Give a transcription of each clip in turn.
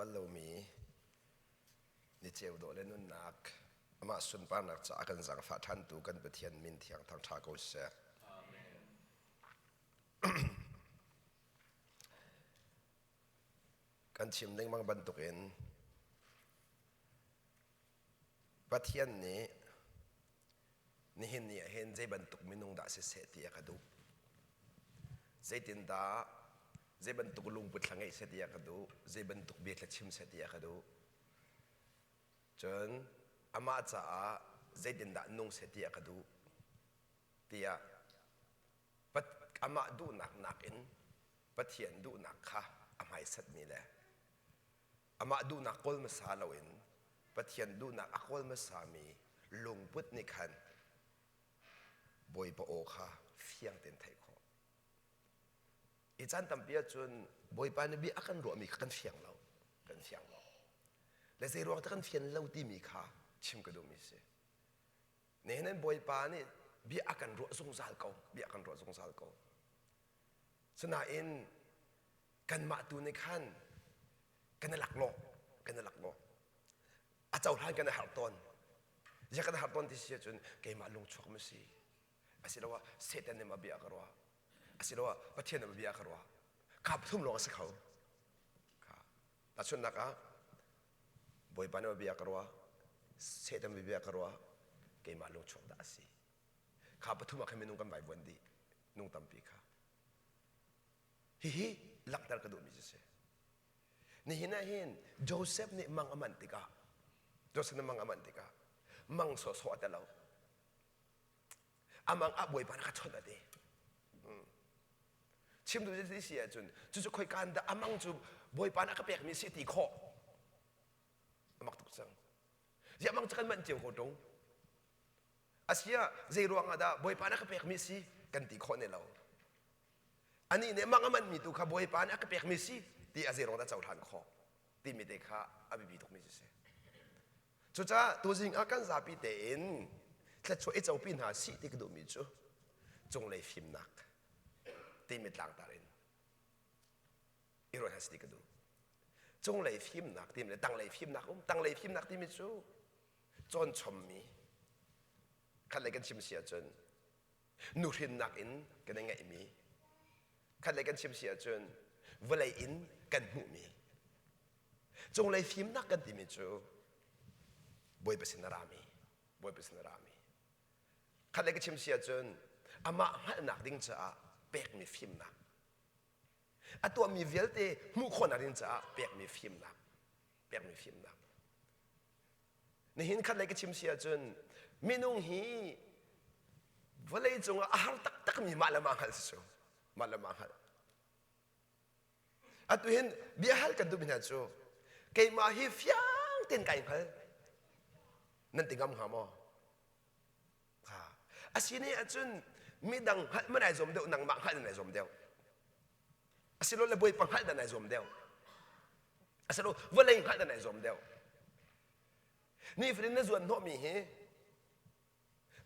bal lomi ni ceu dawh le nunnak amah sunparnak caah kan zaangfah ṭhantu kan Pathian min thiang thangṭha ko seh. Kan chim lengmang bantukin Pathian nih nihin ni ah hin zei bantuk minung dah siseh ti a ka duh. Zeitindah zei bantuk lungput thla ngeih seh ti a ka duh. Zei bantuk bia thla chim seh ti a ka duh. Cun amah caah zeitindah nung seh ti a ka duh tiah amah duhnak nakin Pathian duhnak kha a hmaisatmi le amah duhnak kawl hmasa loin Pathian duhnak a kawl hmasami lungput nih khan Bawipa aw kha fiang tein theih khawh. I caan tampi ahcun Bawipa nih bia a kan ruahmi kha kan fiang lo, kan fiang lo. Le zei ruang kan fian lo timi kha chim ka duhmi si. Nihin in Bawipa nih bia a kan ruah zungzal ko, bia a kan ruah zungzal ko. Sinain kanmah tu nih khan kan i laklawh kan i laklawh a cohlan kan i harh tawn zia kan harh tawn ti si ahcun keimah lungchuak ma si asiloah Satan nih ma bia ka ruah asiloah Pathian nih ma bia ka ruah kha pathum lawng a si kho kha tahchunhnak ah Bawipa nih ma bia ka ruah Satan ma bia ka ruah keimah lungchuak dah a si kha pathum ah khan minung kan vaivuan dih nung tampi kha Hihi langhter ka duhmi cu si. Nihin ah hin Joseph nih mang a manh tikah Joseph nih mang a manh tikah mang sawhsawh a telo. A mang ah Bawipa na ka chawnh a ti. Chim duh ti si ahcun cucu khoikaan dah a mang cu Bawipa na ka pekmi si ti khawh. A mak tuk cang. Ziah mang cu kan manh cio ko ṭung. Asiah zei ruangah dah Bawipa na ka pekmi si kan ti khawh ne lo. Anih nih mang a manhmi tu kha Bawipa nih a ka pekmi si ti a zei ruang dah cohlan khawh timi te kha a biapi tukmi cu si. Cucaah tuzing ah kan zapi tein thluachuah i copi hna sih ti ka duhmi cu cunglei fimnak timi tlangtar in i ruat hna sih ti ka duh. Cunglei fimnak timi le tanglei fimnak um. Tanglei fimnak timi cu cawnchommi khat lei kan chim si ahcun nuhrinnak in kan i ngeihmi khat lei kan chim si ahcun vawlei in kan hmuhmi cunglei fimnak kan timi cu Bawipa sin a rami Bawipa sin a rami khat lei ka chim si ahcun amah hngalhnak ding caah pekmi fimnak a tuahmi vialte hmuh khawhnak ding caah pekmi fimnak pekmi fimnak Nihin khat lei ka chim si ahcun minung hi vawlei cungah a har taktakmi mah le mah hngalh si cu mah le mah hngalh. Atu hin bia hal kan duhmi hna cu keimah hi fiang tein kai hngal nan ti ngam hnga maw? Ha. Asine ahcun midang hngalh man ai zuam deuh nangmah hngalh nan ai zuam deuh. Asilole Bawipa hngalh dan ai zuam deuh. Asilo vawlei hngalh dan ai zuam deuh. Nifatin na zuan hnawhmi hi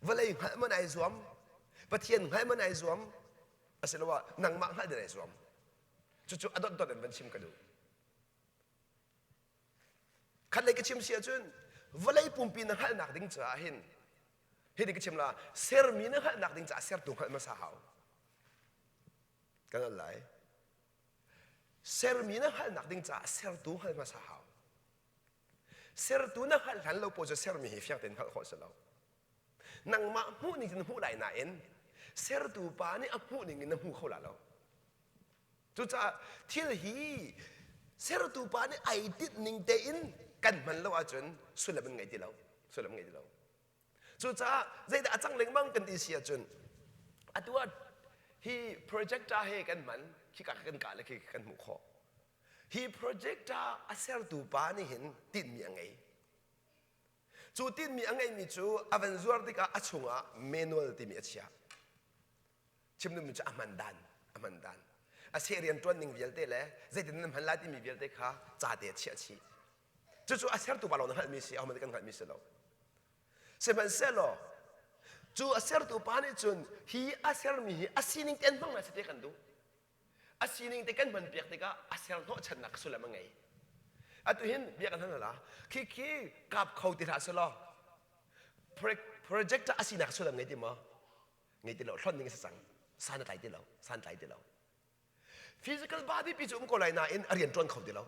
vawlei hngalh man ai zuam, Pathian hngalh man ai zuam, asiloah nangmah hngalh dan ai zuam. Cucu a dotdot in van chim ka duh. Khatlei ka chim si ahcun vawlei pumpi na hngalhnak ding caah hin hiti ka chim la sermi na hngalhnak ding caah sertu hngalh hmasa hau. Kan al lai. Sermi na hngalhnak ding caah sertu hngal hmasa hau. Sertu na hngalh hlan lo paoh cu sermi hi fiang tein hngalh khawh si lo. Nangmah hmuh ning in hmuh lai nain sertu pa nih a hmuh ning in na hmu kho la lo. Cucaah thil hi sertu pa nih ai tinh ning tein kan hman lo ahcun sullam an ngei ti lo. Sullam ngei ti lo. Cucaah zeidah a cang lengmang kan ti si ahcun atu ah hi projector he kan hman khika kan kah le khi kan hmuh khawh. Hi projector a sertu pa nih hin tinhmi a ngei. Cu tinhmi a ngeihmi cu a van zuar tikah a chungah manual timi a chiah. Chim duhmi cu a hman dan, a hman dan. A seh rian ṭuan ning vialte le zeitin nan hman lai timi vialte kha ca te a chiah chih. Cucu a sertu pa lawng na hngalhmi si, ahohmanh nih kan hngalhmi si lo. Sihmanhsehlaw cu a sertu pa nih cun hi a sermi hi a sining te an hmang lai te kan duh. A sining te kan hman piak tikah a ser hnawhchannak sullam a ngei. Atu hin bia kan hal la. Khi khi kap kho ti hlah selaw projector a sinak sullam ngei ti maw? Ngei ti lo. Hlon ding a si cang. San a tlai ti lo. San tlai ti lo. Physical body pi cu um ko lai nain a rian ṭuan kho ti lo.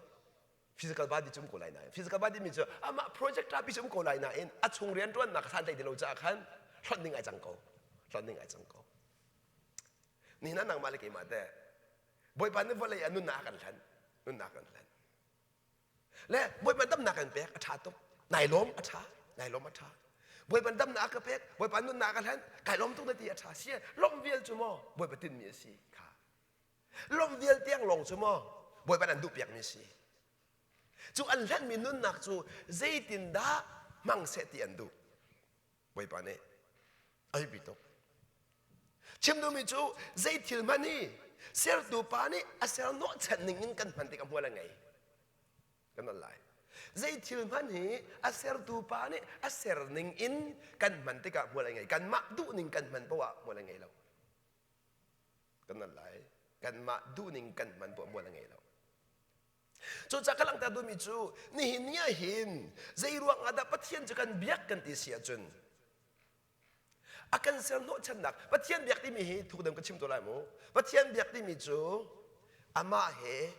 Physical body cu um ko lai nain physical body mi cu amah projector pi cu um ko lai nain a chung rian ṭuannak san tlai ti lo caah khan hlonh ding ai cang ko. Hlonh ding ai cang ko. Nihin ah nangmah le keimah teh Bawipa nih vawlei ah nunnak a kan hlan. Nunnak a kan hlan. Le Bawipa damnak kan pek a ṭha tuk. Nai lawm a ṭha. Nai lawm a ṭha. Bawipa damnak a ka pek, Bawipa nunnak a ka hlan, kai lawm tuk na ti a ṭha. Si lawmh vial cu maw Bawipa tinhmi a si kha. Lawmh vial tiang lawng cu maw Bawipa nan duhpiakmi a si. Cu an hlanmi nunnak cu zeitindah hmang seh ti an duh. Bawipa nih a biapi tuk. Chim duhmi cu zei thil hmanh hi sertu pa nih a ser hnawhchan ning in kan hman tik a hmual a ngei. Kan on lai. Zei thil hmanh hi a sertu pa nih a ser ning in kan hman tikah hmual a ngei. Kanmah duh ning kan hman poah hmual a ngei lo. Kan on lai. Kanmah duh ning kan hman poah hmual a ngei lo. Cucaah ka langhter duhmi cu nihin ni ah hin zei ruang ah dah Pathian cu kan biak kan ti si ahcun a kan ser hnawhchannak Pathian biak timi hi thuk deuh ka chim to lai mu. Pathian biak timi cu amah he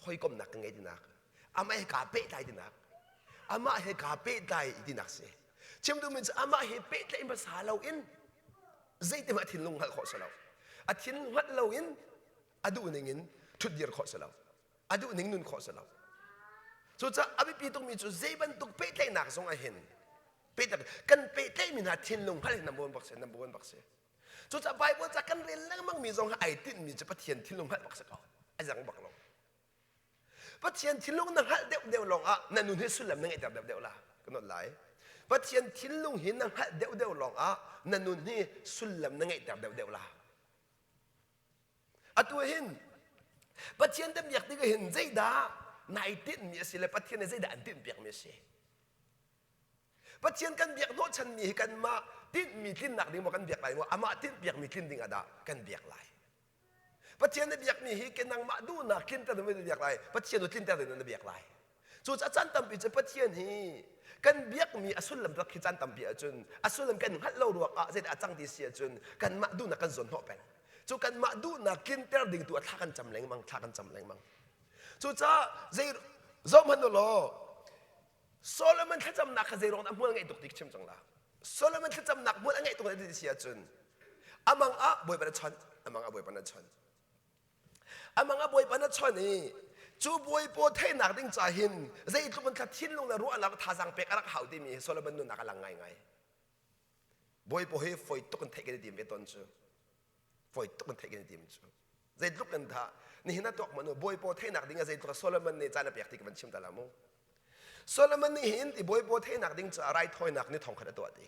hawikomnak ka ngei tinak amah he kaa pehtlai tinak amah he kaa pehtlai tinak si. Chim duhmi cu amah he pehtlaih hmasa loin zeitimah a thinlung hngalh khawh si lo. A thin hngalh loin a duh ning in ṭhutdir khawh si lo. A duh ning nun khawh si lo. Cucaah a biapi tukmi cu zei bantuk pehtlaihnak zong ah hin pehtlaih kan pehtlaihmi hna thinlung hngalh hi number one bak si number one bak si. Cucaah Bible ca kan rel lengmang mi zong hi ai tinhmi cu Pathian thinlung hngalh bak si ko. A zang bak lo. Pathian thinlung na hngalh deuhdeuh lawng ah na nun hi sullam na ngeihter deuhdeuh la. Ka not lai. Pathian thinlung hi na hngalh deuhdeuh lawng ah na nun hi sullam na ngeihter deuhdeuh la. Atu hin Pathian kan biak tikah hin zeidah nai tinhmi a si le Pathian nih zeidah an tinhpiakmi a si. Pathian kan biak hnawhchanmi hi kanmah tinhmi tlinnak ding maw kan biak lai maw amah tinhpiakmi tlin ding ah dah kan biak lai. Pathian na biakmi hi ke nangmah duhnak tlinter na biak lai Pathian nu tlinter ding na biak lai. Cucaah caan tampi cu Pathian hi kan biakmi a sullam rak khi caan tampi ahcun a sullam kan hngalh lo ruang ah zeidah a cang ti si ahcun kanmah duhnak kan zawn hnawh peng. Cu kanmah duhnak tlinter ding tu ah thla kan cam lengmang, thla kan cam lengmang. Cucaah zei zoh hmanh u law Solomon thlacamnak kha zei ruang dah hmual ngeih tuk ti chim cang la. Solomon thlacamnak hmual a ngeih tuk ti si ahcun amang ah Bawipa na chawnh, amang ah Bawipa na chawnh. Amang a bawipa na chon i cu bawipaw theihnak ding ca hin zeitluk in thla thinlung le ruahnak thazaang pek a rak hau timi hi Solomon nunnak a lang ngaingai. Bawipaw hi foi tuk in theih kan i tim ve tawn cu. Foi tuk in theih kan i tim cu. Zeitluk in dah nihin ah tuak manu bawipaw theihnak ding ah zeitluk Solomon nih caan a pek ti ka van chim ta la mu. Solomon nih hin ti bawipaw theihnak ding caah raithawinak ni thongkhat a tuah ti.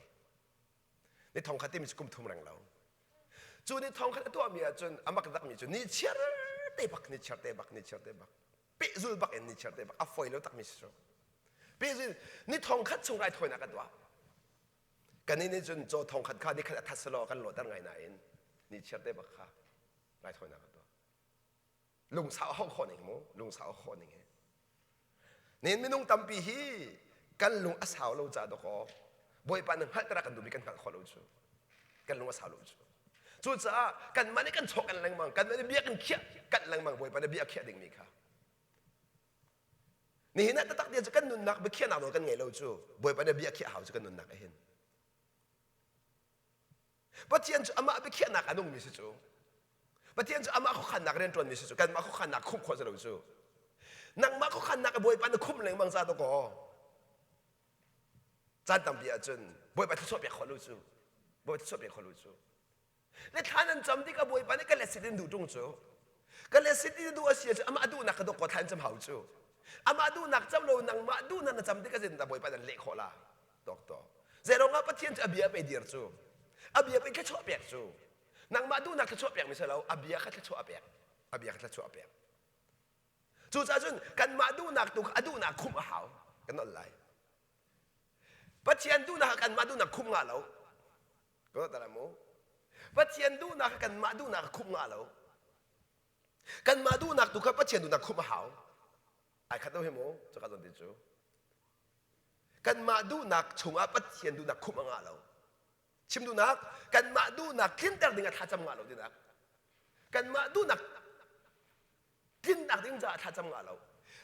Ni thongkhat timi cu kum thum reng lo. Cu ni thongkhat a tuahmi ahcun a mak takmi cu ni chiar te bak ni chiar te bak ni chiar te bak pehzul bak in ni chiar te bak a foi lo takmi si cu. Pehzul ni thongkhat chung raithawinak a tuah. Kan nih cun caw thongkhat kha nikhat a that selaw kan lawhter ngai nain ni chiar te bak kha raithawinak a tuah. Lungsau a hauh khawh ning mu lungsau a khawh ning hi nen minung tampi hi kan lung a sau lo ca dawkaw bawipa na hngalh kan duhmi kan hngalh khawh lo cu kan lung a sau lo cu cucaah kanmah nih kan chawh kan lengmang kanmah nih bia kan khiah kan lengmang bawipa nih bia khiah dingmi kha nihin ah taktak tiah cu kan nunnak biakhiahnak nawl kan ngei lo cu bawipa nih bia khiah hau cu kan nunnak ah hin Pathian cu amah biakhiahnak a nungmi si cu. Pathian cu amah khuakhannak rianṭuanmi si cu. Kanmah khuakhannak khumh khawh si lo cu. Nangmah khuakhannak a Bawipa na khumh lengmang ca dawkaw. Caan tampi ahcun Bawipa thluachuah pek khawh lo cu. Bawipa thluachuah pek khawh lo cu. Le thla nan cam tikah Bawipa nih ka let sit in duh ṭung cu. Ka let sit in duh a si ahcun amah duhnak ka dawkaw thla in cam hau cu. Amah duhnak cam lo nangmah duhnak na cam tikah zeitindah Bawipa nan leh khawh la? Doctor. Zeiruang ah Pathian cu a bia pei dir cu? A bia pei thluachuah pek cu. Nangmah duhnak thluachuah pek mi si lo, a bia kha thluachuah pek. A bia kha thluachuah pek. Cucaah cun kanmah duhnak tu kha a duhnak khumh a hau. Kan nolh lai. Pathian duhnak kha kanmah duhnak khumh ngah lo. Ka mu. Pathian duhnak kha kanmah duhnak khumh ngah lo. Kanmah duhnak tu kha Pathian duhnak khumh a hau. Ai khat lo hi mu, cuka zawn te cu. Kanmah duhnak chungah Pathian duhnak khumh a ngah lo. Chim duhnak, kanmah duhnak tlinter ding ah thlacam ngah lo tinak. Kanmah duhnak tlinnak ding caah thlacam ngah lo.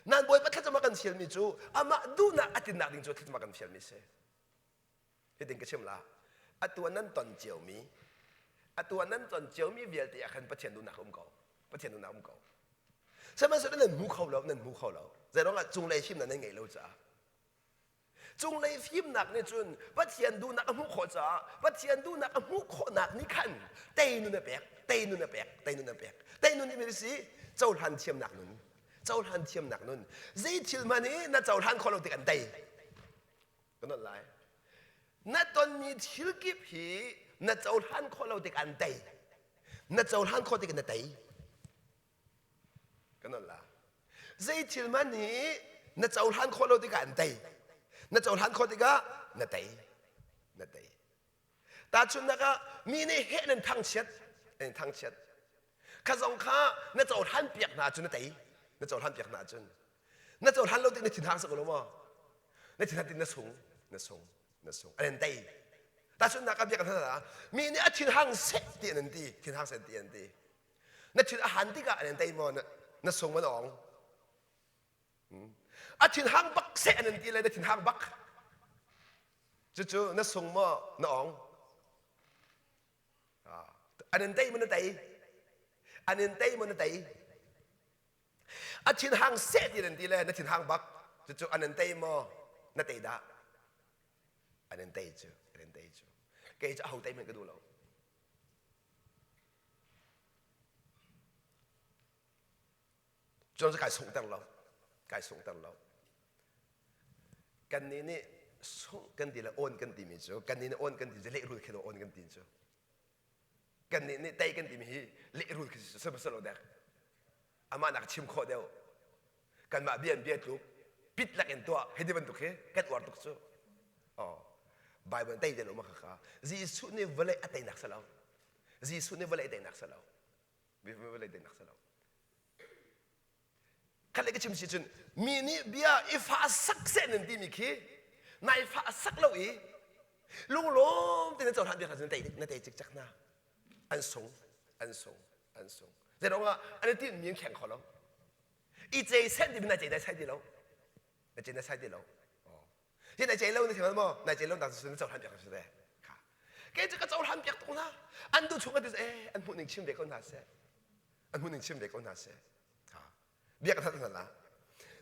Nan Bawipa thlacam a kan fialmi cu amah duhnak a tlinnak ding cu thlacam a kan fialmi si. Hitin ka chim la. Atu ah nan ton ciomi, atu ah nan ton ciomi vialte ah khan Pathian duhnak um ko. Pathian duhnak um ko. Sihmanhsehlaw nan hmu kho lo, nan hmu kho lo. Zeiruangah cunglei fimnak nan ngeih lo caah. Cunglei fimnak nih cun Pathian duhnak a hmuh khawh caah Pathian duhnak a hmuh khawhnak nih khan tei nun a pek, tei nun a pek, tei nun a pek. Tei nun nih si cohlan thiamnak nun, cohlan thiamnak nun. Zei thil hmanh hi na cohlan khawh lo tik an tei. Ka nolh lai. Na tonmi thil kip hi na cohlan khawh lo tik an tei. Na cohlan khawh tik na tei. Ka nolh la. Zei thil hmanh hi na cohlan khawh lo tikah an tei. Na cohlan khawh tikah na tei. Na tei. Tahchunhnak ah mi nih heh nan thangchiat, nan thangchiat. Kha zong kha na cohlan piak hna cun na tei. Na cohlan piak hna cun. Na cohlan lo tik na thinhang sak lo maw? Na thinhan tik na sung, na sung, na sung. An tei. Tahchunhnak ah biak hna mi nih a thinhang seh ti an ti, thinhang seh ti an ti. Na thin a han tikah an tei maw? Na sung maw na ong? A thinhang bak seh an ti le na thinhang bak. Cucu na sung maw na ong? An in tei maw na tei? An in tei maw na tei? A thinhang seh ti nan ti le na thinhang bak. Cucu an in tei maw na tei dah? An in tei cu, an in tei cu. Kei cu aho tei hmanh ka duh lo. Cun kai sunghter lo. Kai sunghter lo. Kannih nih sungh kan ti le awn kan timi cu kannih nih awn kan ti cu lehrul khi awn kan ti cu. Kannih nih tei kan timi hi lehrul khi si lo dek. Amah nak chim khawh deuh. Kanmah bia in bia tluk pit lak in tuah hei ti bantuk hi kan uar tuk cu. Oh. Bible tei te lo ma kha Jesuh nih vawlei a teinak si lo. Jesuh nih vawlei a teinak si lo. Vawlei teinak si lo. Khat le ka chim si cun mi nih bia i fa sak seh nan timi khi nai fa sak lo i lunglawm te na cohlan bia kha na tei na tei cikcek hna an sung an sung an sung zeiruang ah an i tinh mi an kheng kho lo i cei sen timi nai cei dai sai ti lo na cei na sai ti lo Hi nai cei lo na thei maw? Nai cei lo nak cu na cohlan piak si ve. Kha. Kei cu ka cohlan piak tuk hna. An duh chung ka ti eh an hmuh ning chim ve ko hna seh. An hmuh ning chim ve ko hna seh. Kha. Bia ka that hna la.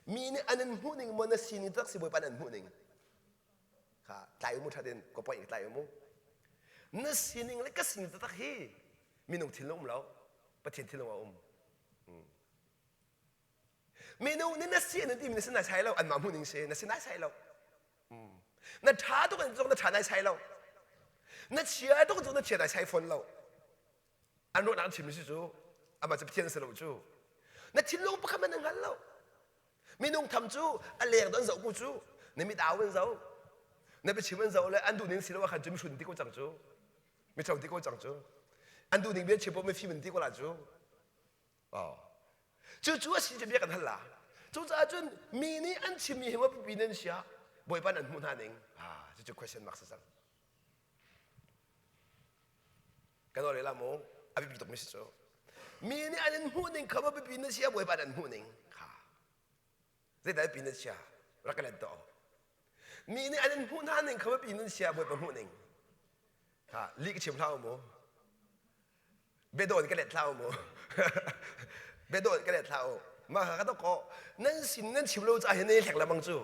Mi nih an in hmuh ning maw na sining tak si bawipa an hmuh ning. Kha tlai umu thatin ko point tlai umu. Na sining le ka sining taktak hi minung thinlung um lo. Pathian thinlung a um. Minung nih na si an timi na si naisai lo anmah hmuh ning si na si naisai lo na ṭha tuk an zong na ṭha naisai lo na chia tuk zong na chia naisai fawn lo an ruahnak chim si cu amah cu Pathian si lo cu na thinlung pakhat man na hngal lo minung tham cu a leng don zoh ku cu na mit au an zoh na biachim an zoh le an duh ning si lo ah khan cu mihrun ti ko cang cu miṭho ti ko cang cu an duh ning bia chim paoh mifim an ti ko la cu Cucu a si cu bia kan hal la. Cucaah cun mi nih an chimmi hi biapi nan sia Bawipa nan hmuh hna ning. Ah, cucu question mark si cang. Kan ore la mu a biapi tuk mi si cu. Mi nih an in hmuh ning kha biapi nan sia Bawipa nan hmuh ning kha. Zeidah biapi nan sia rak ka let to. Mi nih an in hmuh hna ning kha biapi nan sia Bawipa hmuh ning. Kha lih ka chim hlah mu. Biadawn ka let hlah mu. Biadawn ka let hlah u. Mah kha ka dok ko. Nan sin nan chim lo caah hin nan i hlek lengmang cu.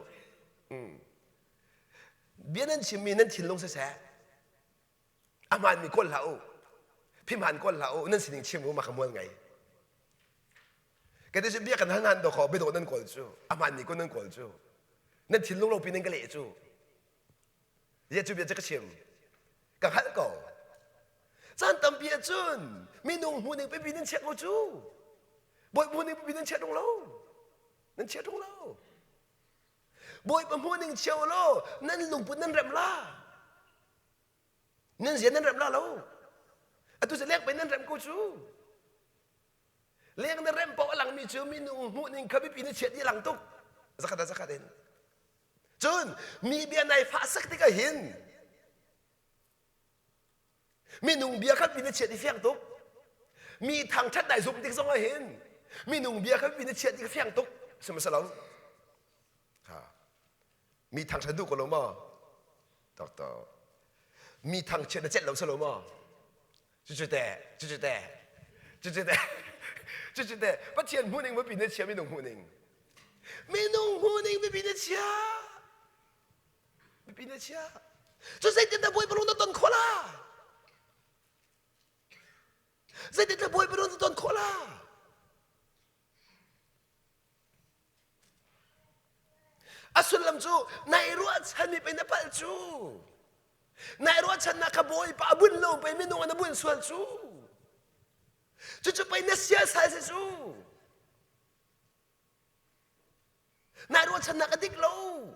Bia nan chimmi nan thinlung siseh. A hmaanmi kawl hlah u. Phimhan kawl hlah u. Nan sining chim u mah kha mual ngei. Ka ti cu bia kan hal hnan dawkaw biadawh nan kawl cu. A hmaanmi kun nan kawl cu. Nan thinlung lo pi nan ka leh cu. Zia cu bia cu ka chim. Ka hngalh ko. Caan tampi ahcun minung hmuhning pipi nan chiah ko cu. Bawi hmuhning pipi nan chiah ṭung lo. Nan chiah ṭung lo. Bawipa hmuhning chia law nan lungput nan remh la. Nan zia nan remh la lo. Atu cu lek pei nan remh ko cu. Leng na remh paoh a langmi cu minung hmuhning kha biapi na chiah dih a lang tuk. Zakhat ah zakhat in. Cun mi bia nai fahsak tikah hin minung bia kha pin na chiat i fiang tuk. Mi thangṭhat nai zumh tik zongah hin minung bia kha pin na chiat i fiang tuk. Sihmanhsehlaw ha mi thangṭhat duh ko lo maw? Doctor. Mi thangchiat na celh lo si lo maw? Cucu teh, cucu teh, cucu teh, cucu teh, Pathian hmuhning biapi na chia minung hmuhning. Minung hmuhning biapi na chia. Biapi na chia. Cu zeitin dah Bawipa lung na ton khawh la? Zeitin dah Bawipa lung na ton khawh la? A sullam cu nai ruahchan mi pei na palh cu. Nai ruahchannak kha Bawipa a bunh lo pei minung an a bunh sual cu. Cucu pei na siasal si cu. Nai ruahchannak a dik lo.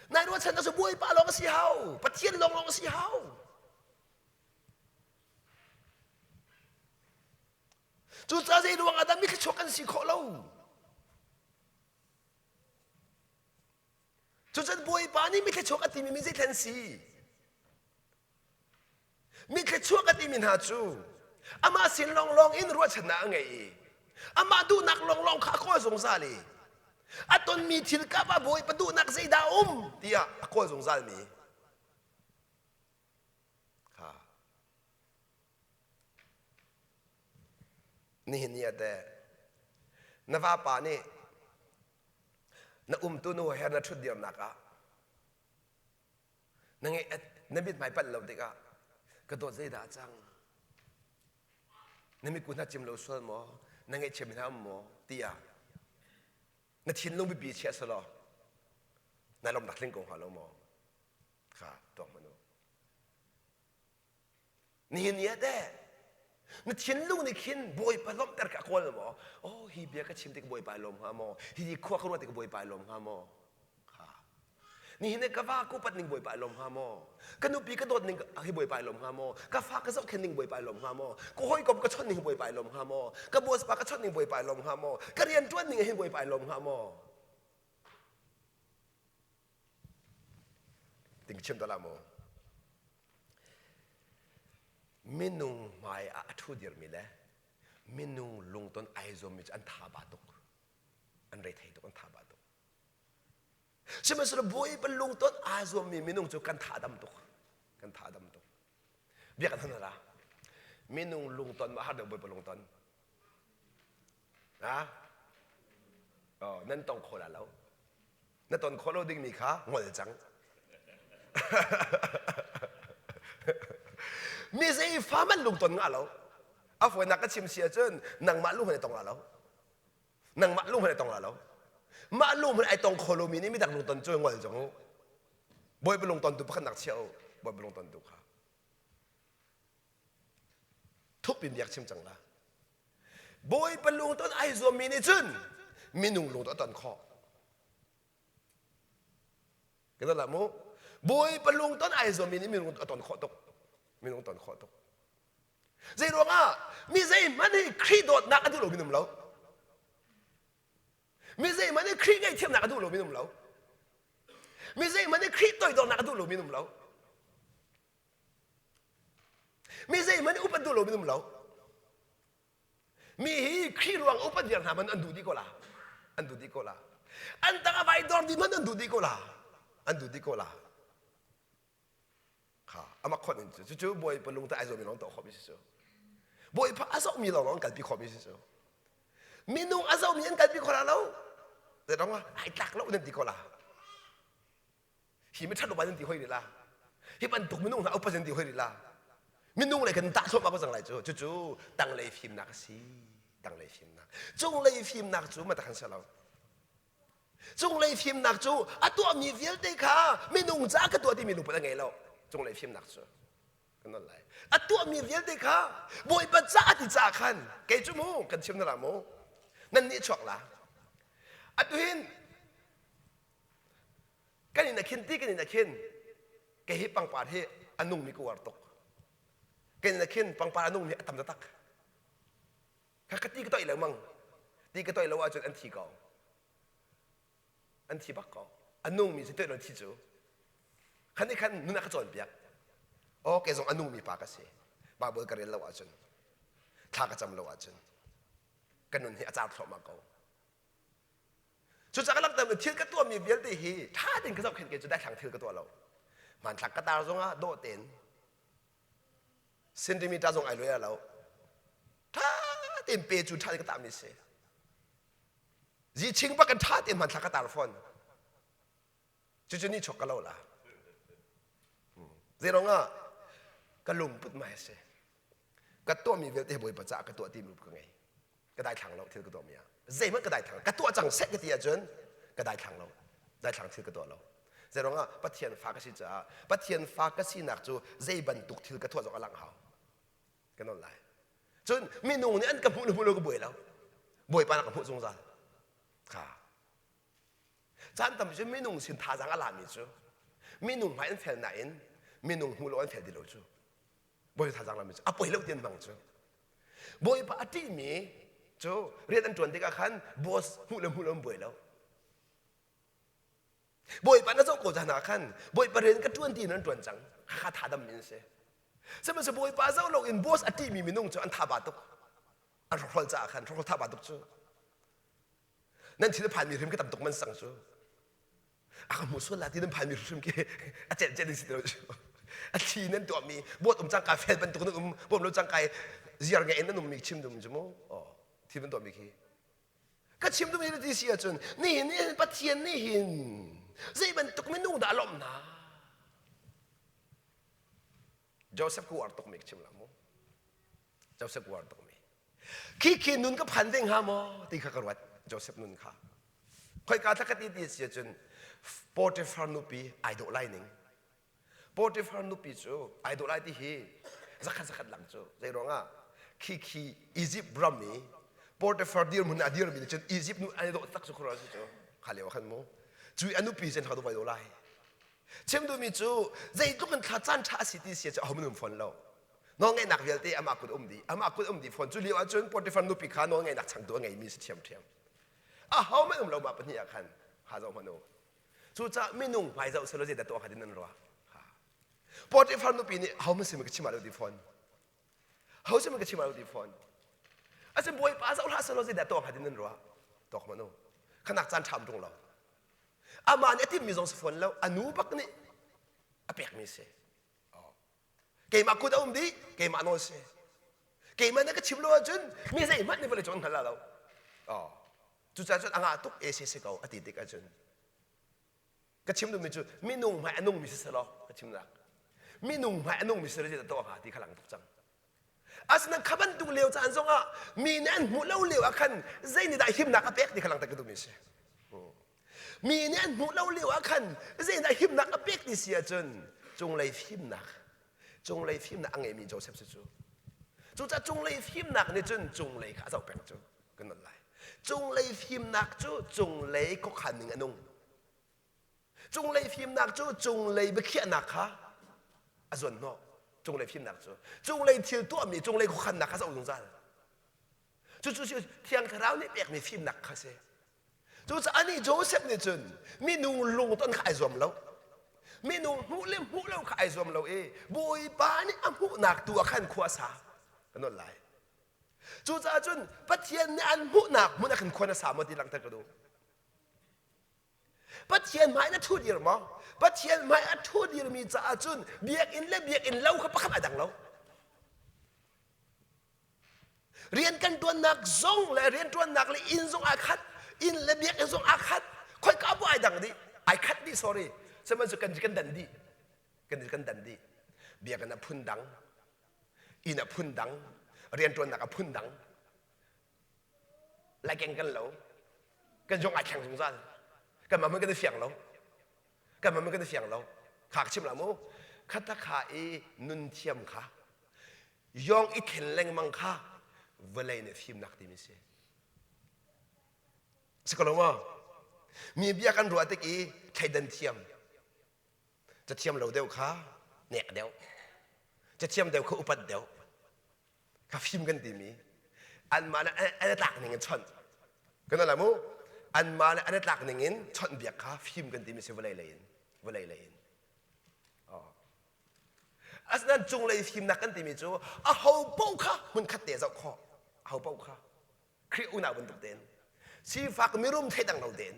Nai ruahchannak cu Bawipa lawng a si hau. Pathian lawnglawng a si hau. Cucaah zei ruang ah dah mithluachuak kan si khawh lo? Cucun Bawipa nih mithluachuak a timi mi zeithlen si? Mithluachuak a timi hna cu amah sin lawnglawng in ruahchannak a ngei i amah duhnak lawnglawng kha a kawl zungzal i a tonmi thil kap ah Bawipa duhnak zeidah a um tiah a kawl zungzalmi kha Nihin ni ah teh na vapa nih na umtu nu he na ṭhutdirnak ah na ngeih na mithmai panh lo tikah ka dawt zeidah a cang na mitku hna cim lo sual maw na ngaihchiat mi hna um maw tiah na thinlung biapi chia selaw na lawmnak tling ko hnga lo maw kha tuak hmanh u Nihin ni ah teh na thinlung nih khin Bawipa lawmhter ka kawl maw? Oh, hi bia ka chim tik Bawipa lawm hnga maw? Hi hi khua ka ruat tik Bawipa lawm hnga maw? Kha. Nihin ni ka va ka upat ning Bawipa lawm hnga maw? Ka nupi ka dawt ning hi Bawipa lawm hnga maw? Ka fa ka zohkhenh ning Bawipa lawm hnga maw? Ka hawikom ka chawnh ning Bawipa lawm hnga maw? Ka boss pa ka chawnh ning Bawipa lawm hnga maw? Ka rian ṭuan ning hi Bawipa lawm hnga maw? Ting chim ta la maw? Minung hmai ah a ṭhu dirmi le minung lungton ai zuammi cu an tha ba tuk. An rethei tuk, an tha ba tuk. Sihmanhsehlaw Bawipa lungton aa zuammi minung cu kan tha dam tuk. Kan tha dam tuk. Bia kan han ra. Minung lungton ma har deuh Bawipa lungton. Ha? Oh, nan tong kho la lo. Na ton khawh lo dingmi kha ngol cang. Mi zei fa man lung ton nga lo. A fawinak ka chim si ahcun nangmah lung hmanh ai tong la lo. Nangmah lung hmanh ai tong la lo. Mah lung hmanh ai tong kho lomi nih midang lung ton cu ngol cang u. Bawipa lung ton tu pakhat nak chia u. Bawipa lung ton tu kha. Thuk in biak chim cang la. Bawipa lungton ai zuammi nih cun minung lungton a ton khawh. Ka la mu. Bawipa lungton ai zuammi nih minung a ton khawh tuk. Minung ton khawh tuk. Zei ruangah mi zeihmanh hi Khrih dawtnak a duh lo minum lo. Mi zeihmanh hi Khrih ngaihthiamnak a duh lo minum lo. Mi zeihmanh hi Khrih toidornak a duh lo minum lo. Mi zeihmanh upat duh lo minum lo. Mi hi Khrih ruang upat viar hna man an duh dih ko la. An duh dih ko la. An tang a vai dor dih man an duh dih ko la. An duh dih ko la. Kha amak khon in cu cucu bawipa lung ta ai zawmi lawng to khomi si cu. Bawipa a zohmi lawng lawng kalpi khomi si cu. Minung a zohmi an kalpi kho la lo. Zei ai tlak lo nan ti ko la. Hi mi ṭhat lo nan ti hoi rih la. Hi bantuk minung hna upa nan ti hoi rih la. Minung lei kan tah thluahmah ko cang lai cu. Cucu tanglei fimnak a si. Tanglei fimnak. Cunglei fimnak cu ma tak an si lo. Cunglei fimnak cu a tuahmi vialte kha minung caah ka tuah timi lungput a ngei lo. Cunglei fimnak cu. Kan nawl lai. A tuahmi vialte kha Bawipa caah ti caah khan kei cu mu kan chim na la mu. Nan nih chuak la. Atu hin Kan in a khin ti kan in a khin kei hi pangpar hi a nungmi ka uar tuk. Kan in a khin pangpar a nungmi a tam taktak. Kha ka ti ka toih lengmang. Ti ka toih lo ahcun an thi ko. An thi bak ko. A nungmi si tuah thi cu. Khan nih khan nun a ka cawnpiak. Aw kei zong a nungmi pa ka si. Bible ka rel lo ahcun, thla ka cam lo ahcun, ka nun hi a car thluahmah ko. Cucaah ka langhter thil ka tuahmi vialte hi ṭha tein ka zohkhenh ke cu daithlang thil ka tuah lo. Hmanthlak ka tar zongah dawh tein centimeter zong ai luai lo. Ṭha tein pe cu ṭha tein ka tahmi si. Ziching bak in ṭha tein hmanthlak ka tar fawn. Cucu ni chuak ka lo la. Zeirong ah ka lungput mai a si. Ka tuahmi vialte Bawipa caah ka tuah timi ka ngei. Ka daithlang lo thil ka tuahmi ah. Zeihmanh ka daithlang. Ka tuah cang seh ka ti ahcun ka daithlang lo. Daithlang thil ka tuah lo. Zeirong ah Pathian fa ka si caah Pathian fa ka sinak cu zei bantuk thil ka tuah zong a langh hau. Ka nawl lai. Cun minung nih an ka hmuh le hmuh lo ka buai lo. Bawipa na ka hmuh zungzal. Kha Caan tampi cu minung sin thazaang a lami cu minung hmai an fel nain minung hmuh lo an fel ti lo cu. Bawipa thazaang lami cu a poi lo ti an hmang cu. Bawipa a ṭihmi cu rian an ṭuan tikah khan boss hmuh le hmuh lo an buai lo. Bawipa na zoh ko caan ah khan Bawipa rian ka ṭuan ti in an ṭuan cang. Khakha tha dam in si. Sihmanhsehlaw Bawipa zoh lo in boss a ṭihmi minung cu an tha ba tuk. An hrokhrawl caah khan hrokhrawl tha ba tuk cu. Nan thil phanmi hrim ka tam tuk man sang cu. A ka hmu sual la ti nan phanmi hrim khi a celh celh in si ti lo cu. A thli nan tuahmi bawt um cangka fel bantuk nan um bawm lo cangka ziar nge in nan ummi chim dum cu mu. Oh, thil nan tuahmi khi. Ka chim dum hi ti si ahcun nihin ni Pathian nih hin zei bantuk minung dah a lawmh hna? Joseph ku uar tukmi ka chim la mu. Joseph uar tukmi. Khi khi nun ka phan ve hnga maw ti kha ka ruat Joseph nun kha. Khoika thla ka ti ti si ahcun Potiphar nupi ai dawh lai ning. Potiphar nupi cu ai dawh lai ti hi zakhat zakhat lang cu zei ruangah khi khi Egypt ram i Potiphar dirhmun a dirmi nih cun Egypt nu ai dawh tak cu khuaruah si cu kha lio khan mu cu a nupi cun kha dawh lai Chim duhmi cu zeitluk in thla caan ṭha a si ti si cu ahohmanh um fawn lo. Nawlngeihnak vialte amah kut um dih. Amah kut um dih fawn. Cu lio ahcun Potifar nupi kha nawlngeihnak changtu a ngeimi si ṭhiamṭhiam. Ahohmanh um lo mah pahnih ah khan ha zoh hmanh u. Cucaah minung hmai zoh selaw zeidah tuah hnga din nan ruah? Potifar nupi nih ahohmanh sin ka chim ah lo ti fawn. Ho sin ka chim ah lo ti fawn. Asin Bawipa zoh hlah selaw zeidah tuah hnga din nan ruah? Tuak hmanh u. Khanak caan ṭha um ṭung lo. Amah nih a timhmi zong si fawn lo, a nu bak nih a pekmi si. Keimah kut a um dih, keimah nawl si. Keimah nih ka chim lo ahcun mi zeihmanh nih vawlei cung an hngal lo. Oh. Cucaah cun a ngah tuk e si si ko a ti tik ahcun ka chim duhmi cu minung hmai a nungmi si selaw ka chimnak minung hmai a nungmi si selaw tuah hnga ti kha lang tuk cang Asinain kha bantuk lio caan zongah mi nih an hmuh lo lio ah khan zei nih dah himnak a pek ti kha langhter ka duhmi a si. Mi nih an hmuh lo lio ah khan zei dah himnak a pek ti si ahcun cunglei fimnak cunglei fimnak a ngeimi Joseph si cu. Cucaah cunglei fimnak nih cun cunglei kha a zoh peng cu kan non lai. Cunglei fimnak cu cunglei khuakhan ning a nung. Cunglei fimnak cu cunglei biakhiahnak kha a zuanhnawh. Cunglei fimnak cu cunglei thil tuahmi cunglei khuakhannak kha zoh zungzal. Cucu Thiang Thlarau nih pekmi fimnak kha si. Cucaah nih Joseph nih cun minung lungton kha ai zuam lo. Minung hmuh le hmuh lo kha ai zuam lo i Bawipa nih a hmuhnak tu ah khan khua sa. Ka nawl lai. Cucaah cun Pathian nih an hmuhnak hmun ah khan khua na sa maw ti langhter ka duh. Pathian hmai na ṭhu dir maw? Pathian hmai a ṭhu dirmi caah cun biakinn le biakinn lo kha pakhat a dang lo. Rian kan ṭuannak zong le rian ṭuannak le inn zong aa khat, inn le biakinn zong aa khat. Khoika bu ai dang dih, ai khat dih sorry. Sihmanhsehlaw kan kan dan dih. Kan kan dan dih. Biakinn a phun dang, inn a phun dang, rian ṭuannak a phun dang. Laikeng kan lo. Kan zong ai thleng zungzal. Kanmah hmanh kan i fiang lo. Kanmah hmanh kan i fiang lo. Kha ka chim la mu. Khata kha i nun thiam kha yong i thlen lengmang kha vawlei nih fimnak timi si. Si ko lo maw? Mi bia kan ruah tik i thleidan thiam. Cathiam lo deuh kha nek deuh. Cathiam deuh kha upat deuh. Ka fim kan timi anmah le an tlak ning in chawnh. Kan la mu. Anmah le an i tlak ning in chawnhbiak kha fim kan timi si vawlei lei in vawlei lei in. Asinain cunglei fimnak kan timi cu aho paoh kha hmunkhat te zoh khawh. Aho paoh kha Khrih unau bantuk tein sifak mirum theidang lo tein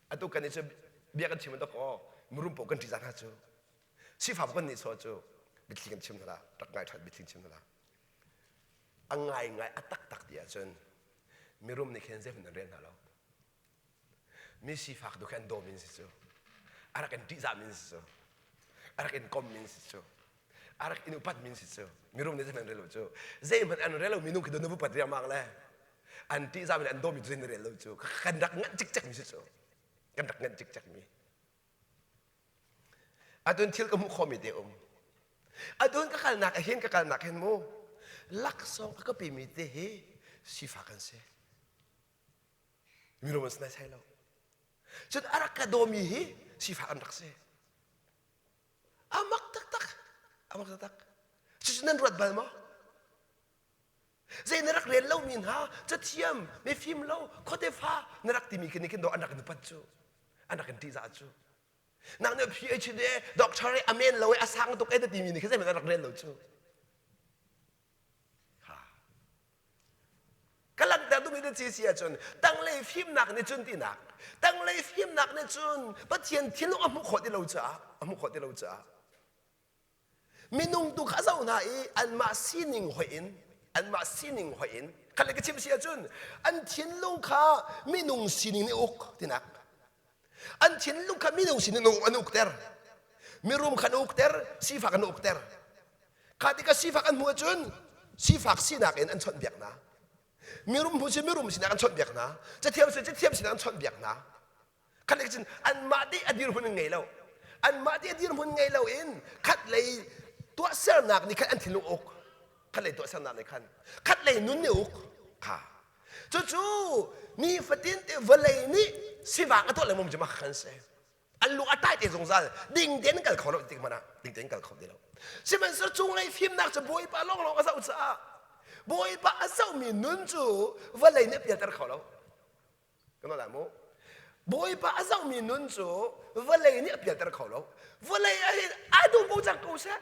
atu kan i cu bia kan chim bantuk aw mirum paoh kan ṭihzah hna cu sifak kan nih sawh cu biathli kan chim hna la rak ngai ṭhan biathli chim hna la a ngaingai a taktak ti ahcun mirum nih khin zeihmanh an rel hna lo Mi sifak tu khi an dawm in si cu. A rak in ṭihzah min si cu. A rak in kom min si cu. A rak in upat min si cu. Mirum nih zeihmanh an rel lo cu. Zeihmanh an rel lo minung khi na upat riangmang le an ṭihzah min an dawm mi tu na rel lo cu. Kan rak nganh cikcek mi si cu. Kan rak nganh cikcek mi. Atun thil ka hmuh khawhmi te um. Atun ka kalnak hin ka kalnak hin mu laksawng a ka pemi te hi sifak an si. Mirum an si naisai lo. Cun a rak ka dawmi hi sifak an rak si. A mak taktak. A mak taktak. Cucu nan ruat bal maw? Zei na rak rel lomi hna, cathiam, mifim lo, khuate fa na rak timi khi nih khin dawh an rak in upat cu. An rak in ṭihzah cu. Nang nih PhD, doctor a men lo i a sang tuk e na timi nih khin zeihmanh an rak rel lo cu. Ka langhter duhmi na ci si ahcun tanglei fimnak nih cun tinak tanglei fimnak nih cun Pathian thinlung a hmuh khawh ti lo caah a hmuh khawh ti lo caah minung tu kha zoh hna i anmah sining hoih in anmah sining hoih in khat le ka chim si ahcun an thinlung kha minung sining nih uk tinak an thinlung kha minung sining an ukter mirum kha an ukter sifak an ukter Kha tikah sifak an hmuh ahcun sifak sinak in an chawnhbiak hna. Mirum hmu si mirum sinak an chawnhbiak hna. Cathiam si cathiam sinak an chawnhbiak hna. Khat lei cun anmah dih a dirhmun in ngei lo. Anmah dih a dirhmun ngei lo in khat lei tuahsernak nih khan an thinlung uk. Khat lei tuahsernak nih khan khat lei nun nih uk. Kha. Cucu nifatin te vawlei nih sivang a tuah lengmang cu mah khan si. An lung a tai te zungzal ding tein kal kho lo tik hmanh ah ding tein kal kho ti lo. Sihmanhsehlaw cunglei fimnak cu Bawipa lawnglawng a zoh caah Bawipa a zohmi nun cu vawlei nih a pialter kho lo. Kan lai mu. Bawipa a zohmi nun cu vawlei nih a pialter kho lo. Vawlei ah hin a duh po cang ko seh,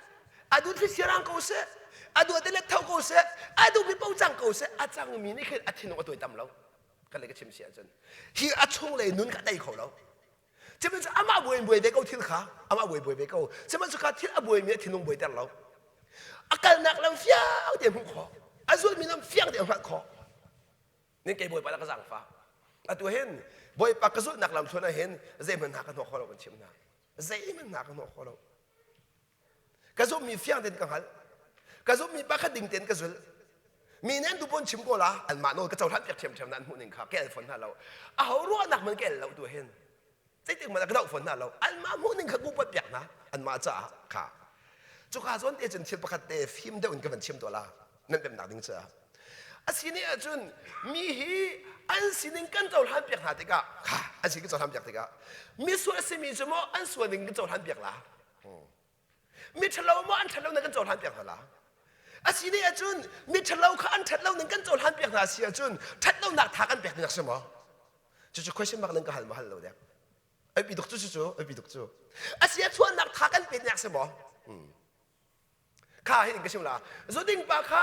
a duh thli rang ko seh, a duh te le tho ko seh, a duh mi po cang ko seh, a cangmi nih khin a thinlung a tuaitam lo. Kan lei ka chim si ahcun hi a chunglei nun kha a tei kho lo. Sihmanhsehlaw amah buai in buai ve ko thil kha amah buai buai ve ko. Sihmanhsehlaw kha thil a buaimi a thinlung buaiter lo. A kalnak lam fiang te hmuh khawh. A zulmi lam fiang te hngalh khawh. Nin kei Bawipa ka zaangfah. Atu hin Bawipa ka zulhnak lam thluan ah hin zeihmanh hna ka hnawh kho lo kan chim hna. Zeihmanh hna ka hnawh kho lo. Ka zumhmi fiang tein ka hngalh. Ka zumhmi pa kha ding tein ka zulh. Mi nih an duh pawn chim ko la, anmah nawl ka cohlan piak ṭhiamṭhiam na an hmuh ning kha ka el fawn hna lo. Aho ruahnak man ka el lo tu hin. Zeitik hmanh ah ka doh fawn hna lo. Anmah hmuh ning kha ku pot piak hna anmah caah kha. Cuka zawn te cun thil pakhat te fim deuh in ka van chim tuah la nan pemnak ding caah. A si nih ahcun mi hi an sining kan cohlan piak hna tikah kha an sining kan cohlan piak tikah misual a simi cu maw an sual ning kan cohlan piak la Miṭhalo maw an ṭhatlo ning kan cohlan piak hna la? A si nih ahcun miṭhalo kha an ṭhatlo ning kan cohlan piak hna si ahcun ṭhatlonak tha kan pek ding a si maw? Cucu question mark nan ka hal maw hal lo dek? Ai pi tuk cu cucu ai pi tuk cu. A si ah chuahnak tha kan pe ding a si maw? Kha hin ka chim la. Zuding pa kha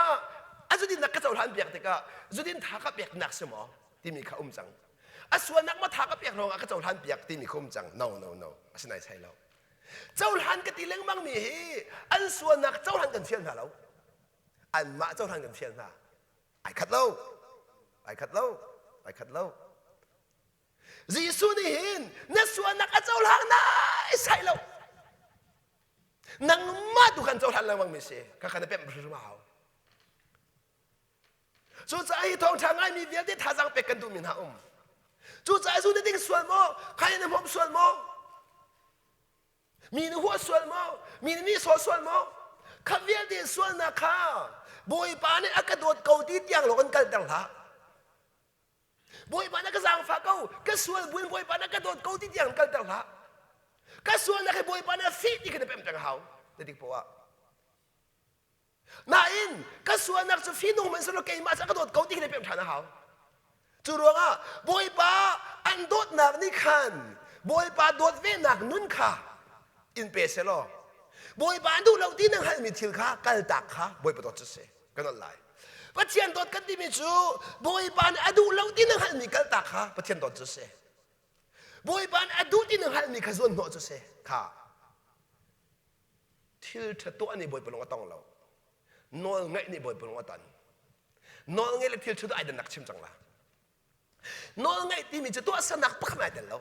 a zudin nak ka cohlan piak tikah zudin tha ka pek nak si maw? Timi kha um cang. A sualnak ma tha ka pek ruangah ka cohlan piak timi kha um cang. No no no. A si nai sai lo. Cohlan ka ti lengmang mi hi an sualnak cohlan kan fial hna lo. Anmah cohlan kan fial hna. Ai khat lo. Ai khat lo. Ai khat lo. Jesuh nih hin na sualnak a cohlang nai sai lo. Nangmah tu kan cohlan lengmang mi si. Kha kha na pemh hrim hau. Cucaah hi thawngṭha ngaimi vialte thazaang pek kan duhmi hna um. Cucaah zu na ding sual maw? Khai na hmawm sual maw? Mi na hua sual maw? Mi na nihsawh sual maw? Kha vialte sualnak kha Bawipa nih a ka dawt ko ti tiang lawng in kalter hlah. Bawipa nih a ka zaangfah ko, ka sual buin Bawipa nih a ka dawt ko ti tiang kalter hlah. Ka sualnak hi Bawipa nih a fih ti kha na pemh peng a hau. Na dik poah. Nain ka sualnak cu fihnung hmanhsehlaw keimah cu a ka dawt ko ti khi na pemh ṭhan a hau. Cu ruangah Bawipa an dawtnak nih khan Bawipa dawt venak nun kha in pe selaw Bawipa an duh lo ti na hngalhmi thil kha kaltak kha Bawipa dawt cu si kan ol lai. Pathian dawt kan timi cu Bawipa nih a duh lo ti na hngalhmi kaltak kha Pathian dawt cu si. Bawipa nih a duh ti na hngalhmi kha zuan hnawh cu si kha thil ṭha tuah nih Bawipa lung a tong lo. Nawl ngaih nih Bawipa lung a ton. Nawl ngaih le thil ṭha tuah ai dannak chim cang la. Nawl ngaih timi cu tuahsernak pakhat ai tel lo.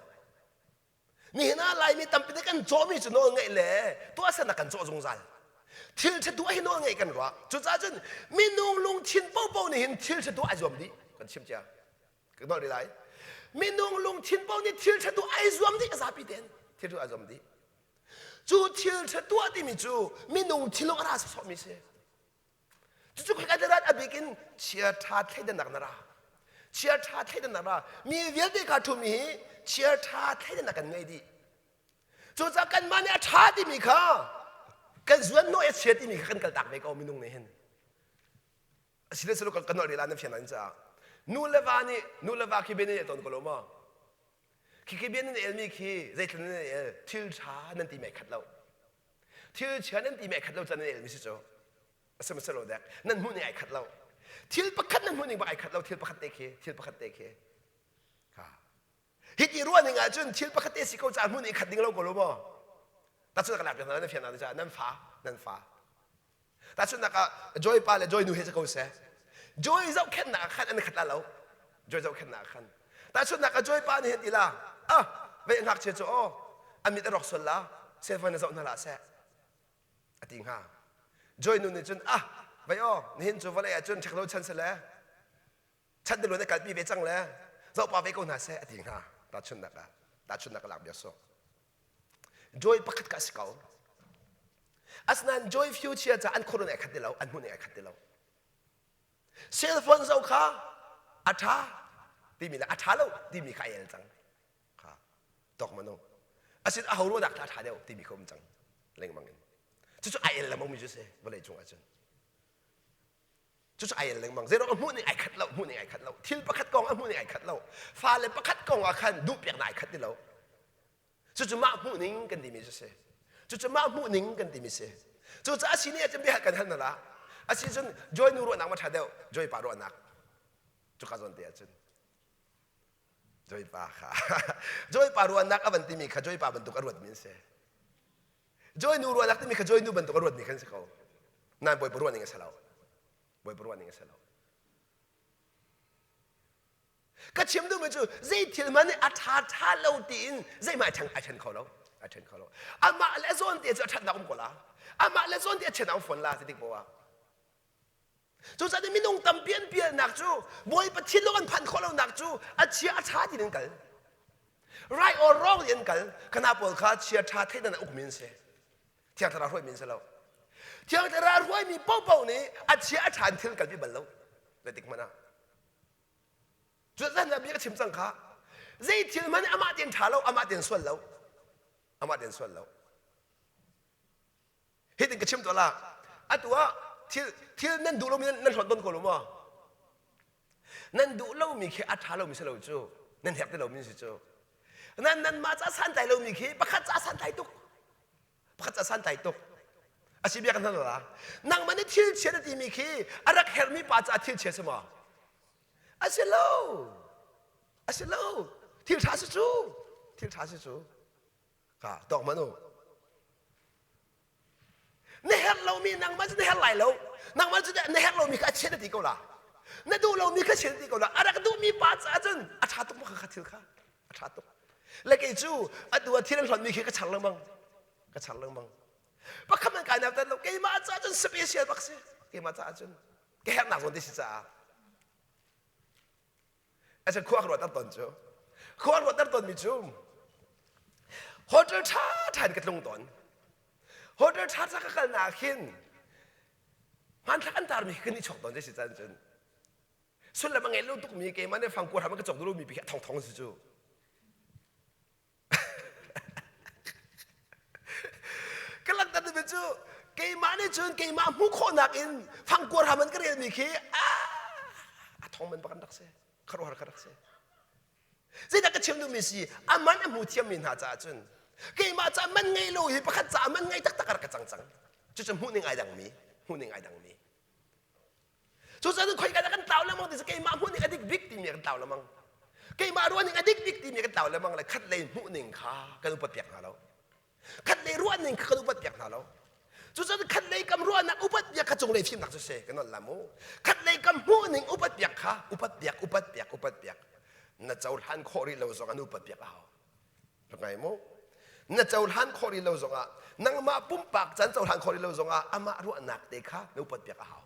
Nihin ah Laimi tampi nih kan cawhmi cu nawl ngaih le tuahsernak kan cawh zungzal. Thil ṭha tuah hi nawl ngaih kan ruah. Cucaah cun minung lungthin popo nih hin thil ṭha tuah ai zuam dih. Kan chim cia. Ka nolh rih lai. Minung lungthin paoh nih thil ṭha tuah ai zuam dih a zapi tein thil ṭha ai zuam dih. Cu thil ṭha tuah timi cu minung thinlung a ra sawsawhmi si. Cucu khoika dah a bik in chia ṭha thleidannak na ra. Chia ṭha thleidannak ra. Mi vialte kha ṭhumi hi chia ṭha thleidannak kan ngei dih. Cucaah kanmah nih a ṭha timi kha kan zuan hnawh i a chia timi kha kan kaltak ve ko minung nih hin. Asile silo kan nolh rih la nan fian an caah. Nu le va nih nu le va khi bia nan ton ko lo maw? Khi khi bia nan elmi khi zeitluk nan el thil ṭha nan ti mei khat lo. Thil chia nan ti mei khat lo can nan elmi si cu. Asem selo dek nan hmuh ning ai khat lo. Thil pakhat nan hmuh ning bak ai khat lo thil pakhat te khi thil pakhat te khi. Kha. Hi ti ruah ning ahcun thil pakhat te si ko caah hmuh ning khat ding lo ko lo maw? Tahchunhnak ka lak piak hna nan fian hna caah nan fa nan fa Tahchunhnak ah Joy pa le Joy nu he si ko seh. Joy zohkhenhnak ah khan an khat la lo. Joy zohkhenhnak ah khan. Tahchunhnak ah Joy pa nih hin ti la, ah vei ngakchia cu aw a mit a rawk sual la, cellphone na zoh hna la seh. A ti hnga. Joy nu nih cun ah vei aw nihin cu vawlei ah cun ṭheklo chan si le chan tiluan a kalpi ve cang le zoh pa ve ko hna seh a ti hnga. Tahchunhnak ah tahchunhnak ka lak bia sawh. Joy pakhat ka si ko. Asinain joy future ca an khuaruah ai khat ti lo, an hmuh ning ai khat ti lo. Cell phone zoh kha a ṭha timi le a ṭha lo timi kha ai el cang. Kha tok manu. Asin a ho ruahnak ṭha ṭha deuh timi kha um cang lengmang in. Cucu ai el lengmang mi cu si vawlei cung ahcun. Cucu ai el lengmang. Zeiruang a hmuh ning ai khat lo, hmuh ning ai khat lo. Thil pakhat kong a hmuh ning ai khat lo. Fale pakhat kong ah khan duhpiaknak ai khat ti lo. Cucu mah hmuhning kan timi cu si. Cucu mah hmuhning kan timi si. Cucaah si nih ahcun biahal kan hal na la. Asi cun joy nu ruahnak ma ṭha deuh, joy pa ruahnak. Cuka zawn te ahcun. Joy pa kha. Joy pa ruahnak a van timi kha joy pa bantuk a ruatmi an si. Joy nu ruahnak timi kha joy nu bantuk a ruatmi khan si ko. Nain Bawipa ruahning a si lo. Bawipa ruahning a si lo. Ka chim duhmi cu zei thil hmanh nih a ṭha ṭha lo tiin zeihmanh ai ṭhen ai ṭhen kho lo. Ai ṭhen kho lo. Amah le zawn te cu a ṭhatnak um ko la. Amah le zawn te a chiatnak um fawn la ti tik poah ah. Cucaah minung tampi an pialnak cu Bawipa thinlung an phanh khawh lonak cu a chia a ṭha tiin an kal. Right or wrong in an kal. Kana pawl kha chia ṭha thleidan a ukmi an si. Thiang Thlarau hruaimi an si lo. Thiang Thlarau hruaimi paohpaoh nih a chia a ṭha in thil kalpi bal lo. Zeitik hmanh ah. Cucaah bia ka chim cang kha. Zei thil hmanh amah tein ṭha lo, amah tein sual lo. Amah tein sual lo. Hitin ka chim tuah la. Atu ah thil thil nan duh lomi nan hlawt don ko lo maw? Nan duh lomi khi a ṭha lomi si lo cu. Nan herh ti lomi si cu. Nan nanmah ca santlai lomi khi pakhat ca santlai tuk. Pakhat ca santlai tuk. A si bia kan hal la. Nangmah nih thil chia na timi khi a rak herhmi pa caah thil chia si maw? A si lo. A si lo. Thil ṭha si cu. Thil ṭha si cu. Ka tawk man u. Na herh lomi nangmah cu na herh lai lo. Nangmah cu na herh lomi kha a chia na ti ko la. Na duh lomi kha chia na ti ko la. A rak duhmi pa caah cun a ṭha tuk maw kha thil kha. A ṭha tuk. Le kei cu atu ah thil an hlonhmi khi ka char lengmang. Ka char lengmang. Pakhat man kai nak lo keimah caah cun special bak si. Keimah caah cun ka herhnak zawn te si caah. Asa khua ka ruat ton cu. Khua ruat ton mi cu hotel ṭha ṭha in ka tlung tawn. Hotel ṭha ṭha ka kalnak hin hmanthlak an tarmi kan i chok tawn si caan cun. Sullam a ngei lo tukmi keimah nih fangkuar ham ka cawk duh lomi pi a thongthong si cu. Ka langhter mi cu keimah nih cun keimah hmuh khawhnak in fangkuar ham an ka relmi khi a thong man bak an rak si. Khuaruahhar kha rak si. Zeidah ka chim duhmi si a man a hmu thiammi hna caah cun keimah caah man ngei lo hi pakhat caah man ngei taktak a rak ka cang cang. Cucu hmuhning ai dangmi, hmuhning ai dangmi. Cucaah khoika dah kan tlau lengmang ti cu keimah hmuhning a dik bik timi kan tlau lengmang. Keimah ruahning a dik bik timi kan tlau lengmang le khat lei hmuhning kha kan upat piak hna lo. Khat lei ruahning kha kan upat piak hna lo. Cucaah khat lei kam ruahnak upat piak kha cunglei fimnak cu si kan la mu. Khat lei kam hmuhning upat piak kha upat piak upat piak upat piak. Na cohlan khawh rih lo zong an upat piak a hau. Rak ngai mu. Na cohlan khawh rih lo zongah nangmah pumpak can cohlan khawh rih lo zongah amah ruahnak te kha na upat piak a hau.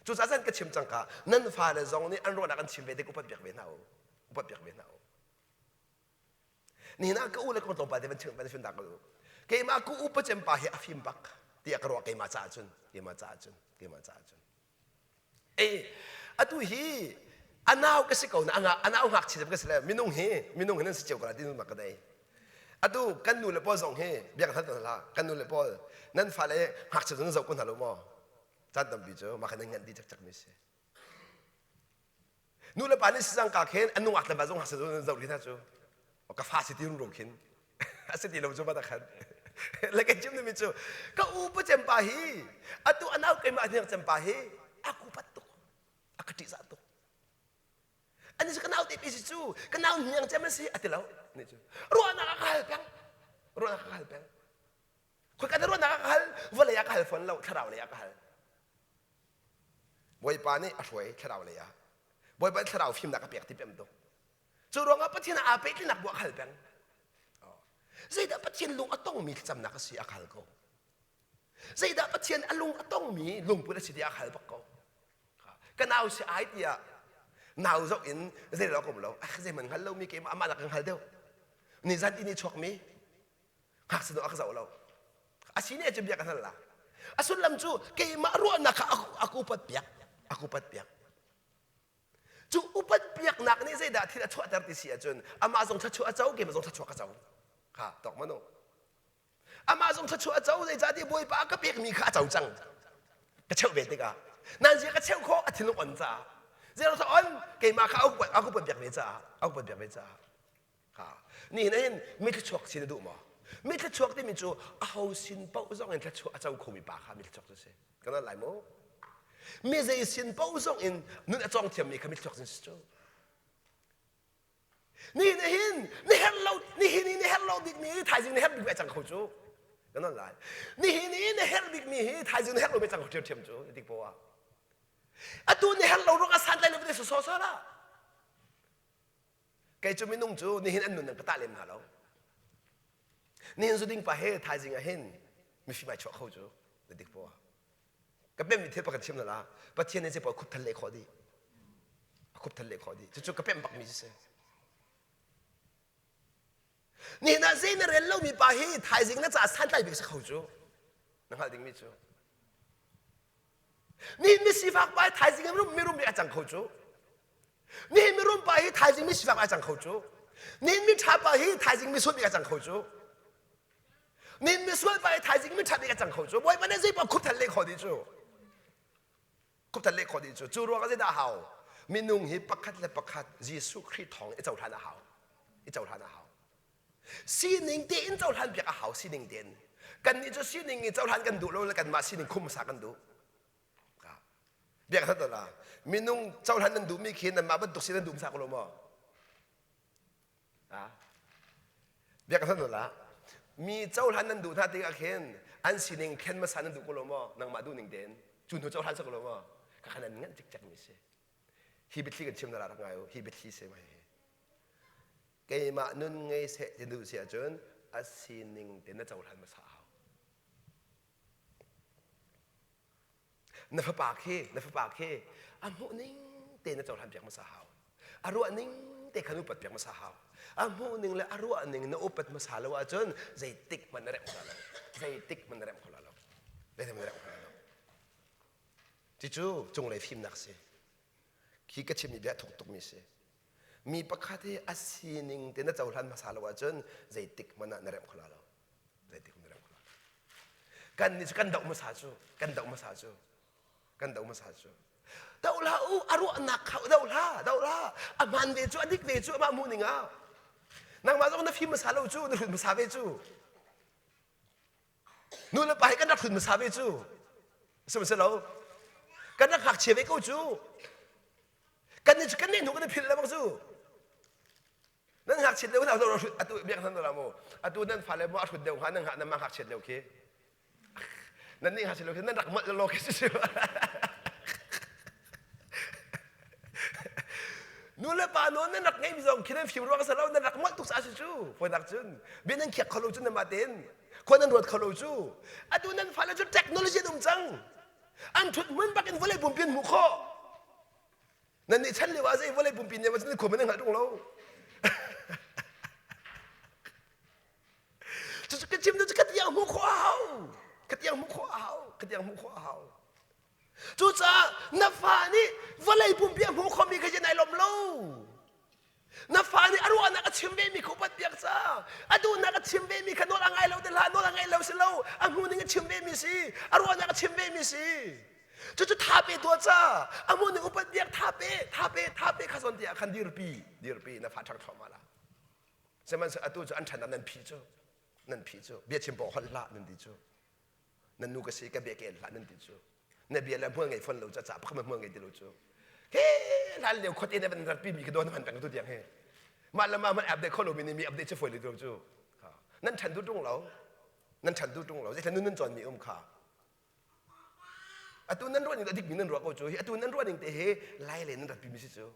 Cucaah zan ka chim cang ka nan fale zong nih an ruahnak an chim ve tik upat piak ve hna u. Upat piak ve hna u. Nihin ah ka u le ka tlawmpal te van chim van chim ta ko u. Keimah ka upa cem pa hi a fim bak tiah ka ruah keimah caah cun keimah caah cun keimah caah cun. E atu hi a nau ka si ko na a nau ngakchia ka si le minung hi minung hi nan si cio ko la ti nu ka dei. Atu kan nu le pawl zong hi biak hna hla kan nu le pawl nan fale ngakchia nan zoh ko hna lo maw? Caan tampi cu mah kha nan ngan di cakcak mi si. Nu le pa nih si cang ka khin an nungak le va zong ngakchia nan zoh rih hna cu. Ka fa si ti rum khin a si ti lo cu ba khan le kan chim mi cu ka u pa cem pa hi atu anau keimah hniang cem pa hi a ku pat tuk a ka ṭihzah tuk ani cu ka nau te pi si cu ka nau hniang cem a si a ti lo ni cu ruahnak a ka hal peng ruahnak a ka hal peng khoi ka ruahnak a ka hal vawlei a ka hal fawn lo thlarau lei a ka hal Bawipa nih a hruai thlarau lei ah Bawipa nih thlarau fimnak a pek ti pem tuk Cu ruangah Pathian aa pehtlinak bu a khal peng. Zeidah Pathian lung a tongmi thlacamnak a si a khal ko. Zeidah Pathian a lung a tongmi lungput a si ti a khal bak ko. Ka nau si ai tiah nau zoh in zei lo ka um lo. Ah zei man hngal lomi keimah amah nak ka hngal deuh. Ni zan ini chuakmi ngakchia a ka zoh lo. A si ne cu bia ka hngal la. A sullam cu keimah ruahnak kha a upat piak. A upat piak. Cu upat piaknak nih zeidah thil a chuahter ti si ahcun amah zong thluachuah a co, keimah zong thluachuah ka co. Kha tawk manu. Amah zong thluachuah a co zeicahtiah Bawipa a ka pekmi kha a co cang. Ka cheuh ve tikah. Nan zia ka cheuh khawh a thinlung on caah. Zeiruang on keimah kha a upat piak ve caah, a upat piak ve caah. Ha. Nihin ah hin mi thluachuak sin a duh maw? Mi thluachuak timi cu aho sin paoh zong in thluachuah a co khomi pa kha mi thluachuak cu si. Kan al lai maw? Mi zei sin paoh zong in nun a cawng thiammi kha mi thluachuak sin si cu. Nihin ah hin na herh lo nihin i na herh lo bikmi hi thaizing na herh bikmi a cang kho cu. Kan al lai. Nihin i na herh bikmi hi thaizing na herh lomi a cang kho ṭhiamṭhiam cu. Tik poah. Atu na herh lo ruangah santlai lo va sawsawh lah. Kei cu minung cu nihin an nun an ka tah lem hna lo. Nihin zu ding pa he thaizing ah hin mifim ai chuah kho cu na dik paw. Ka pemmi thil pakhat chim na la Pathian nih zei khup thal leh khawh dih. A khup thal leh khawh dih. Cucu ka pem bakmi cu si. Nihin ah zei na rel lomi pa hi thaizing na caah santlai bik si kho cu. Na hngalh dingmi cu. Nihin mi sifak pa hi thaizing mirum mirum bik a cang kho cu. Nihin mirum pa hi thaizing mi sifak a cang kho cu. Nihin mi ṭha pa hi thaizing mi sual bik a cang kho cu. Nihin mi sual pa hi thaizing mi ṭha bik a cang kho cu. Bawipa nih zeipaoh khupthal leh khawh dih cu. Khupthal leh khawh dih cu. Cu ruangah zeidah a hau? Minung hi pakhat le pakhat Jesuh Khrih thawng i cohlan a hau. I cohlan a hau. Sining tein cohlan piak a hau sining tein. Kannih cu sining i cohlan kan duh lo le kanmah sining khum hmasa kan duh. Biak hna la. Minung cohlan nan duhmi khi nanmah bantuk si nan duh hmasa ko lo maw? Biak hna la. Mi cohlan nan duh hna tikah khin an sining thlen hmasa nan duh ko lo maw? Nangmah duh ning tein. Cu hnu cohlan sa ko lo maw? Ka khan an nganh cikcek mi si. Hi biathli kan chim na rak ngai u. Hi biathli si mai hi. Keimah nun ngei seh ti duh si ahcun a sining te na cohlan hmasa hau. Na fapa khi na fapa khi a hmuh ning te na cohlan piak hmasa hau. A ruah ning te kha na upat piak hmasa hau. A hmuh ning le a ruah ning na upat hmasa lo ahcun zeitik hmanh na remh kho lo. Zeitik hmanh na remh kho lo. Zeitik hmanh na remh kho lo. Cucu cunglei fimnak si. Khi ka chimmi bia thuk tukmi si. Mi pakhat hi a sining te na cohlan hmasa lo ahcun zeitik hmanh ah na remh kho lo. Zeitik hmanh na remh kho lo. Kan nih cu kan doh hmasa cu, kan doh hmasa cu, kan doh hmasa cu. Do hlah u, a ruahnak kha do hlah, do hlah. A hmaan ve cu, a dik ve cu, amah hmuh ning ah. Nangmah zong na fim hmasa lo cu, na hrut hmasa ve cu. Nu le pa hi kan rak hrut hmasa ve cu. Sihmanhsehlaw kan rak ngakchia ve ko cu. Kan nih cu kan nih hnu kan i philh lengmang cu. Nan ngakchiat lio hna zo atu biak hna la mu. Atu nan fale mu a hrut deuh hnga nan ngah nan mah ngakchiat lio khi. Nan nih ngakchiat lio khi nan rak molh lo khi si. Nu le pa nawn nan rak ngeimi zong khi nan fim ruang a si lo nan rak molh tuk sa si cu. Fawinak cun bia nan khiak kho lo cu nan mah tein khua nan ruat kho lo cu. Atu nan fale cu technology an um cang. An ṭhut hmun bak in vawlei pumpi an hmuh khawh. Nan nih chan lio ah zei vawlei pumpi nih nan khua nan hngalh ṭung lo. Cucu ka chim cu ka tiang hmuh khawh a hau. Ka tiang hmuh khawh a hau. Ka tiang hmuh khawh a hau. Cucaah na fa nih vawlei pumpi a hmuh khomi kha nai lawm lo. Na fa nih a ruahnak a chim vemi kha upat piak ca. A duhnak a chim vemi kha nawl a ngai lo te hlah, nawl a ngai lo si lo. A hmu ning a chim vemi si. A ruahnak a chim vemi si. Cucu tha pe tuah ca. A hmu ning upat piak tha pe, tha pe, tha pe kha zawn tiah khan dirpi, dirpi na fa ṭhang thluahmah la. Sihmanhsehlaw atu cu an ṭhan nan phi cu, nan phi cu bia chim paoh holh hlah nan ti cu. Nan nu ka si ka bia ka el hlah nan ti cu. Na bia le hmual ngei fon lo ca ca pakhat hmual ngei ti lo cu. He hlan lio khuate na van ratpi mi ka dawn hman peng tu tiang he. Mah le mah hmanh update kho lo mi nih mi update cu fawi lo cu. Nan ṭhan duh ṭung lo. Nan ṭhan duh ṭung lo. Zeitluk nun nan cawn mi um kha. Atu nan ruah ning a dik mi nan ruah ko cu. Hi atu nan ruah ning te hi lai le nan ratpi mi si cu.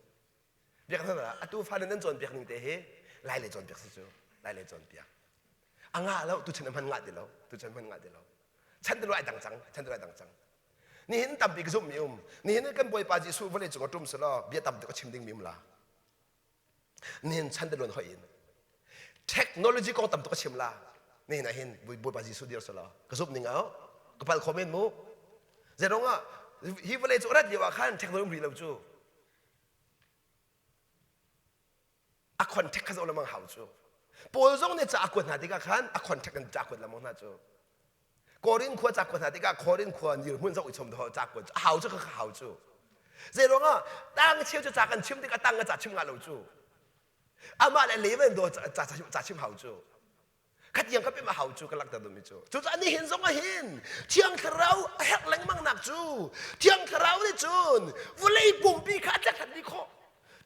Biak hna atu fale nan cawnpiak ning te hi lai le cawnpiak si cu. Lai le cawnpiak. A ngah lo tu chan a hman ngah ti lo. Tu chan hman ngah ti lo. Chan ti lo ai dang cang. Chan ti lo ai dang cang. Nihin tampi ka zumh mi um. Nihin kan Bawipa Jesuh vawlei cung a ṭum selaw bia tam tuk a chim ding mi um la. Nihin chan ti luan hoi in technology kong tam tuk a chim la. Nihin ah hin Bawipa Jesuh dir selaw ka zumh ning ah ka pal kho men mu. Zeirong ah hi vawlei cu a rat lio ah khan technology um rih lo cu. A contact kha zoh lengmang hau cu. Paul zong nih ca a kuat hna tikah khan a contact in ca kuat lengmang hna cu. Korin khua ca kuat hna tikah Korin khua dirhmun zoh i chom dawh ca kuat cu a hau cu kha hau cu. Zei ruangah tang cheu cu ca kan chim tikah tang ca chim nga lo cu. Amah le leven do ca ca chim hau cu. Khatiang ka pem a hau cu ka langhter duhmi cu. Cucaah nihin zong ah hin Thiang Thlarau a herh lengmang nak cu Thiang Thlarau nih cun vawlei pumpi kha a tlekhat dih khawh.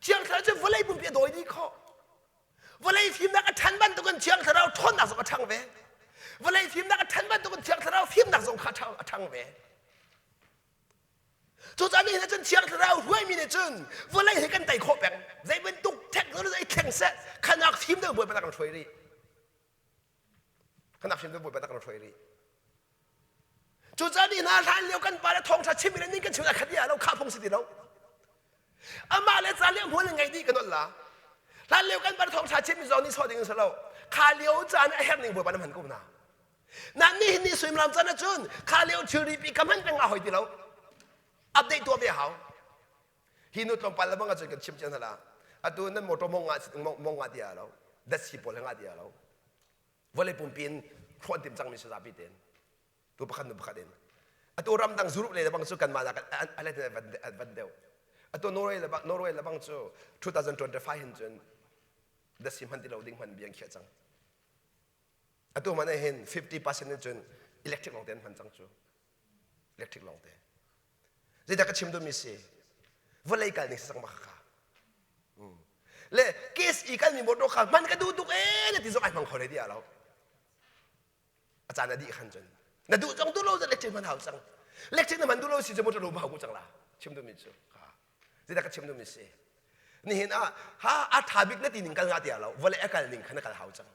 Thiang Thlarau cu vawlei pumpi a dawi dih khawh. Vawlei fimnak a ṭhan bantukin Thiang Thlarau ṭhawnnak zong a ṭhang ve. Vawlei fimnak a ṭhan bantukin Thiang Thlarau fimnak zong kha a ṭhang ve. Cucaah nihin ah cun Thiang Thlarau hruaimi nih cun vawlei hi kan tei khawh peng. Zei bantuk technology i thleng seh, khanak fim deuh Bawipa kan hruai rih. Khanak fim deuh Bawipa kan hruai rih. Cucaah ni hna hlan lio kan pa le thawngṭha chimmi le ning kan chim khat ia lo kha phung si ti lo. Amah le ca le hmual ngei dih kan ol la. Hlan lio kan pa le thawngṭha chimmi zong nih sawh ding in si lo. Kha lio caan a herh ning Bawipa na hman ko hna. Nan nih ni suimilam can ahcun kha lio thilri pi ka hman peng a hoi ti lo. Update tuah ve hau. Hi nu tlawmpal le bang ahcun kan chim cia hna la. Atu nan motor mong nga mong nga ti lo. Datsi pawl nga ti lo. Vawlei pumpi in hrawh tim cangmi si zapi ten. Tu pakhat nu pakhat in. Atu ramdang Europe le bang cu kanmah nak a let van deuh. Atu Norway le Norway le bang cu 2025 hin cun datsi hman ti lo ding hman biang khiah cang. Atu man ah hin 50% in cun electric lawng te an hman cang cu. Electric lawng te. Zeidah ka chim duhmi si? Vawlei kal ning si cang ma kha. Le case i kalmi motor kha hman ka duh tuk ee na ti zong ai hmang kho le ti lo. A caan a dih khan cun. Na duh cang duh lo electric hman hau cang. Electric na hman duh lo si cu motor lo hau ku cang la. Chim duhmi cu. Zeidah ka chim duhmi si? Nihin ah ha a tha bik na ti ning kal nga ti lo. Vawlei a kal ning kha na kal hau cang.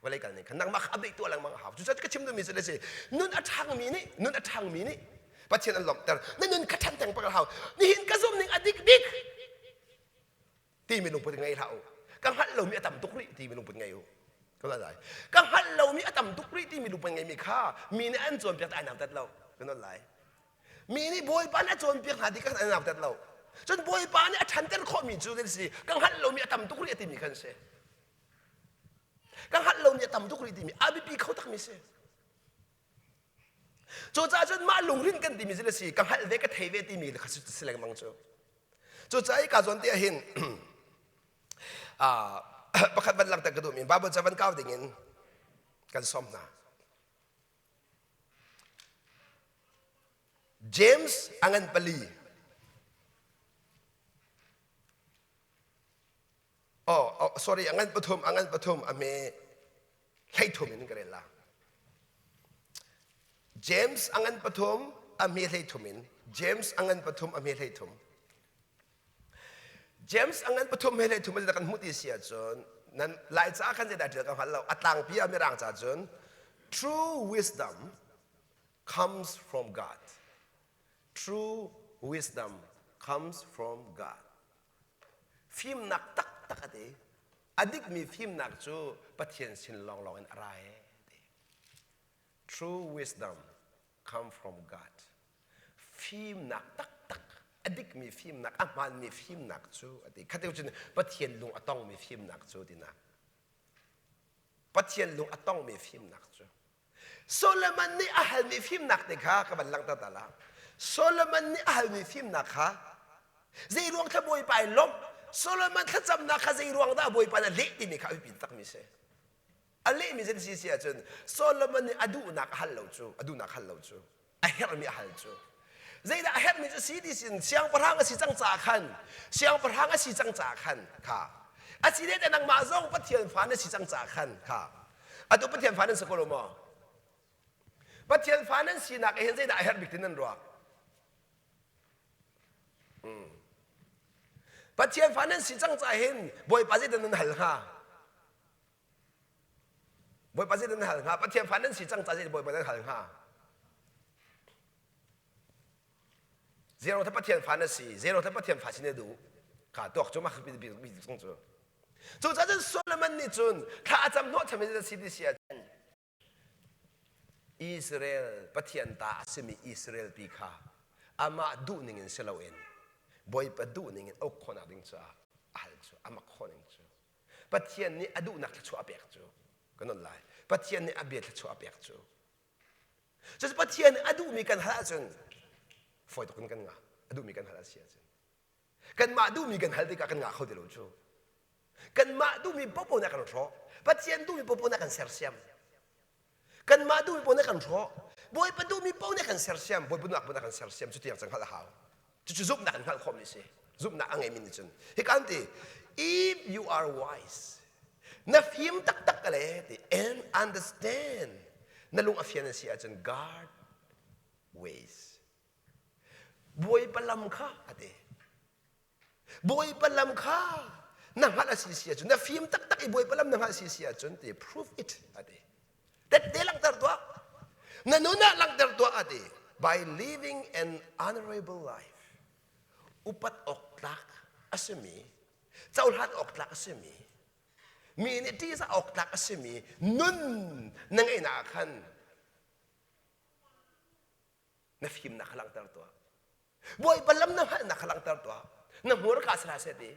Vawlei kal ning kha nangmah kha update tuah lengmang a hau. Cucaah ka chim duhmi cu le si nun a ṭhangmi nih nun a ṭhangmi nih Pathian an lawmhter. Na nun kha ṭhan peng a hau. Nihin ka zumh ning a dik bik timi lungput ngei hlah u. Ka hngalh lomi a tam tuk rih timi lungput ngei u. Ka lai. Ka hngalh lomi a tam tuk rih timi lungput ngeimi kha mi nih an cawnpiak ai nautat lo. Ka nawl lai. Mi nih Bawipa nih a cawnpiak hna ti kha an nautat lo. Cun Bawipa nih a ṭhanter khawhmi cu zei si ka hngalh lomi a tam tuk rih a timi khan si. Ka hngalh lomi a tam tuk rih timi a biapi kho takmi si. Cucaah cun mah lungrin kan timi cu si ka hngalh ve ka thei ve timi kha si lengmang cu. Cucaah ka zawn te ah hin pakhat van langhter ka duhmi Bible ca van kau ding in kan sawm hna. James a ngan pali. Oh, oh sorry, a ngan pathum, a ngan pathum, a me 13 in ka rel la. James a ngan pathum, a me 13 in. James a ngan pathum, a me 13. James a ngan pathum he 13 in kan hmuh ti si ahcun nan lai ca khan zeidah ṭial ka hngal lo a tlangpi ah mirang ca cun true wisdom comes from God. True wisdom comes from God. Fimnak taktak a ti. A dikmi fimnak cu Pathian sin lawnglawng in a ra e ti. True wisdom come from God. Fimnak taktak, a dikmi fimnak, a hmaanmi fimnak cu a ti. Khat cun Pathian lung a tongmi fimnak cu tinak. Pathian lung a tongmi fimnak cu. Solomon nih a halmi fimnak te kha ka van langhter ta la. Solomon nih a halmi fimnak kha zei ruang thla Bawipa ai lawmh Solomon thlacamnak kha zei ruang dah Bawipa nih a leh timi kha a biapi takmi si. A lehmi zei si si ahcun Solomon nih a duhnak a hal lo cu a duhnak hal lo cu a herhmi a hal cu zeidah a herhmi cu si ti sin siangpahrang a si cang caah khan siangpahrang a si cang caah khan kha a si le nangmah zong Pathian fa na si cang caah khan kha atu Pathian fa nan si ko lo maw Pathian fa nan sinak hin zeidah a herh bik ti nan ruah Pathian fa nan si cang caah hin Bawipa zeidah nan hal hnga Bawipa zeidah nan hal hnga? Pathian fa nan si cang ca zeidah Bawipa nan hal hnga? Zero tha Pathian fa na si, zero tha Pathian fa si na duh. Ka tuak cu mah bi bi cung cu. Cu ca cun Solomon nih cun thla a cam hnawh cham in si ti si ahcun Israel Pathian ta a simi Israel pi kha amah duh ning in si loin Bawipa duh ning in uk khawhnak ding caah a hal cu amak khawh ning cu Pathian nih a duhnak thluachuah a pek cu kan on lai. Pathian nih a bia thluachuah a pek cu. Cucu Pathian nih a duhmi kan hal ahcun fawi tuk in kan ngah. A duhmi kan hal a si ahcun. Kanmah duhmi kan hal tikah kan ngah kho ti lo cu. Kanmah duhmi popo nih a kan hrawh. Pathian duhmi popo nih a kan sersiam. Kanmah duhmi paoh nih kan hrawh. Bawipa duhmi paoh nih kan sersiam. Bawipa duhnak paoh nih kan sersiam. Cu tiang cang hngalh a hau. Cucu zumhnak in hngalh khawhmi a si. Zumhnak a ngeimi nih cun. Hika an ti, if you are wise, na fim taktak le ti, and understand, na lung a fian a si ahcun God ways. Bawipa lam kha a ti. Bawipa lam kha na hngalh a si si ahcun na fim taktak i Bawipa lam na hngalh si si ahcun ti prove it a ti. Tette langhter tuah. Na nun ah langhter tuah a ti. By living an honorable life. Upat awk tlak a simi, cohlan awk tlak a simi, mi nih ṭihzah awk tlak a simi nun na ngeihnak ah khan na fimnak kha langhter tuah. Bawipa lam na hngalhnak kha langhter tuah. Na hmurka si hlah seh ti.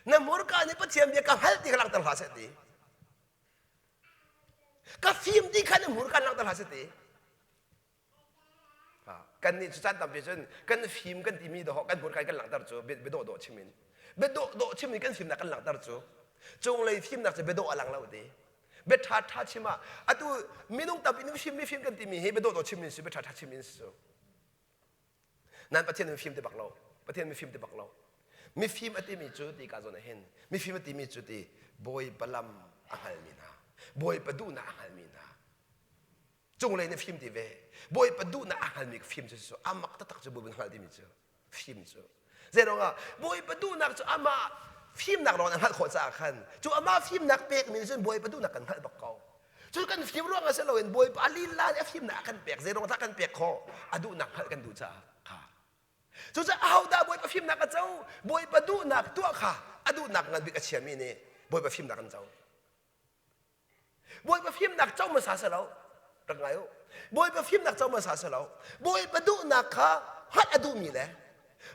Na hmurka nih Pathian bia ka hngalh ti kha langhter hlah seh ti. Ka fim ti kha na hmurka langhter hlah seh ti. Kan nih cu caan tampi cun kan fim kan timi dawh kan hmurka kan langhter cu biadawh dawh chim in biadawh dawh chim in kan fimnak kan langhter cu cunglei fimnak cu biadawh a lang lo ti bia ṭha ṭha chim ah atu minung tampi nih fim mi fim kan timi hi biadawh dawh chim in si bia ṭha ṭha chim in si cu Nan Pathian mifim ti bak lo. Pathian mifim ti bak lo. Mifim a timi cu ti ka zawn ah hin mifim a timi cu ti Bawipa lam a hngalmi hna. Bawipa duhnak a hngalmi hna. Cunglei nih fim ti ve. Bawipa duhnak a hngalmi fim cu cu amak taktak cu Bawipa hngal timi cu fim cu. Zeiruang ah Bawipa duhnak cu amah fimnak lawng in a hngalh khawh caah khan cu amah fimnak pekmi nih cun Bawipa duhnak kan hngalh bak ko. Cu kan fim ruang ah si loin Bawipa lila nih a fimnak a kan pek zeiruang dah kan pek khawh a duhnak hngalh kan duh caah kha. Cucaah ahodah Bawipa fimnak a co? Bawipa duhnak tuah kha a duhnak ngan bik a chiami nih Bawipa fimnak an co. Bawipa fimnak co hmasa si lo. Rak ngai u. Bawipa fimnak co hmasa si lo. Bawipa duhnak kha hngalh a duhmi le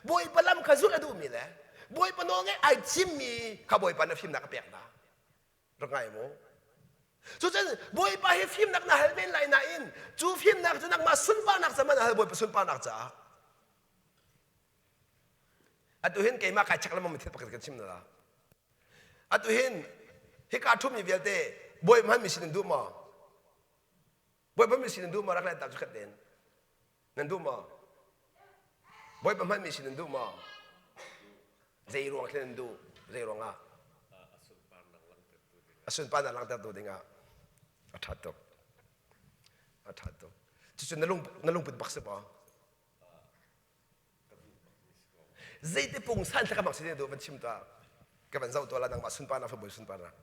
Bawipa lam kha zulh a duhmi le Bawipa nawlngaih ai thimmi kha Bawipa nih fimnak a pek hna. Rak ngai mu. Cucun Bawipa hi fimnak na hal men lai nain cu fimnak cu nangmah sunparnak ca man hal Bawipa sunparnak caah. Atu hin keimah kai check lengmang mi thil pakhat kan chim na la. Atu hin hika ṭhumi vialte Bawipa hmanmi sin in duh maw? Bawipa hmanmi sin in duh maw rak le ta cu khat den. Nan duh maw? Bawipa hmanmi sin nan duh maw? Zei ruang khin nan duh? Zei ruang ah? A sunparnak langhtertu dingah a ṭha tuk. A ṭha tuk. Cucu na lung na lungput bak si maw? Zeiti pungsan thla ka bak si duh van chim tuah. Ka van zoh tuah la nangmah sunparnak fa bawi sunparnak.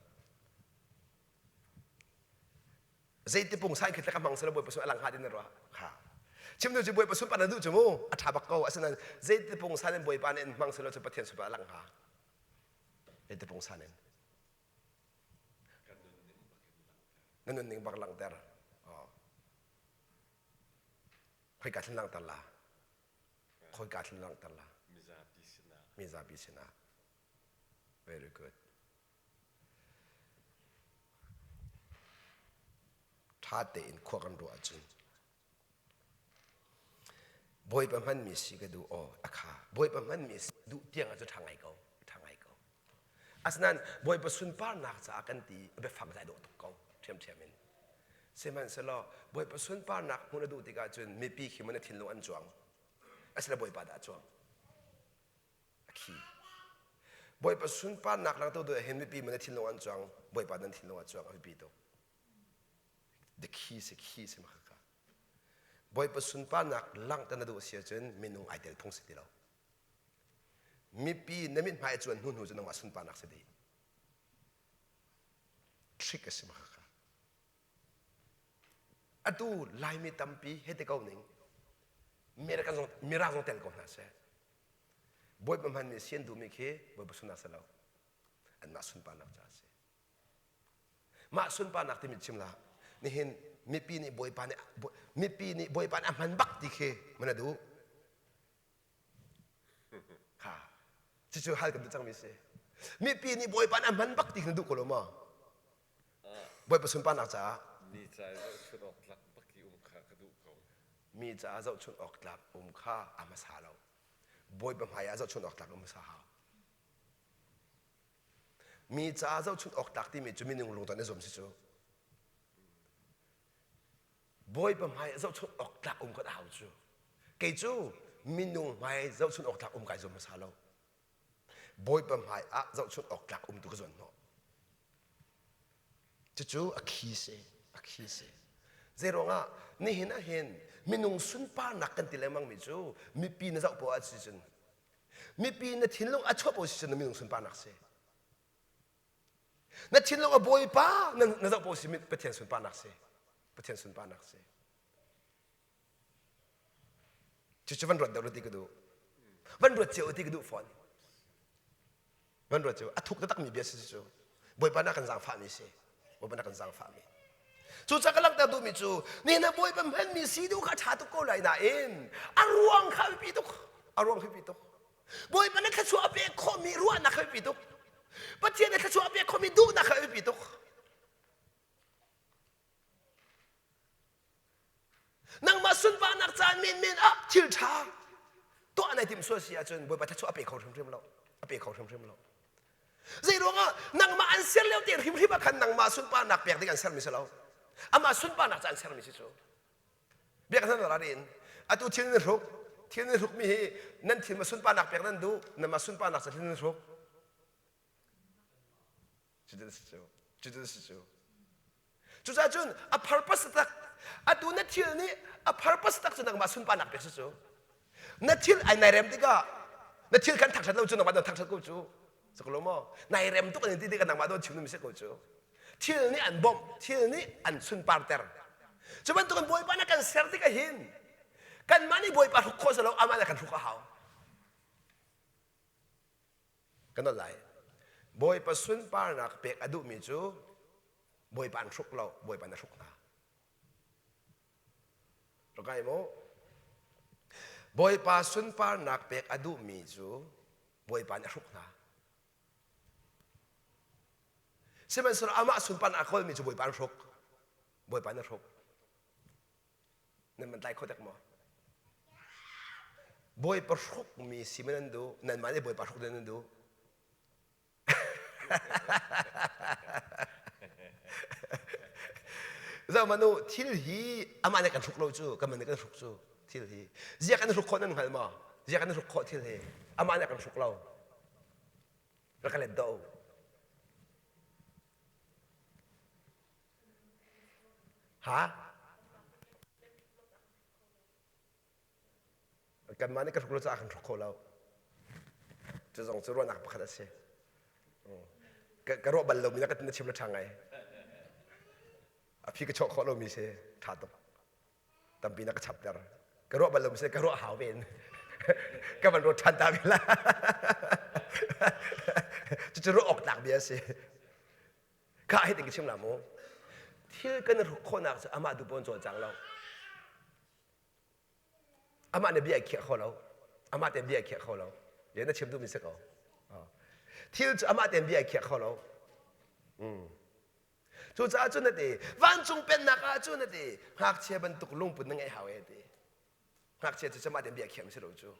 Zeiti pungsan khi ka hmang sela bawipa sun alang hnga din na ruah kha chim nu cu bawipa sunpar na duh cu mu a ṭha bak ko asinain zeiti pungsan in bawipa nih in hmang sela cu pathian sunpar alang hnga zeiti pungsan in na nunning bak langhter khoika thlen langhter la khoika thlen langhter la mizapi sinah mizapi sinah very good Ṭha tein khua kan ruah ahcun Bawipa hmanmi si ka duh aw a kha Bawipa hmanmi si duh tiang ah cu ṭha ngai ko ṭha ngai ko asinain Bawipa sunparnak caah kan ti a biafang zai dawh tuk ko ṭhiamṭhiam in sihmanhsehlaw Bawipa sunparnak hmuh na duh tikah cun mipi khi maw na thinlung an cuang asile Bawipa dah a cuang a khi. Bawipa sunparnak langtu tu hin mipi man na thinlung an cuang, Bawipa nan thinlung a cuang a biapi tuk. The key si key si maka. Bawipa sunparnak langhter na duh si ahcun minung ai tel phung si ti lo. Mipi na mit hmai a cuan hnu hnu cu nangmah sunparnak si dih. Trick a si maka. Atu Laimi tampi he te ko ning American zong Mirang zong tel ko hna seh. Bawipa hman nih sian duhmi khi Bawipa sunnak si lo. Anmah sunparnak caah a si. Mah sunparnak timi chim la. Nihin mipi nih Bawipa nih mipi nih Bawipa nih a hman bak ti khi mana duh. Kha. Cucu hal kan duh cangmi si. Mipi nih Bawipa nih a hman bak ti khi na duh ko lo maw? Bawipa sunparnak caah mi ca zohchunh awk tlak bak i um kha ka duh ko. Mi caah zohchunh awk tlak um kha a hmasa lo. Bawipa hmai ah zohchunh awk tlak um hmasa hau. Mi caah zohchunh awk tlak timi cu minung lungton i zuam si cu. Bawipa hmai ah zohchunh awk tlak um kan hau cu. Kei cu minung hmai zohchunh awk tlak um kai zuam hmasa lo. Bawipa hmai ah zohchunh awk tlak um tu ka zuan hnawh. Cucu a khi si, a khi si. Zeiruangah nihin ah hin minung sunparnak kan ti lengmang mi cu mipi na zoh poah si cun mipi na thinlung a chuah poah si cun na minung sunparnak si. Na thinlung a Bawipa na, na zoh poah si Pathian sunparnak si. Pathian sunparnak si. Cucu van ruat deuh ti ka duh. Van ruat cio ti ka duh fawn. Van ruat cio. A thuk taktakmi bia si cu. Bawipa na kan zaangfahmi si. Bawipa na kan zaangfahmi. Cucaah ka langhter duhmi cu ni na Bawipa hmanmi si duh kha ṭha tuk ko lai nain a ruang kha biapi tuk. A ruang biapi tuk. Bawipa na thluachuah a pek khawhmi ruahnak kha biapi tuk. Pathian na thluachuah a pek khawhmi duhnak kha biapi tuk. Nangmah sunparnak caan menmen ah thil ṭha tuah nai timh sual si ahcun Bawipa thluachuah a pe kho hrimhrim lo. A pe kho hrimhrim lo. Zei ruangah nangmah an ser lio te hrimhrim ah khan nangmah sunparnak pek ding an sermi si lo. Amah sunparnak ca an sermi si cu. Biak nan ra in atu thil nan hruk thil nan hrukmi hi nan thil ma sunparnak pek nan duh namah sunparnak ca thil nan hruk. Cutin si cu. Cutin si cu. Cucaah cun a purpose tak atu na thil nih a purpose tak cu nangmah sunparnak pek si cu. Na thil ai nai rem tikah na thil kan thangṭhat lo cu nangmah don thangṭhat ko cu. Sak lo maw? Nai rem tuk an ti tikah nangmah don chim mi si ko cu. Thil nih an bawmh, thil nih an sunparter. Cu bantukin Bawipa na kan ser tikah hin kanmah nih Bawipa hruk khawh si lo, amah nih kan hruk a hau. Kan nawl lai. Bawipa sunparnak pek a duhmi cu Bawipa an hruk lo, Bawipa na hruk hna. Rakai mu. Bawipa sunparnak pek a duhmi cu Bawipa nih a hruk hna. Sihmanhsehlaw amah sunparnak a kawlmi cu Bawipa an hruk. Bawipa na hruk. Nan man tlai kho dek maw? Bawipa hrukmi si man nan duh, nanmah nih Bawipa hruk nan duh. Zoh manu thil hi amah nih kan hruk lo cu kan man nih kan hruk cu thil hi zia kan hruk khawh nan hngal maw zia kan hruk khawh thil hi amah nih kan hruk lo rak ka let do ha Kanmah nih kan hruk lo caah kan hruk kho lo. Cu zong cu ruahnak pakhat a si. Ka ruah bal lomi na ka na chim le ṭha ngai. A phi ka chuah khawh lomi si ṭha tuk. Tampi na ka chapter. Ka ruah bal lomi si ka ruah hau ven. Ka van ruat ṭhan ta ve la. Cucu ruah awk tlak bia a si. Kha hi tin ka chim la mu. Thil kan hruk khawhnak cu amah tu pawn cawlcang lo. Amah nih bia a khiah kho lo. Amah tein bia a khiah kho lo. Ye na chim duhmi si ko. Thil cu amah tein bia a khiah kho lo. Mm. Cucaah cun na ti, vancung pennak ah cun na ti, ngakchia bantuk lungput na ngeih hau e ti. Ngakchia cu amah tein bia khiah mi si lo cu.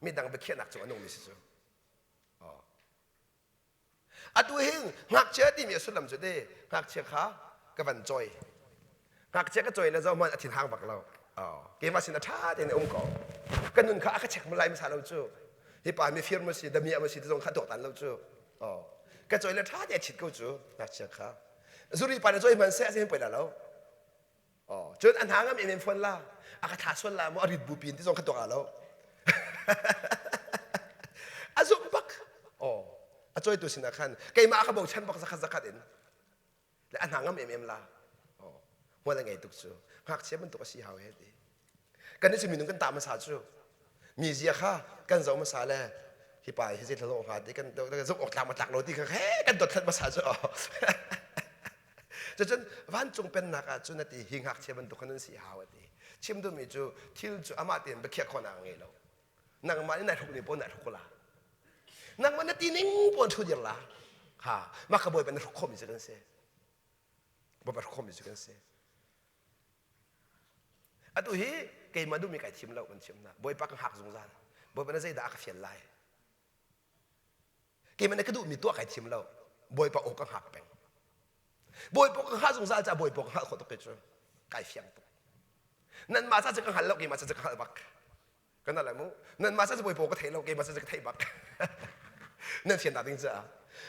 Midang biakhiahnak cu a nungmi si cu. Atu hin ngakchia timi a sullam cu te ngakchia kha ka van cawi. Ngakchia ka cawi le zoh hmanh a thin hang bak lo. Keimah sin a ṭha tein a um ko. Ka nun kha a ka check lai hmasa lo cu. Hi pa mifir ma si, damiah ma si ti zong kha tuaktan lo cu. Ka cawi le ṭha tein a chit ko cu ngakchia kha. Zuri pa na cawi hmanh seh a si hin poi la lo. Oh, cun a hna ngam in fawn la. A ka tha sual la maw a rit bu pin ti zong kha tuak lo. A zumh bak. Oh, a cawitu sinah khan keimah a ka bochan bak zakhat zakhat in. Le a hna ngam em em la. Oh, hmual a ngei tuk cu. Ngakchia bantuk a si hau he ti. Kan nih cu minung kan tah hmasa cu. Mi zia kha kan zoh hmasa le hi pa hi zei thlalawh hnga ti kan zoh awk tlak ma tlak lo ti kha he kan dot hmasa cu. Cucun vancung pennak ah cun a ti hi ngakchia bantuk khan an si hau a ti. Chim duhmi cu thil cu amah tein biakhiah khawhnak a ngei lo. Nangmah nih nai hruk ning paoh nai hruk ko la. Nangmah na ti ning paoh ṭhu dir la. Ha, mah kha Bawipa na hruk khawhmi cu kan si. Bawipa hruk khawhmi cu kan si. Atu hi keimah duhmi kai thim lo kan chim na. Bawipa ka hngak zungzal. Bawipa na zeidah a ka fial lai. Keimah nih ka duhmi tuah kai thim lo. Bawipa aw ka hngak peng. Bawipa ka hngah zungzal caah Bawipa ka hngalh khawh tuk kei cu. Kai fiang tuk. Nanmah ca cu ka hngal lo, keimah ca cu ka hngalh bak. Kan lai mu. Nanmah ca cu Bawipa ka thei lo, keimah ca cu ka theih bak. Nan fian ta ding caah.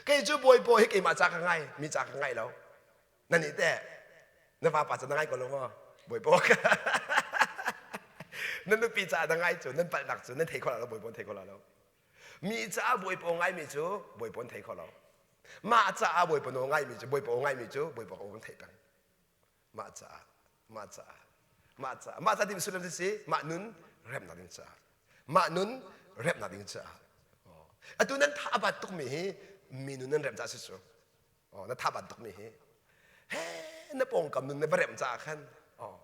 Kei cu Bawipa hi keimah ca ka ngai, mi ca ka ngai lo. Nan nih teh na vapa cu na ngai ko lo maw? Bawipa ka. Nan nupi caah na ngai cu, nan palhnak cu nan thei kho lo, Bawipa thei kho lo. Mi caah Bawipa ngaimi cu Bawipa an thei kho lo. Mah caah Bawipa nawl ngaimi cu Bawipa aw ngaimi cu Bawipa aw kan theih peng. Mah caah, mah caah, mah caah, mah caah timi sullam si mah nun remnak ding caah. Mah nun remnak ding caah. Atu nan tha a bat tukmi hi mi nun nan rem caah si cu. Oh, na tha bantuk mi hi he na pawngkam nun na va remh caah khan oh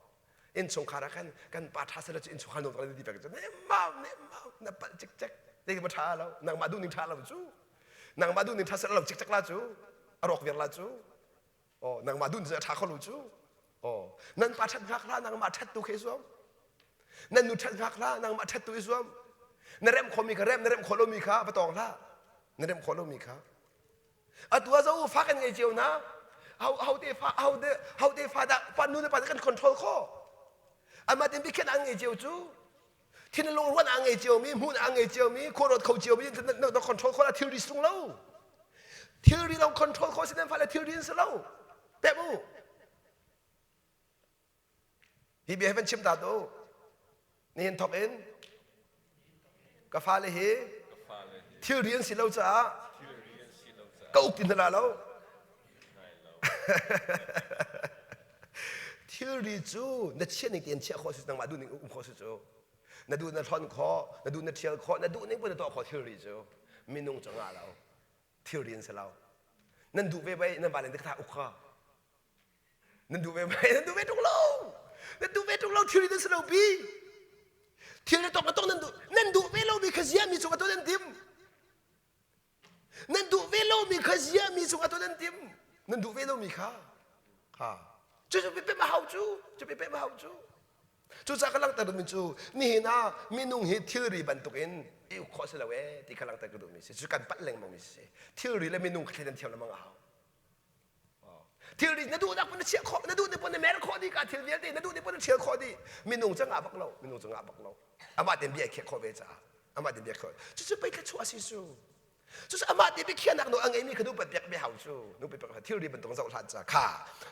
innchungkhar ah khan kan pa ṭha seh cu innchungkhar nuam tak ti pek cu nemmau nemmau na palh cikcek zei ma ṭha lo nangmah duh ning ṭha lo cu nangmah duh ning ṭha seh lo cikcek la cu a rawk viar la cu oh nangmah duh ning a ṭha kho lo cu oh nan pa ṭhat hngak hlah nangmah ṭhat tu khi zuam nan nu ṭhat hngak hlah nangmah ṭhat tu i zuam na remh khomi kha rem na remh khawh lomi kha va tawng hlah na remh khawh lomi kha Atu ah zo fa kan ngei cio hna. Ho te fa ho te ho te fa dah pa nu le pa kan control khawh. Amah tin bikhen an ngei cio cu. Thin lung ruan an ngei cio mi, hmun an ngei cio mi, khuaruat kho cio mi na control khawh la thilri sung lo. Thilri lo control khawh si nan fa le thilri in si lo. Pek u. Hi bia hi van chim ta tu. Nihin thawk in ka fale hi thilri an si lo caah ka uk ti hna lo. Thilri cu na chiah ning tein chiah khawh si nangmah duh ning um khawh si cu. Na duh na hlon khawh, na duh na ṭhial khawh, na duh ning pun na tuah khawh thilri cu minung cu ngah lo. Thilri an si lo. Nan duh ve bai nan vale na ka uk kha. Nan duh ve mai, nan duh ve ṭung lo. Nan duh ve ṭung lo, thil nan si lo pi. Thil na tong na tong nan duh, nan duh ve lomi kha zia mi cungah tuah nan tim. Nan duh ve lomi kha zia mi cungah tuah nan tim. Nan duh ve lomi kha. Ha. Cu cu pepem a hau cu. Cu pepem a hau cu. Cucaah ka langhter duhmi cu nihin ah minung hi thilri bantukin i uk khawh si lo ee ti kha langhter ka duhmi si. Cu kan palh lengmang mi si. Thilri le minung kha thleidan thiam lengmang a hau. Thilri na duhnak pun na chiah khawh, na duh ni pun na mer khawh dih ka thil vialte na duh ni pun na thial khawh dih. Minung cu ngah bak lo, minung cu ngah bak lo. Amah ten bia khiah khawh ve caah. Amah ten bia khawh. Cucu pei thluachuah a si cu. Cucu amah te biakhiahnak nawl a ngeimi kha nupat piak bia hau cu. Nupat piak thilri bantuk zoh hlan ca kha.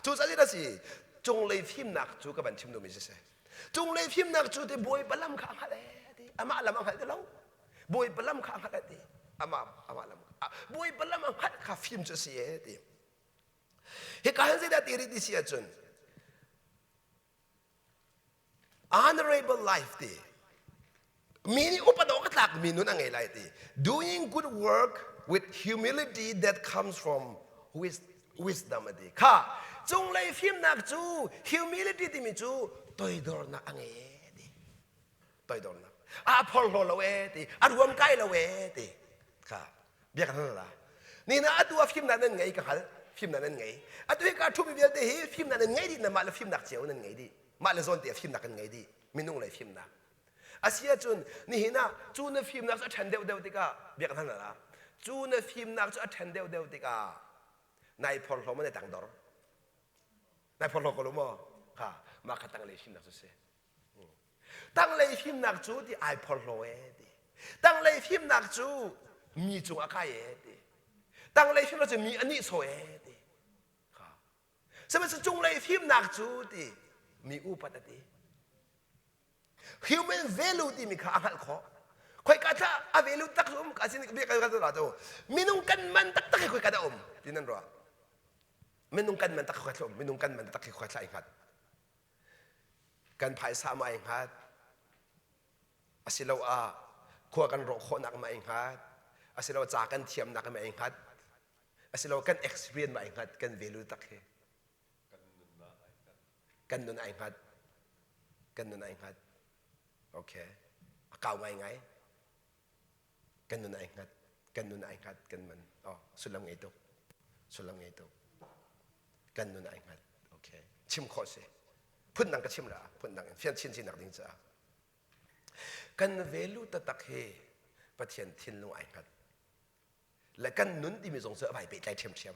Cu ca a si cunglei fimnak cu ka van chim duhmi si. Cunglei fimnak cu te Bawipa lam kha a hngalh ee ti. Amah lam a hngalh ti lo. Bawipa lam kha a hngalh ti. Amah amah lam Bawipa lam a hngalh kha fim cu a si ee ti. Hika hin zeidah ti rih ti si ahcun honorable life ti mi nih upat awk a tlakmi nun a ngei lai ti doing good work with humility that comes from wisdom a ti kha cunglei fimnak cu humility timi cu toidornak a ngei e ti toidornak a phorhlaw lo e ti a ruam kai lo e ti kha bia kan hal la ni na atu a fimnak nan ngei ka hal fimnak nan ngei atu hi ka thumi vialte hi fimnak nan ngei dih na mah le fimnak cio nan ngei dih mah le zawn te fimnak kan ngei dih minung lei fimnak asi ahcun nihin ah cu na fimnak cu a ṭhen deuh deuh tikah bia kan hal la cu na fimnak cu a ṭhen deuh deuh tikah nai phorhlaw ma na tangdor nai phorhlaw ko lo maw kha mah kha tanglei fimnak cu si Tanglei fimnak cu ti ai phorhlaw e ti. Tanglei fimnak cu mi cung a kai e ti. Tanglei fimnak cu mi a nihsawh e ti. Kha. Sihmanhsehlaw cunglei fimnak cu ti mi upat a ti. Human value timi kha a hngalh khawh. Khoika thla a value tak um ka sin bia ka ka tu minung kan man taktak hi khoika dah um ti nan ruah. Minung kan man tak khoika um minung kan man tak hi khoika thla i hngat. Kan phaisa ma ai hngat asiloah khua kan rawh khawhnak ma ai hngat asiloah ca kan thiamnak ma ai hngat asiloah kan experience ma ai hngat kan value tak hi kan nun ai hngat kan nun ai hngat okay a kau ngaingai kan nun ai hngat kan nun ai hngat kan man oh sullam ngei tuk sullam ngei tuk kan nun ai hngat okay chim khawh si phun dang ka chim la phun dang in fian chin chin nak ding caah kan value taktak hi Pathian thinlung ai hngat le kan nun timi zong cu a vai pehtlai ṭhiamṭhiam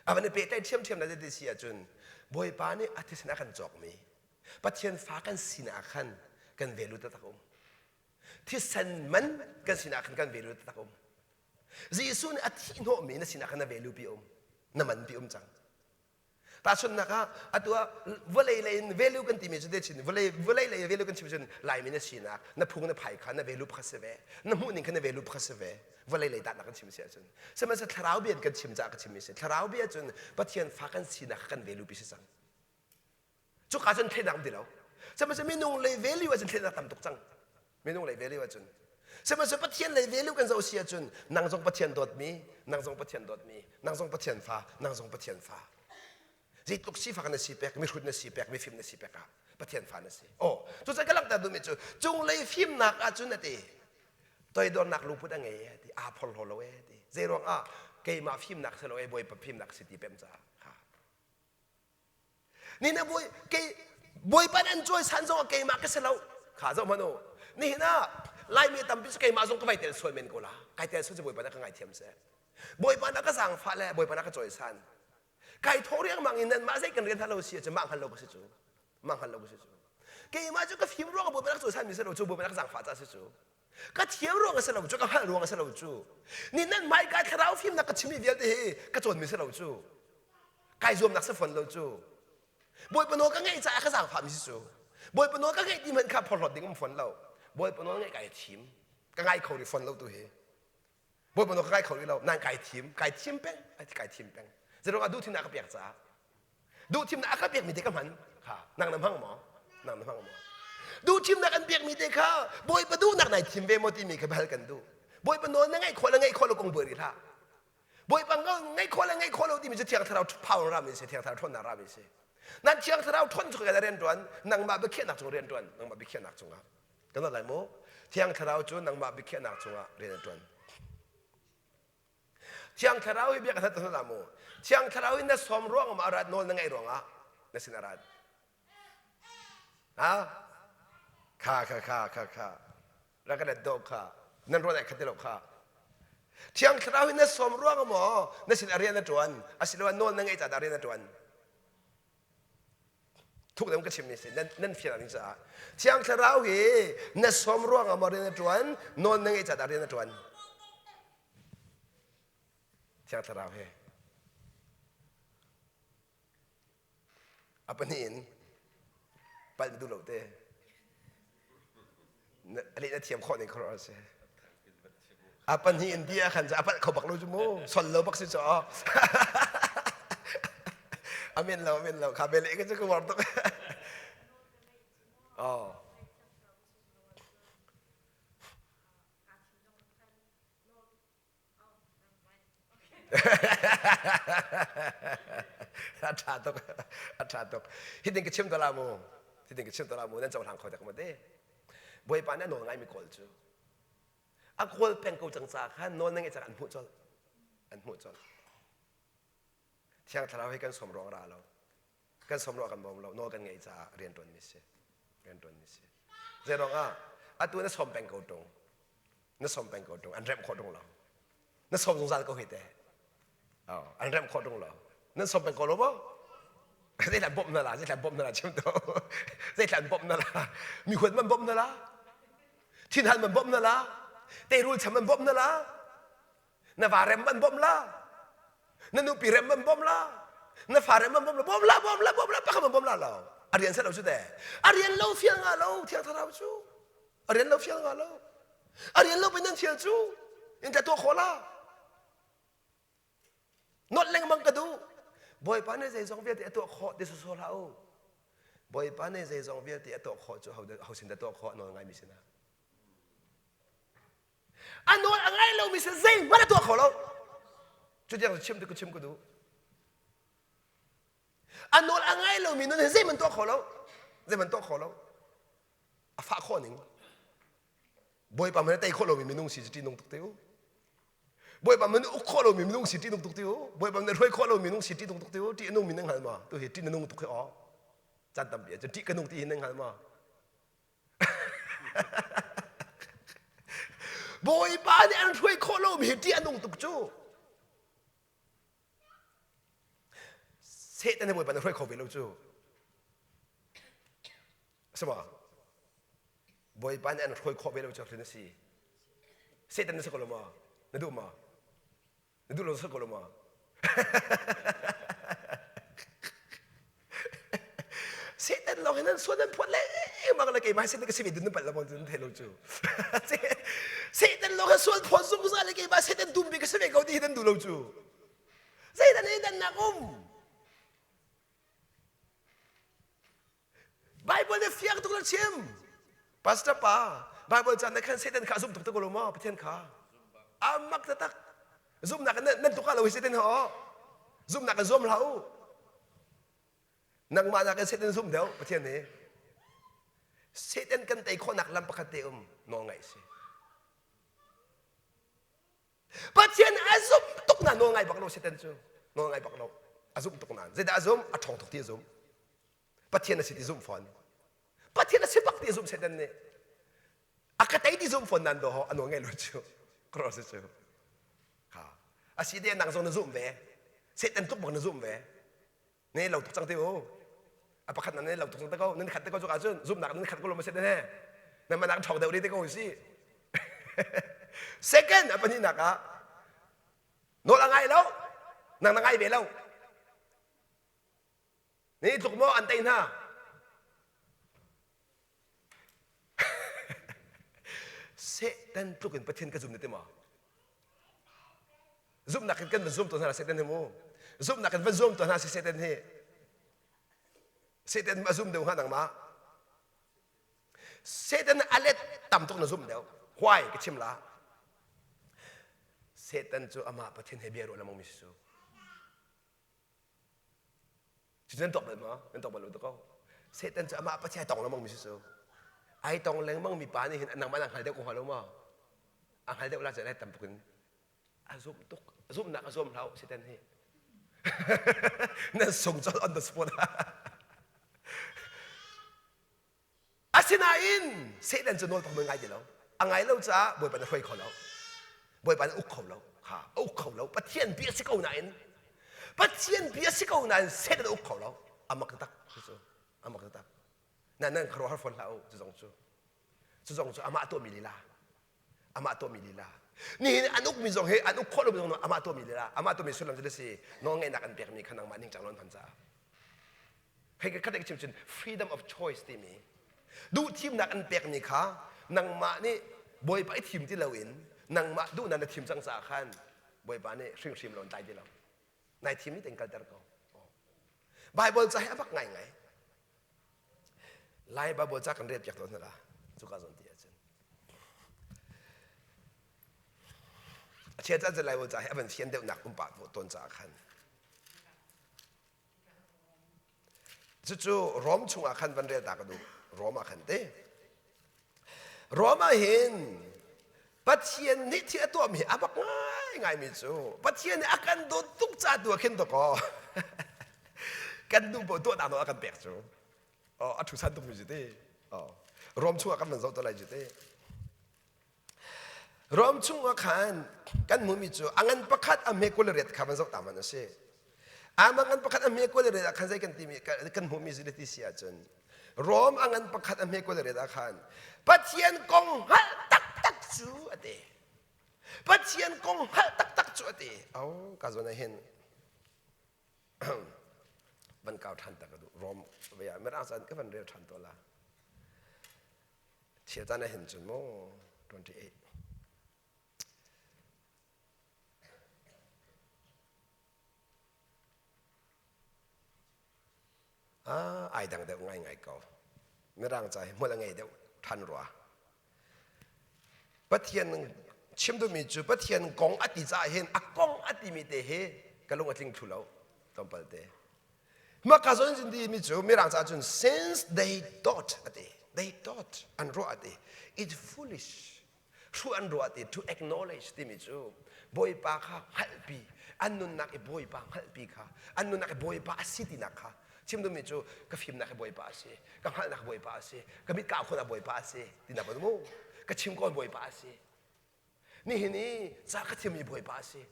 a van i pehtlai ṭhiamṭhiam na ti si ahcun Bawipa nih a thisen a kan cawkmi Pathian fa kan sinak khan kan value taktak um Thisen man kan sinah khan kan value taktak um. Jesuh nih a thih hnawhmi na sinah khan na value pi um. Na man pi um cang. Tahchunhnak ah atu ah vawlei lei in value kan timi cu te chin vawlei vawlei lei value kan chim cun Laimi na sinak na phung na phai kha na value pakhat si ve na hmuh ning kha na value pakhat si ve vawlei lei tahnak kan chim si ahcun sihmanhsehlaw thlarau bia in kan chim caah ka chimmi si thlarau bia cun Pathian fa kan sinak kha kan value pi si cang Cuka cun thleinak um ti lo. Sihmanhsehlaw minung lei value ahcun thleinak tam tuk cang. Minung lei value ahcun. Sihmanhsehlaw Pathian lei value kan zoh si ahcun nang zong Pathian dawtmi, nang zong Pathian dawtmi, nang zong Pathian fa, nang zong Pathian fa. Zeitluk sifak na si pek, mihrut na si pek, mifim na si pek ah Pathian fa na si. Oh, cucaah ka langhter duhmi cu cunglei fimnak ahcun a ti toidornak lungput a ngei e ti aa phorhlaw lo e ti zeiruang ah keimah fimnak si lo e Bawipa fimnak si ti pem caah Ni na bawi kei bawipa an cawisan zong ah keimah ka si lo. Kha zoh hmanh u. Nihin ah Laimi tampi cu keimah zong ka vai tel sual men ko la. Kai tel sual cu bawipa na ka ngaithiam seh. Bawipa na ka zaangfah le bawipa na ka cawisan. Kai thawh riangmang in nanmah zei kan rian hna lo si ahcun mah hngal lo ka si cu. Mah hngal lo ka si cu. Keimah cu ka fim ruang ah bawipa na ka cawisan mi si lo cu bawipa na ka zaangfah caah si cu. Ka thiam ruang a si lo cu ka hngalh ruang a si lo cu. Ni nan hmaika thlarau fimnak ka chimmi vialte hi ka cawnmi si lo cu. Kai zuamnak si fawn lo cu. Bawipa nawl ka ngeih caah ka zaangfahmi si cu. Bawipa nawl ka ngeih ti hmanh kha phorhlawt ding um fawn lo. Bawipa nawl ngeih kai thim. Ka ngai kho rih fawn lo tu hi. Bawipa nawl ka ngai kho rih lo. Nan kai thim. Kai thim peng. Kai thim peng. Zeiruang ah duhthimnak ka pek caah. Duhthimnak a ka pekmi te ka hman. Kha nang na hmang maw? Nang na hmang maw? Duhthimnak an pekmi te kha Bawipa duhnak nai thim ve maw timi kha hal kan duh. Bawipa nawl na ngaih khawh le ngaih khawh lo kong buai rih hlah. Bawipa ngaih khawh le ngaih khawh lo timi cu Thiang Thlarau power rami si, Thiang Thlarau ṭhawnnak rami si. Nan Thiang Thlarau ṭhawn chung rian ṭuan, nangmah biakhiahnak cung rian ṭuan, nangmah biakhiahnak cungah. Kan lai mu. Thiang Thlarau cu nangmah biakhiahnak cungah rian a ṭuan. Thiang Thlarau hi bia ka that hna mu. Thiang Thlarau hi na sawm ruang ah a rat nawl na ngaih ruangah na sin a rat. Ha? Kha kha kha kha kha. Rak ka let do kha. Nan ruan ai khat ti lo kha. Thiang Thlarau hi na sawm ruang maw na sin a rian a ṭuan asiloah nawl na ngeih caah rian a ṭuan. Thuk deuh ka chimmi si nan nan fian ding caah Thiang Thlarau hi na sawm ruangah maw rian a ṭuan nawl na ngeih caah rian a ṭuan. Thiang Thlarau hi a pahnih in palh na duh lo te a leh na thiam khawh ning khuaruah a si a pahnih in ti ah khan a palh kho bak lo cu mu sol lo bak si cu amen lo amen lo kha bele ka cu ka war tuk oh A ṭha tuk. A ṭha tuk. Hitin ka chim ta la mu. Hitin ka chim ta la mu. Nan cohlang kho dek ma te. Bawipa nih a nawl ngaimi kawl cu. A kawl peng ko cang ca khan nawl na ngeih cang an hmuh colh. An hmuh colh. Thiang Thlarau hi kan sawm ruang ra lo. Kan sawm ruang kan bawm lo. Nawl kan ngeih caah rian ṭuanmi si. Rian ṭuanmi si. Zei ruangah atu na sawm peng ko ṭung. Na sawm peng ko ṭung. An remh khawh ṭung lo. Na sawm zungzal ko hi te. Oh, an remh khawh ṭung lo. Nan sawm peng ko lo maw? Zeithlan bawmh na la, zeithlan bawmh na la chim to. Zeithlan bawmh na la. Mi huat man bawmh na la. Thinhan man bawmh na la. Teirul cham man bawmh na la. Na va rem an bawmh la. Na nupi rem an bawmh la. Na fa rem an bawmh la. Bawm la, bawm la, bawm la, pakhat an bawm la lo. A rian set lo cu te. A rian lo fial nga lo, Thiang Thlarau cu. A rian lo fial nga lo. A rian lo pe nan fial cu. In ta tuah khawh la. Not lengmang ka duh. Bawipa nih zeizong vialte a tuah khawh ti sawsawh hlah u. Bawipa nih zeizong vialte a tuah khawh cu ho sin dah tuah khawh nawl ngaimi sinah. A nawl a ngai lomi sin zeihmanh a tuah kho lo. Cu tiang chim ti chim ka duh. A nawl a ngai lomi nun hi zeihmanh tuah kho lo. Zeihmanh tuah kho lo. A fah khawh ning. Bawipa hmanh a tei khawh lomi minung si cu ṭihnung tuk te u. Bawipa hmanh uk khawh lomi minung si ṭihnung tuk te u. Bawipa hmanh hruai khawh lomi minung si ṭihnung tuk te u. Ṭih a nungmi nan hngal ma? Tu hi ṭih na nung tuk hi aw. Caan tampi ah cun ṭih ka nung ti hi nan hngal ma? Bawipa nih an hruai khawh lomi hi ṭih a nung tuk cu. Satan nih Bawipa nih hruai kho ve lo cu. A si maw? Bawipa nih an hruai khawh ve lo cu hrin a si. Satan na si ko lo maw? Na duh maw? Na duh lo si ko lo maw? Satan lawng hin an sual an phuat lengmang le keimah Satan ka si ve dun palh lo maw nan thei lo cu. Satan lawng hin sual phuat zungzal le keimah Satan dum bik ka si ve ko ti hi nan duh lo cu. Zeidah nih dannak um? Bible nih fiang tuk na chim. Pastor pa, Bible caan na khan Satan kha a zum tuk te ko lo maw Pathian kha? Amak taktak. Zumnak nan nan tuk lo hi Satan ho. Zumnak in zuam hlah u. Nangmah nakin Satan zum deuh Pathian nih. Satan kan tei khawhnak lam pakhat te um nawl ngaih si. Pathian a zum tuk na nawl ngai bak lo Satan cu. Nawl ngai bak lo. A zum tuk nain. Zeidah a zum? A ṭhawng tuk ti a zum. Pathian a si ti zumh fawn. Pathian a si bak ti zumh Satan nih. A ka tei ti zumh fawn nan do ho a nawl ngai lo cu. Cross cu. Ha. A si te nang zong na zumh ve. Satan tuk bak na zumh ve. Ne lo tuk cang te u. A pakhat nan ne lo tuk cang te ko. Nan khat te ko cu ahcun zumhnak nan khat ko lo ma Satan he. Nan manak ṭhawng deuh rih te ko si. Second a pahnihnak ah nawl a ngai lo. Nang na ngai ve lo. Ni tluk maw an tei hna? Satan tluk in Pathian ka zum ne ti maw? Zumhnak in kan van zum tawn hna Satan hi mu. Zumhnak in van zum tawn hna si Satan hi. Satan a zum deuh hnga nangmah. Satan a let tam tuk na zum deuh. Why ka chim la. Satan cu amah Pathian he bia ruah lengmang mi si cu. Cucu nan tuak bal maw? Nan tuak bal lo ko. Satan cu amah Pathian tong lengmang mi si cu. Ai tong lengmang mi pa nih hin nangmah na hngal deuh ko hnga lo maw? A hngal deuh la cu lai tam tuk in. A zum tuk. Zumhnak a zuam hlah Satan hi. Nan sung colh on the spot. Asinain Satan cu nawl pak ngai ti lo. A ngai lo caah Bawipa na hruai kho lo. Bawipa na uk kho lo. Ha, a uk kho lo. Pathian bia si ko nain Pathian bia si ko nain Satan a uk kho lo. A mak tak cu. A mak tak. Na nan khuaruahhar fawn hlah u cu zong cu. Cu zong cu amah tuahmi lila. Amah tuahmi lila. Nihin an ukmi zong hi an uk khawh lomi zong amah tuahmi lila. Amah tuahmi sullam cu si nawlngeihnak an pekmi kha nangmah ningcang lo an hman caah. Hei khat ka chim cun freedom of choice timi duhthimnak an pekmi kha nangmah nih Bawipa i thim ti loin nangmah duhnak na thim cang caah khan Bawipa nih hringhrim lo an tlai ti lo. Nai thim ni tein kalter ko. Bible ca hi a bak ngaingai. Lai Bible ca kan rel piak tawn hna la. Cuka zawn ti ahcun. A chia caan Lai Bible ca hi a van fian deuhnak um pah tawn caah khan. Cucu Rom chungah khan van rel ta ka duh. Rom ah khan te. Rom ah hin Pathian nih thil a tuahmi hi a bak ngaingaimi cu Pathian nih a kan dawt tuk ca tu ah khin dawkaw kan duh paoh tuahnak nawl a kan pek cu. Oh, a ṭhusan tukmi cu ti. Oh, Rom chungah kan van zoh te lai cu ti. Rom chungah khan kan hmuhmi cu a ngan pakhat a hme 28 kha van zoh ta hmanh a si. A ngan pakhat a hme 28 ah khan zei kan timi kan hmuhmi cu ti si ahcun Rom a ngan pakhat a hme 28 ah khan Pathian kong hngalh taktak cu a ti. Pathian kong hngalh taktak cu a ti. Oh, ka zawn ah hin van kau ṭhan ta ka duh. Rom vei ah mirang caan ka van rel ṭhan to la. Thil caan ah hin cun maw 28 ah ai dang deuh ngaingai ko. Mirang ca hi hmual a ngei deuh ṭhan rua. Pathian chim duhmi cu Pathian kong a ti caah hin a kong a timi te hi ka lung a tling thlu lo tlawmpal te. Maka zawn zin timi cu Mirang caah cun since they thought a ti. They thought an ruah a ti. It's foolish. Hruh an ruah ti to acknowledge timi cu Bawipa kha hngalhpi an nunnak i Bawipa hngalhpi kha an nunnak i Bawipa a si tinak kha chim duhmi cu ka fimnak hi Bawipa a si ka hngalhnak Bawipa a si ka mit ka khawhnak Bawipa a si tinak mu ka chim ko Bawipa a si Nihin i ca ka thiammi Bawipa a si.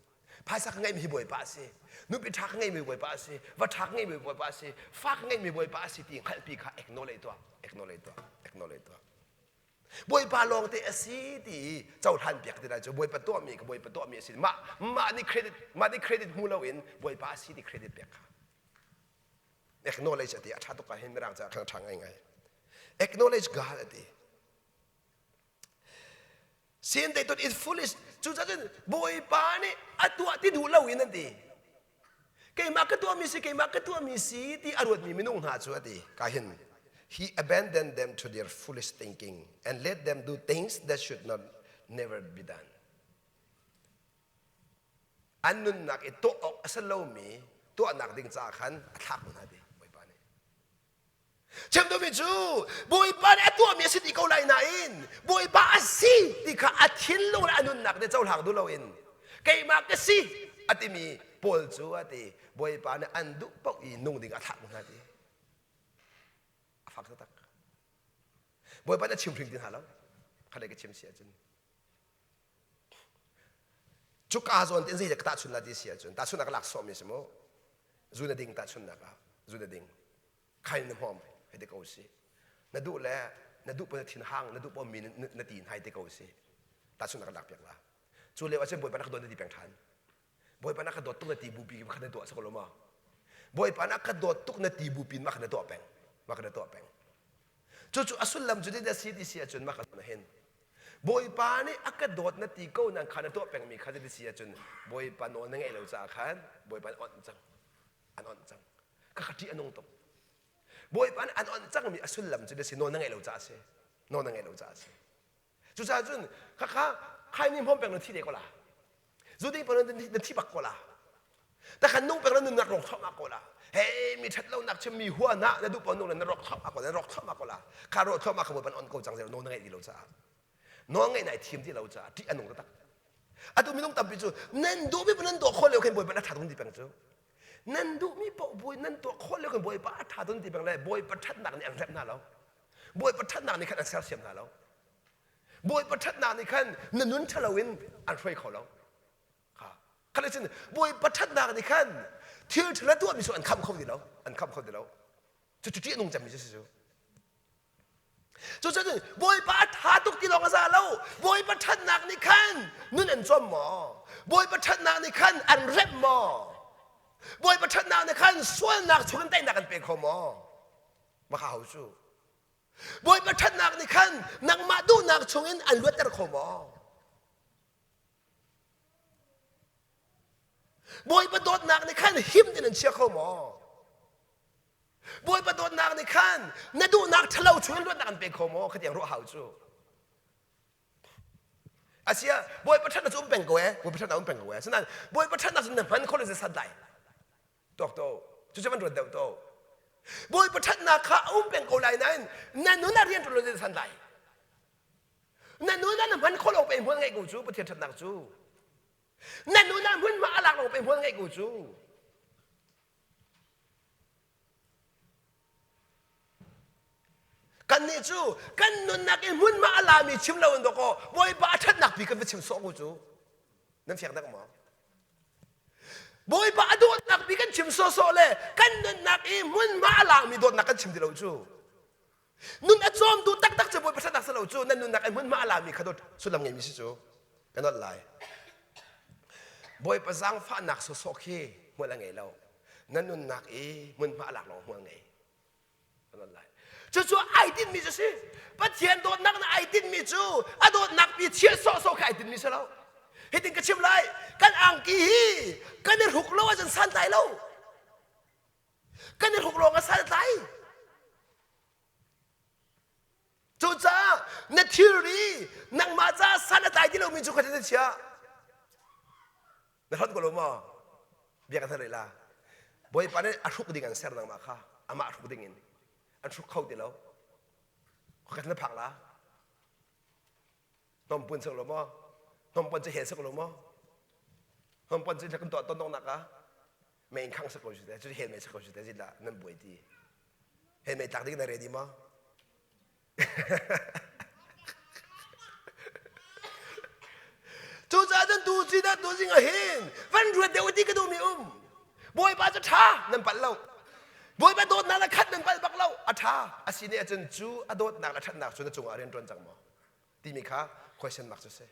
Phaisa ka ngeihmi hi Bawipa a si. Nupi ṭha ka ngeihmi Bawipa a si. Va ṭha ka ngeihmi Bawipa a si. Fa ka ngeihmi Bawipa a si ti hngalhpi kha acknowledge tuah. Acknowledge tuah. Acknowledge tuah. Bawipa lawngte a si ti cohlan piak ti lai cu Bawipa tuahmi ka Bawipa tuahmi a si. Mah mah nih credit mah nih credit hmu loin Bawipa a si ti credit pek kha. Acknowledge a ti a ṭha tuk ah hin mirang caah khan a ṭha ngaingai. Acknowledge God a ti. Sin they thought is foolish. Cucaah Bawipa nih a tuah ti duh loin an ti. Keimah ka tuahmi si, keimah ka tuahmi si ti a ruatmi minung hna cu a ti. Ka hin he abandoned them to their foolish thinking and let them do things that should not never be done. An nunnak i tuah awk a si lomi tuahnak ding caah khan a thlak hna ti Bawipa nih. Chim duhmi cu Bawipa nih a tuahmi a si ti ko lai nain Bawipa a si ti kha a thinlung le a nunnak nih cohlang duh loin keimah ka si a timi Paul cu a ti Bawipa nih an duh paoh i nung ding a thlah hna ti a fak taktak Bawipa nih a chim hring ti hna lo kha ka chim si ahcun Cuka zawn tin zei ka tahchun la ti si ahcun tahchunnak lak sawhmi si mu zu na ding tahchunnak ah zu na ding khai na hmawm hei ti ko si na duh le na duh na thin hang na duh pom mi na ti hai ti ko si tahchunnak lak piak la cu lio ahcun bawipa na ka dawt na ti peng ṭhan bawipa na ka dawt tuk na ti bupi kha na tuah sa ko lo ma bawipa na ka dawt tuk na ti bupi ma kha na tuah peng ma kha na tuah peng cucu a sullam cu ti si ti si ahcun ma ka na hin Bawipa nih a ka dawt na ti ko nan kha na tuah pengmi kha ti si ahcun Bawipa nawl na ngeih lo caah khan Bawipa nih onh cang an onh cang ka ka ṭih a nung tuk Bawipa nih an onh cangmi a sullam cu si nawl na ngeih lo caah a si nawl na ngeih lo caah a si cucaah cun khakha khaini hmawm peng na thi te ko la zu ding peng na thi bak ko la takhan nung peng na nunnak rong thawmah ko la hey mi that lo nak chim mi hua na na duh pon nung na rok thawmah ko na rok thawmah ko la kha ro thawmah kha ban on ko cang zero no na ngeih ti lo caah no ngeih nai thiam ti lo caah ṭih a nung taktak. Atu minung tampi cu nan duhmi paoh nan tuah khawh lio khin Bawipa a ṭha tuk ti peng cu. Nan duhmi paoh bawi nan tuah khawh lio khin Bawipa a ṭha tuk ti peng le Bawipa ṭhatnak nih an hrem hna lo. Bawipa ṭhatnak nih khan an sersiam hna lo. Bawipa ṭhatnak nih khan na nun ṭhalo in an hruai kho lo. Kha kha cun Bawipa ṭhatnak nih khan thil ṭhalo tuahmi cu an khamh kho ti lo. An khamh kho ti lo. Cucu ṭih a nung cemmi cu si cu. Cucun Bawipa a ṭha tuk ti lawng a za lo. Bawipa ṭhatnak nih khan nun an cawm maw? Bawipa ṭhatnak nih khan an remh maw? Bawipa ṭhatnak nih khan sualnak chungin teinak an pe kho maw? Maka ho cu. Bawipa ṭhatnak nih khan nangmah duhnak chungin an luatter kho maw? Bawipa dawtnak nih khan him in an chia kho maw? Bawipa dawtnak nih khan na duhnak ṭhalo chung in luatnak an pe kho maw? Khatiang ruah hau cu. Asia Bawipa ṭhatnak cu um peng ko e. Bawipa ṭhatnak um peng ko e. Asinain Bawipa ṭhatnak cu na hman kho le sat lai. Tuak to. Cucu van ruat deuh to. Bawipa ṭhatnak kha a um peng ko lai nain na nun ah rian ṭuan lo san lai. Na nun ah na hman kho lo pe hmual ngeih ko cu Pathian ṭhatnak cu. Na nun ah hmunhma a lak lo pe hmual ngeih ko cu. Kannih cu kan nunnak in hmunhma a lami chim lo in dawkaw Bawipa a ṭhatnak pi kan va chim sawh ko cu. Nan fiang dak maw? Bawipa a dawtnak pi kan chim sawsawh le kan nunnak i hmunhma a lami dawtnak kan chim ti lo cu. Nun a cawmtu taktak cu Bawipa ṭhatnak si lo cu nan nunnak i hmunhma a lami kha dawt sullam ngeimi si cu. Ka nolh lai. Bawipa zaangfahnak sawsawh khi hmual a ngei lo. Na nunnak i hmunhma a lak lawng hmual ngei. Ka nolh lai. Cucu ai tinhmi cu si. Pathian dawtnak na ai tinhmi cu a dawtnak pi chiah sawhsawh kha ai tinhmi si lo. Hitin ka chim lai. Kan angki hi kan i hruk lo ahcun santlai lo. Kan i hruk lawng a santlai. Cucaah na thilri nangmah caah san a tlai ti lomi cu kha na chia. Na hlonh ko lo maw? Bia ka thar la. Bawipa nih a hruk ding an ser nangmah kha amah hruk ding in an hruk kho ti lo. Kha na phak la. Hnawmpun sak lo maw? Hnawmpon cu hel sak lo maw? Hnawmpon cu kan tuah ton nak ah mei in khang sak ko cu te cu hel mei sak ko cu te zit lah nan buai ti. Hel mei tlak ding na ready maw? Cucaah cun tu ci dah tu zing ah hin van ruat deuh ti ka duhmi um. Bawipa cu ṭha nan palh lo. Bawipa dawtnak le khat nan palh bak lo. A ṭha. A si nih ahcun cu a dawtnak le ṭhatnak cu na cungah rian ṭuan cang maw? Timi kha question mark cu si.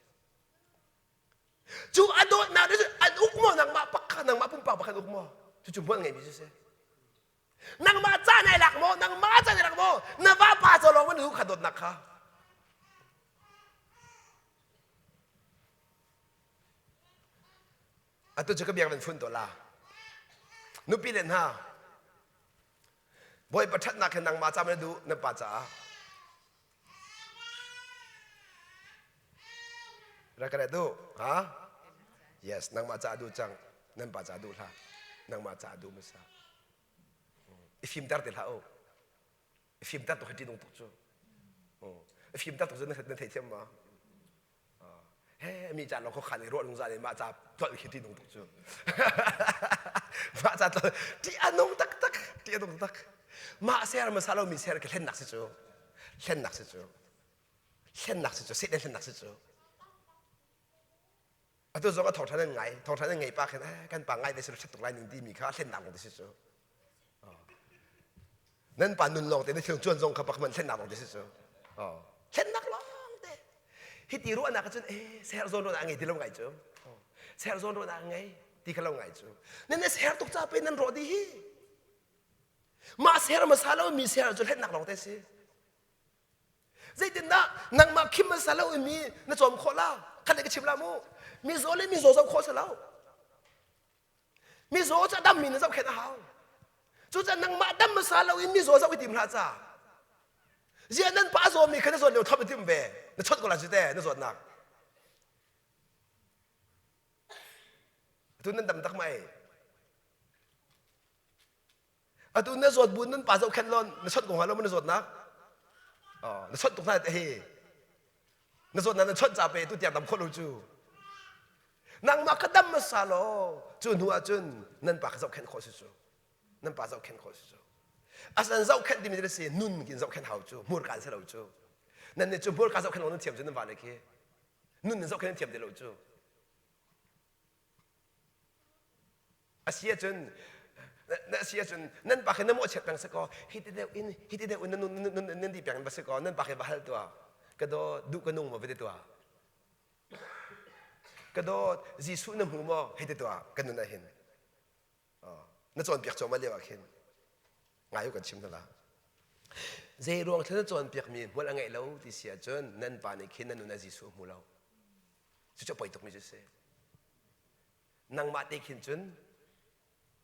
Cu a dawtnak cu an uk maw nangmah pakha nangmah pumpak pakhat uk maw? Cucu hmual ngeimi cu si. Nangmah ca nai lak maw? Nangmah ca nai lak maw? Na vapa ca lawng man hu kha dawtnak kha. Atu cu ka biak van fun to la. Nupi le hna, Bawipa ṭhatnak he nangmah ca na duh, na pa caah. Rak ka duh, ha? Yes, nangmah caah duh cang. Nan pa caah duh hlah. Nangmah caah duh hmasa. I fimter ti hlah u. I fimter tuk hi ṭihnung tuk cu. I fimter tuk cu na theithiam ma? He mi ca lo khuakhan i ruah lungzal i mah ca tlolh khi ṭihnung tuk cu. Mah ca tlolh ṭih a nung taktak, ṭih a nung taktak. Mah ser hmasa lo mi ser khi hlennak si cu. Hlennak si cu. Hlennak si cu. Satan hlennak si cu. Atu zong a thawngṭha nan ngai. Thawngṭha nan ngei pa khin eh, kan pa ngai ve sila ṭhat tuk lai ning timi kha hlennak lawng te si cu. Nan pa nun lawng te na thil cuan zong kha pak man hlennak lawng te si cu. Hlennak lawng te. Hi ti ruahnak cun eh ser zawn ruahnak ngei ti lo ngai cu. Ser zawn ruahnak ngei ti kha lo ngai cu. Nan na ser tuk ca pe nan rawh dih hi. Mah ser hmasa lo mi ser cu hlennak lawng te si. Zeitindah nangmah khim hmasa lo in mi na cawm khawh la? Khat ka chim la mu. Mizaw le mizaw zoh khawh si lo. Mizaw cu a dammi na zohkhenh a hau. Cucaah nangmah dam hmasa lo in mizaw zoh i tim hlah ca. Ziah nan pa zawmi kha na zawt lio thlop i tim ve. Na chawnh ko la cu te na zawtnak. Atu nan dam tak mai. Atu na zawt bu nan pa zohkhenh law na chawnh ko hnga lo maw na zawtnak? Oh, na chawnh tuk hna te hi. Na zawtnak na chawnh ca pe tu tiang dam khawh lo cu. Nangmah ka dam hmasa law cu hnu ah cun nan pa ka zohkhenh khawh si cu. Nan pa zohkhenh khawh si cu. Asan zohkhenh timi cu si nun kin zohkhenh hau cu hmurka an si lo cu. Nan nih cu hmurka zohkhenh lo nan thiam cu nan vale khi. Nun in zohkhenh nan thiam ti lo cu. A si ahcun na si ahcun nan pa khi na mawhchiat peng si kaw hi ti deuh in hi ti deuh in nan nun nan di peng va si kaw nan pa khi va hal tuah ka dawt duh ka nung maw va ti tuah ka dawt Jesuh na hmu maw hei ti tuah ka nun ah hin na cawnpiak cuahmah lio ah khin ngai u kan chim hna la zei ruang thil na cawnpiakmi hmual a ngeih lo ti si ahcun nan pa nih khin na nun ah Jesuh a hmu lo cucu poi tukmi cu si nangmah te khin cun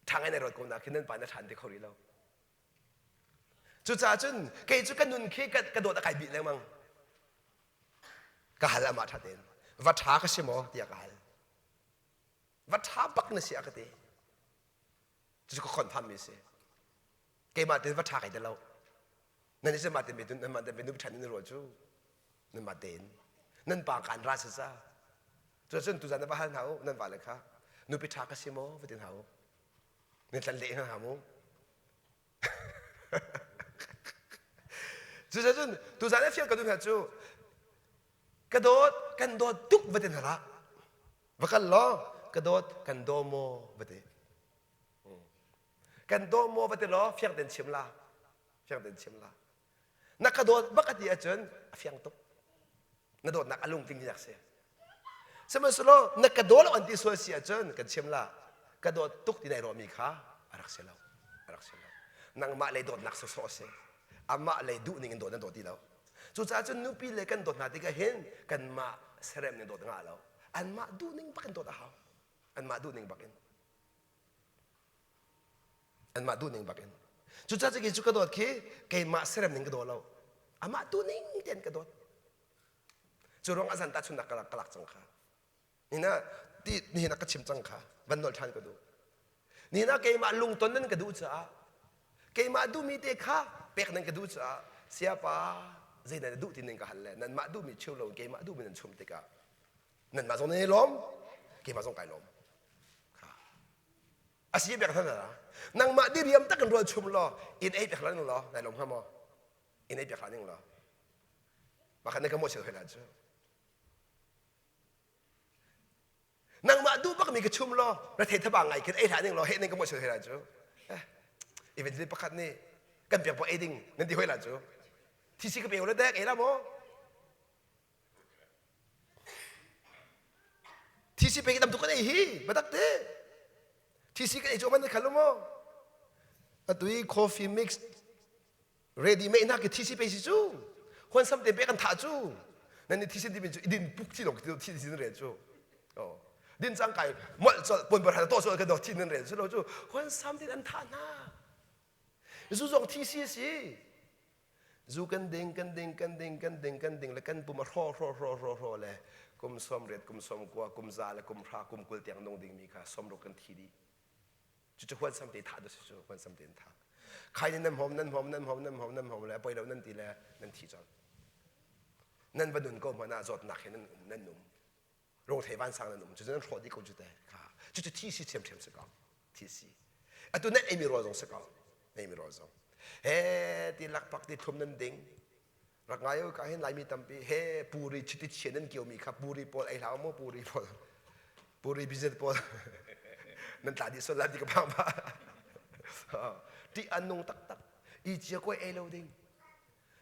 ṭha ngai na ruat ko na khin nan pa na ṭhan te kho rih lo cucaah cun kei cu ka nun khi ka dawt a kai bih lengmang ka hal amah ṭha tein va ṭha ka si maw tiah ka hal va ṭha bak na si a ka ti cucu ka confirm mi si keimah tein va ṭha kai ti lo nan i mah te nan mah te nu ṭhan in ruah cu nan mah tein nan pa kaan ra si ca cucun tuzan na va hal hna u nan vale kha nupi ṭha ka si maw va ti hna u nan tlan leh hna mu cucun tuzan na fial ka duh hna cu ka dawt kan dawt tuk va ti hna hlah va kal law ka dawt kan daw maw va ti kan daw maw va ti law fiang tein chim la fiang tein chim la Na ka dawt bak a ti ahcun a fiang tuk. Na dawtnak a lungtling tinak si. Sihmanhsehlaw na ka daw lo an ti sual si ahcun kan chim la ka dawt tuk ti nai ruahmi kha a rak si lo. A rak si lo. Nangmah lei dawtnak sawsawh a si. Amah lei duh ning in dawt na dawt ti lo. Cucaah cun nupi le kan dawt hna tikah hin kanmah serem ning dawt ngah lo. Anmah duh ning bak in dawt a hau. Anmah duh ning bak in. Anmah duhning bak in. Cucaah cu cu ka dawt khi keimah serem ning ka daw lo. Amah duhning tein ka dawt. Cu ruang ah zan tahchunnak ka lak, ka lak cang kha. Nina ti nihin ah ka chim cang kha. Van nol ṭhan ka duh. Nihin ah keimah lungton nan ka duh caah keimah duhmi te kha pek nan ka duh caah siapa zei nan duh ti ning ka hal le nanmah duhmi cheu lo keimah duhmi nan chum tikah nanmah zong nan i lawm keimah zong kai lawm. A si bek hna na nangmah diriam tak in rual chum law in ei pek hlah ning law nai lawm hnga maw in ei pek hlah ning law mah khan na ka mawhchiat hoi la cu nangmah duh bak mi ka chum law na thei thaba ngai khin ei hlah ning law he ning ka mawhchiat hoi la cu eh evangelist pakhat nih kan pek po ei ding nan ti hoi la cu thisi ka pe la dek ei la maw Thisi pe tam tuk kan ei hi batak te. Thisi kan ei cu man khal maw? Atu i coffee mix ready made na ke thisi pe si cu. Huan sam te pe kan tha cu. Nan ni thisi din cu idin puk chi lo thi thi rel cu. Oh. Din cang kai mol chol pon bar to chol ka do thi nan rel cu lo cu. Huan sam tin an tha na. Zu zong thisi si. Zu kan ding, kan ding, kan ding, kan ding, kan ding le kan pum a hraw, hraw, hraw, hraw, hraw le kum 80, kum 90, kum za le kum hra, kum 20 tiang nung dingmi kha 60 kan thi dih. Cucu huan sam te thah da si cu, huan sam te in thah. Khai nih nan hmawm, nan hmawm, nan hmawm, nan hmawm, nan hmawm le poi lo nan ti le nan thi colh. Nan va nun ko hmanh ah zawtnak he nan um, nan um. Rungthei vansang nan um, cucu nan hrawh dih ko cu te. Kha. Cucu thi si ṭhiamṭhiam si ko. Thi si. Atu nan eimi rawl zong si ko. Eimi rawl zong. He ti lakpak ti thlum nan ding. Rak ngai u ka hin Laimi tampi he puri chiti chia nan kio mi kha puri pawl ei hlah mu puri pawl. Puri business pawl. nan tla dih sual la ti ka phang ba. Ti an nung taktak. I chia koi ei lo ding.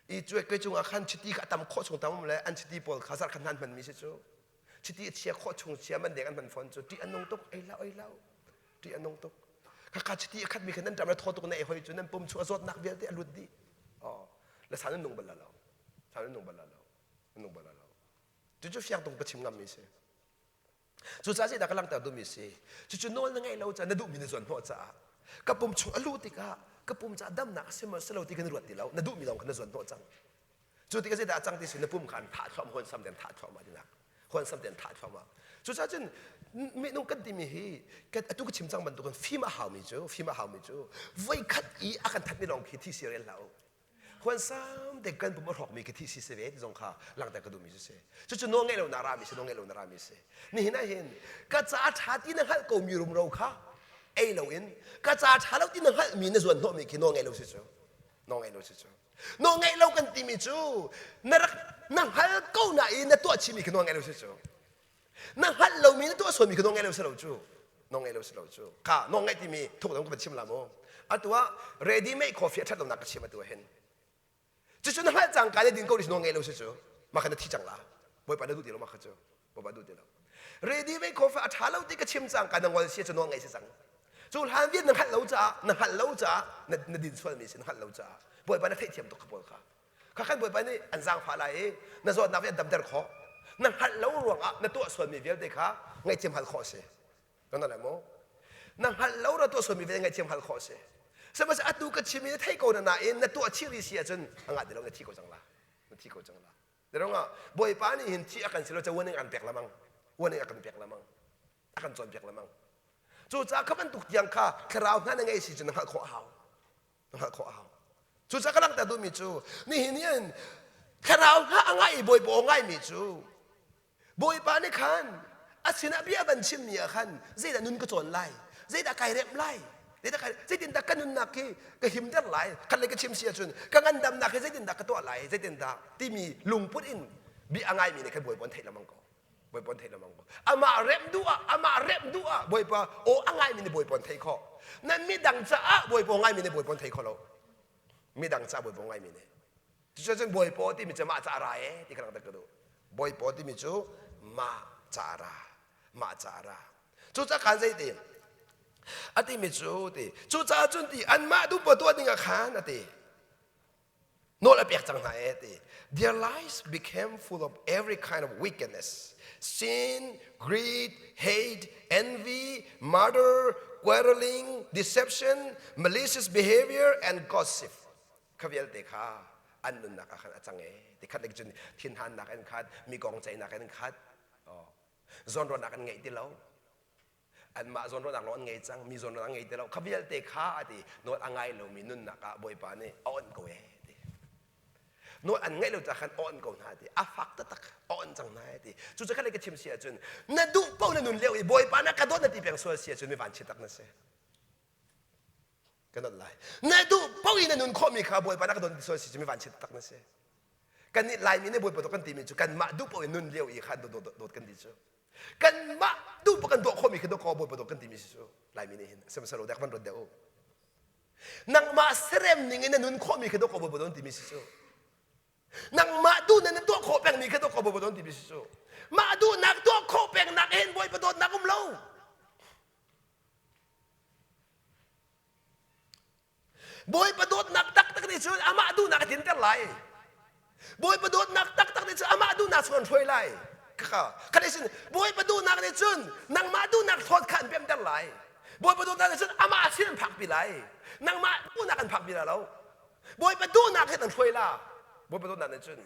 I cuai koi cungah khan chiti kha a tam khawh chung tam le an chiti pawl kha zarh khat hna an hmanmi si cu. Chiti a chia khawh chung chia man deng an hman fawn cu ṭih a nung tuk ei hlah ei hlah ṭih a nung tuk. Khakha chiti a khatmi kha nan ṭam le thaw tuk na ei hoi cu nan pum chung a zawtnak vialte a lut dih. Oh, le sa nan nung bal lo. Sa nan nung bal lo. Nan nung bal lo. Cucu fiang tung ka chim ngammi si. Cucaah zeidah ka langhter duhmi si? Cucu nawl na ngeih lo caah na duhmi na zuan hnawh caah ka pum chung a luh tikah ka pum caah damnak a si maw si lo ti kan ruat ti lo na duhmi lawng kha na zuan hnawh cang. Cu tikah zeidah a cang ti si na pum kha an thah thluahmah huan sam te an thah thluahmah tinak huan sam te an thah thluahmah. Cucaah cun minung kan timi hi kan atu ka chim cang bantukin fim a haumi cu fim a haumi cu voikhat i a kan thatmi lawng khi thi si rel hlah u. Huansam te kan pum a hrawkmi khi thi si si ve ti zong kha langhter ka duhmi cu si. Cucu nawl ngeih lo na rami si, nawl ngeih lo na rami si. Nihin ah hin ka ca ṭha ti na hngalh komi rumro kha ei loin ka ca ṭha lo ti na hngalhmi na zuan hnawhmi khi nawl ngeih lo si cu. Nawl ngeih lo si cu. Nawl ngeih lo kan timi cu na rak na hngal ko nain na tuah chihmi khi nawl ngeih lo si cu. Na hngalh lomi na tuah sualmi kha nawl ngeih lo si lo cu. Nawl ngeih lo si lo cu. Kha nawl ngeih timi thuk dang ka van chim la mu. Atu ah ready made coffee a ṭhat lonak ka chim atu ah hin. Cucu na hngalh cangka le din ko nawl ngeih lo si cu. Mah kha na thi cang la. Bawipa na duh ti lo mah kha cu. Bawipa duh ti lo. Ready made coffee a ṭha lo ti ka chim cangka na ngol si cu nawl ngeih si cang. Cu hlan vial na hngalh lo caah na hngalh lo caah na, na din sualmi si na hngalh lo caah Bawipa na theihthiam tuk kha pawl kha. Kha kan Bawipa nih an zaangfah lai i na zawtnak hi an damter khawh. Na hngalh lo ruangah na tuah sualmi vialte kha ngaihthiam hal khawh a si. Kan lai maw? Na hngalh lo ra tuah sualmi vialte ngaihthiam hal khawh a si. Sihmanhsehlaw atu ka chimmi na thei ko na nain na tuah chih rih si ahcun a ngah ti lo na thi ko cang la. Na thi ko cang la. Tirungah Bawipa nih hin thi a kan si lo ca warning a kan pek lamang. Warning a kan pek lamang. A kan cawnpiak lamang. Cucaah kha bantuk tiang kha thlarau hna na ngei si cu na hngalh khawh a hau. Na hngalh khawh a hau. Cucaah ka langhter duhmi cu nihin hin thlarau hna a ngai i Bawipa aw ngaimi cu Bawipa nih khan a sinah bia van chimmi ah khan zeidah nun ka cawn lai, zeidah kai remh lai, zeidah kai zeitindah ka nunnak hi ka himter lai, khat le ka chim si ahcun ka ngandamnak hi zeitindah ka tuah lai, zeitindah timi lungput in bia a ngaimi nih khan Bawipa an theih lengmang ko. Bawipa an theih lengmang ko. Amah remh duh ah, amah remh duh ah Bawipa aw a ngaimi nih Bawipa an theih khawh. Nan midang caah Bawipa aw ngaimi nih Bawipa an thei kho lo. Midang caah Bawipa aw ngaimi nih. Cucun Bawipa timi cu mah ca ra e ti ka langhter ka duh. Bawipa timi cu mah ca ra, mah ca ra. Cucaah khan zei ti? A timi cu ti. Cucaah cun ti anmah duhpoah tuah ding ah khan a ti. Nawl a pek cang hna e ti. Their lives became full of every kind of wickedness, sin, greed, hate, envy, murder, quarreling, deception, malicious behavior, and gossip. Kha vialte kha an nunnak ah khan a cang e ti khat lek cun thinhannak in khat mi kong ceihnak in khat zawnruahnak an ngeih ti lo anmah zawnruahnak lawng an ngei cang mi zawnruahnak an ngei ti lo kha vialte kha a ti nawl a ngai lomi nunnak ah bawipa nih a onh ko e ti nawl an ngaih lo caah khan a onh ko hna ti a fak taktak a onh cang hna e ti cucu kha le ka chim si ahcun na duh paoh na nun lio i bawipa na ka dawt na ti peng sual si ahcun mi vanchiat tak na si Kan don lai. Na duh paoh in na nun khawhmi kha Bawipa na ka don ti sual si cu mi vanchiat tak na si. Kan nih Laimi nih Bawipa dawt kan timi cu kanmah duh paoh in nun lio i kha dawt dawt kan ti cu. Kanmah duh paoh kan dawh khawhmi kha dawt ko Bawipa dawt kan timi si cu Laimi nih hin sihmanhsehlaw dek van ruat deuh u. Nangmah serem ning in na nun khawhmi kha dawt ko Bawipa dawt timi si cu. Nangmah duh na tuah khawh pengmi kha dawt ko Bawipa dawt timi si cu. Mah duhnak tuah khawh pengnak hin Bawipa dawtnak um lo. Bawipa dawtnak taktak nih cun amah duhnak a tlinter lai. Bawipa dawtnak taktak nih cun amah duhnak chung an hruai lai. Kha kha sin Bawipa duhnak nih cun nangmah duhnak thawt kha an pemter lai. Bawipa dawtnak nih cun amah sin an phakpi lai. Nangmah duhnak an phakpi lai lo. Bawipa duhnak hin an hruai la. Bawipa dawtnak nih cun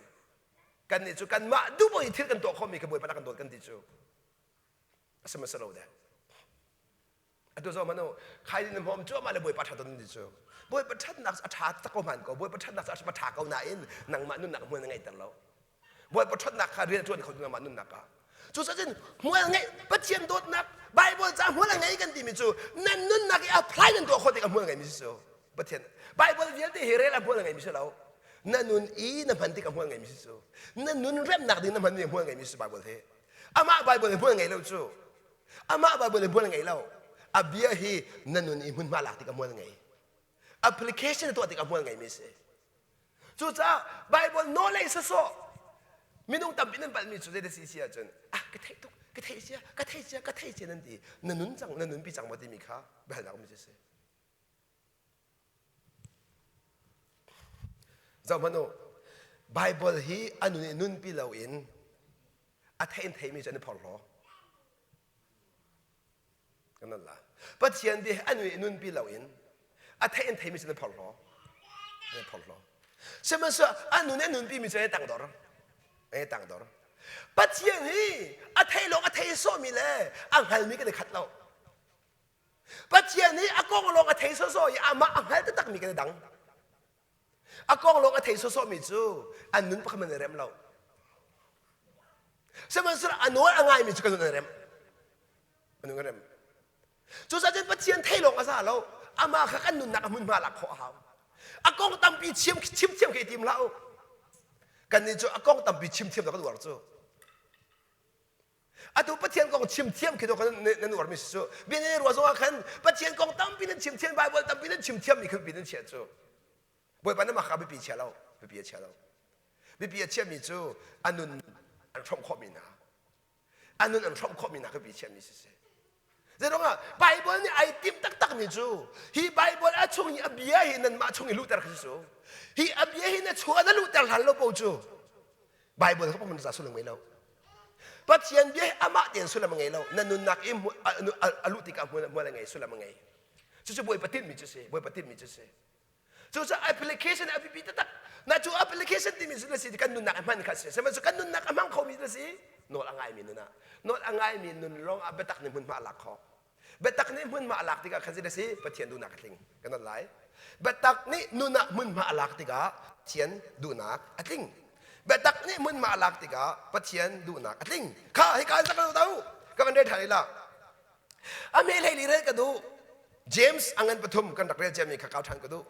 kannih cu kanmah duh i thil kan tuah khawhmi kha Bawipa kan dawt kan ti cu. A si ma si lo dek. Atu zo manu khai na hmom cuahmah le Bawipa ṭhat don ti cu. Bawipa ṭhatnak a ṭha tak ko hman ko. Bawipa ṭhatnak a ṭha ko nain nangmah nunnak hmual na ngeihter lo. Bawipa ṭhatnak kha rian ṭuan kho nangmah nunnak ah. Cucaah hmual ngeih Pathian dawtnak Bible ca hmual a ngei kan timi cu nan nunnak i apply nan tuah khawh tikah hmual ngeimi si cu. Pathian Bible vialte hi rel a hmual ngeimi si lo. Na nun i na hman tikah hmual ngeimi si cu. Na nun remnak ding na hmanmi hmual ngeimi si Bible hi. Amah Bible hi hmual ngei lo cu. Amah Bible hi hmual ngei lo. A bia hi na nun i hmunhma lak tikah hmual ngei. Application tuah tikah hmual ngeimi si. Cucaah Bible knowledge sawsawh minung tampi nan palhmi cu zeidah si si ahcun ah ka theih tuk ka theih cia ka theih cia ka theih cia nan ti na nun cang na nunpi cang maw timi kha biahalnak um si. Zoh hmanh u Bible hi a nun i nunpi loin a theih in theihmi cu an i phorhlaw. Kan nan la. Pathian bia hi a nun i nunpi loin a theih in theihmi cu an i phorhlaw. An i phorhlaw. Sihmanhsehlaw a nun i a nunpimi cu an i tangdor. An i tangdor. Pathian hi a theih lawng a thei sawhmi le a hngalmi kan i khat lo. Pathian hi a kong lawng a thei sawsawh i amah a hngal taktakmi kan i dang. A kong lawng a thei sawsawhmi cu an nun pakhat man i rem lo. Sihmanhsehlaw a nawl a ngaimi cu kan nun an rem. An nun an rem. Cucaah cun Pathian thei lawng a za lo. Amah kha kan nunnak a hmunhma lak khawh a hau. A kong tampi chim chim thiam khi i tim hlah u. Kannih cu a kong tampi chim thiam kan uar cu. Atu Pathian kong chim thiam khi kan nan uarmi si cu. Bia nan ruah zongah khan Pathian kong tampi nan chim thiam, Bible tampi nan chim thiammi kha biapi nan chiah cu. Bawipa na mah kha biapi chia lo, biapi a chia lo. Biapi a chiahmi cu a nun an hrawmh khawhmi hna. A nun an hrawmh khawhmi hna kha biapi chiahmi si si. Zeiruangah Bible nih ai timh taktakmi cu hi Bible a chung i a bia hi nanmah chung i luhter khi si cu. Hi a bia hi na chung ah na luhter hlan lo po cu Bible kha pum za sullam ngei lo. Pathian bia hi amah tein sullam a ngei lo. Na nunnak i a luh tikah hmual a ngei, sullam a ngei. Cucu Bawipa tinhmi cu si, Bawipa tinhmi cu si. Cucaah application a biapi taktak. Na cu application timi cu na si kan nunnak a hman kha si. Sihmanhsehlaw kan nunnak a hmang khomi na si nawl a ngaimi nun ah. Nawl a ngaimi nun lawng ah biatak nih hmunhma a lak khawh. Biatak nih hmunhma a lak tikah khan na si Pathian duhnak a tling. Kan non lai. Biatak nih nun ah hmunhma a lak tikah Pathian duhnak a tling. Biatak nih hmunhma a lak tikah Pathian duhnak a tling. Kha hika in sak lo tau. Ka van rel ṭhan la. A hme hlei li rel ka duh. James a ngan pathum kan rak rel ciami kha kau ṭhan ka duh.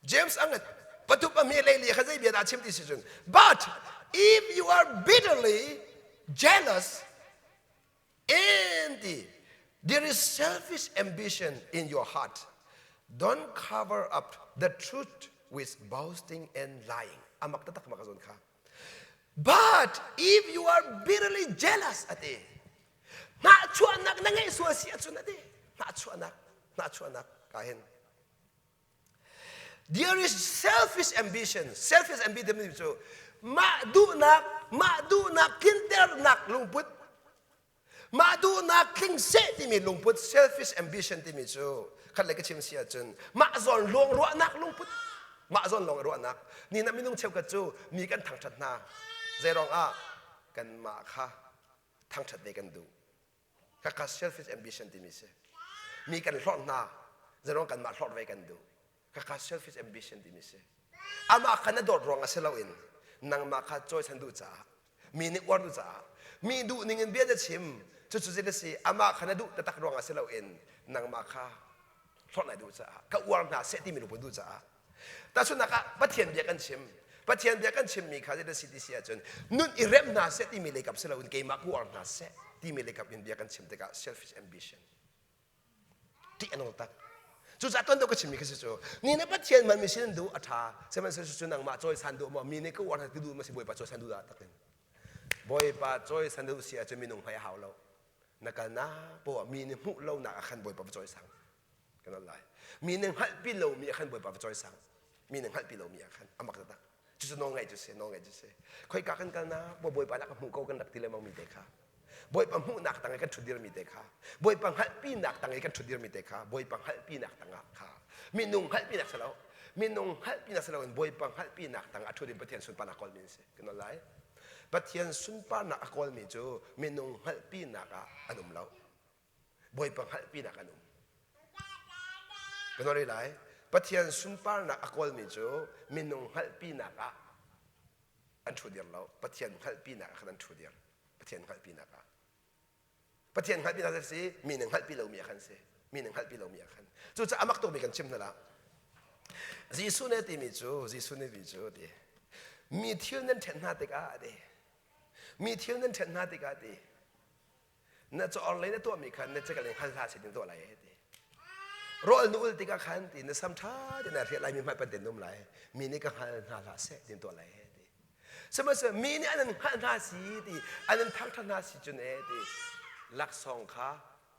James a ngan pathum a hme hlei li kha zei bia dah chim ti si cun but if you are bitterly jealous and there is selfish ambition in your heart don't cover up the truth with boasting and lying amak taktak mak zon kha but if you are bitterly jealous ati Hnahchuahnak na ngeih sual si ahcun a ti. Hnahchuahnak, hnahchuahnak ka hin. There is selfish ambition. Selfish ambition cu mah duhnak, mah duhnak tlinternak lungput, mah duhnak tling seh timi lungput, selfish ambition timi cu khat le ka chim si ahcun mah zawn lawng ruahnak lungput, mah zawn lawng ruahnak. Ni na minung cheukhat cu mi kan thangṭhat hna. Zeiruang ah kanmah kha thangṭhat ve kan duh. Kaka selfish ambition timi si. Mi kan hlorh hna, zeruang kanmah hlorh ve kan duh. Kaka selfish ambition timi si. Amah kha na dawt ruang ah si loin nangmah kha cawisan duh caah, mi nih uar duh caah, mi duh ning in bia na chim, cucu zei na si, amah kha na duh taktak ruang ah si loin nangmah kha hlorh nai duh caah, ka uar hna seh timi lungput duh caah Tahchunhnak ah Pathian bia kan chim. Pathian bia kan chimmi kha zeidah si ti si ahcun nun i rem hna seh timi leikap si loin keimah ka uar hna seh timi leikap in bia kan chim tikah selfish ambition ṭih a nung tak. Cucaah tuan deuh ka chimmi kha si cu ni nih Pathian hmanmi sin an duh a ṭha sihmanhsehlaw cu nangmah cawisan duh maw mi nih ka uar hna ti duh maw si Bawipa cawisan duh dah tak in Bawipa cawisan duh si ahcun minung hmai a hau lo na kalnak poah mi nih hmuh lonak ah khan Bawipa va cawisang kan al lai mi nih hngalhpi lomi ah khan bawipa va cawisang mi nih hngalhpi lomi ah khan amak taktak cucu nawl ngaih cu si nawl ngaih cu si khoika kan kalnak bawipa nak ka hmuh ko kan rak ti lengmang mi te kha bawipa hmuhnak tang i kan ṭhutdir mi te kha bawipa hngalhpinak tang i kan ṭhutdir mi te kha bawipa hngalhpinak tangah kha minung hngalhpinak si lo minung hngalhpinak si loin bawipa hngalhpinak tang a ṭhut in Pathian sunparnak kawlmi an si kan nawl lai Pathian sunparnak a kawlmi cu minung hngalhpinak ah an um lo Bawipa hngalhpinak an um. Ka nawl lai. Pathian sunparnak a kawlmi cu minung hngalhpinak ah an ṭhu dir lo. Pathian hngalhpinak ah khan an ṭhu dir. Pathian hngalhpinak ah. Pathian hngalhpinak a si, mi nih hngalhpi lomi ah khan si. Mi nih hngalhpi lomi ah khan. Cucaah a mak tukmi kan chim hna la. Jesuh nih a timi cu, Jesuh nih ti cu ti. Mi thil nan ṭhen hna tikah ti. Mi thil nan ṭhen hna tikah ti. Na caw lei na tuahmi khan na cekal in hngal hlah seh tin tuah lai ti. Rawl na ul tikah khan ti na sam ṭha tein naa hriah lai mi hmai pan tein um lai. Mi nih ka hngal hna hlah seh tin tuah lai ti. Sihmanhsehlaw mi nih an in hngalh hna si ti an in thangṭhat hna si cun ee ti laksawng kha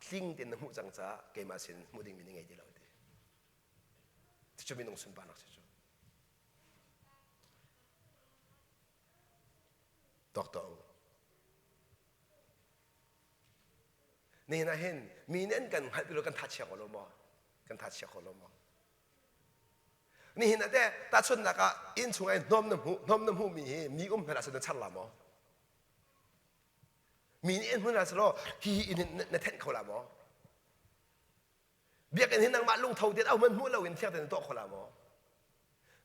tling tein na hmuh cang caah keimah sin hmuh dingmi na ngei ti lo ti. Cucu minung sunparnak si cu. Tuak tuah u. Nihin ah hin mi nih an kan hngalh ti lo kan tha chia ko lo maw? Kan tha chia ko lo maw? Nihin ah teh tahchunhnak ah inn chung ah hnawm na hmuh hnawm na hmuhmi hi mi um hmanh ah na char la maw? Mi nih in hmun ah selaw hi hi inn na thenh kho la maw? Biakinn hi nangmah lungtho tein ahohmanh hmuh loin thiang tein na tuah kho la maw?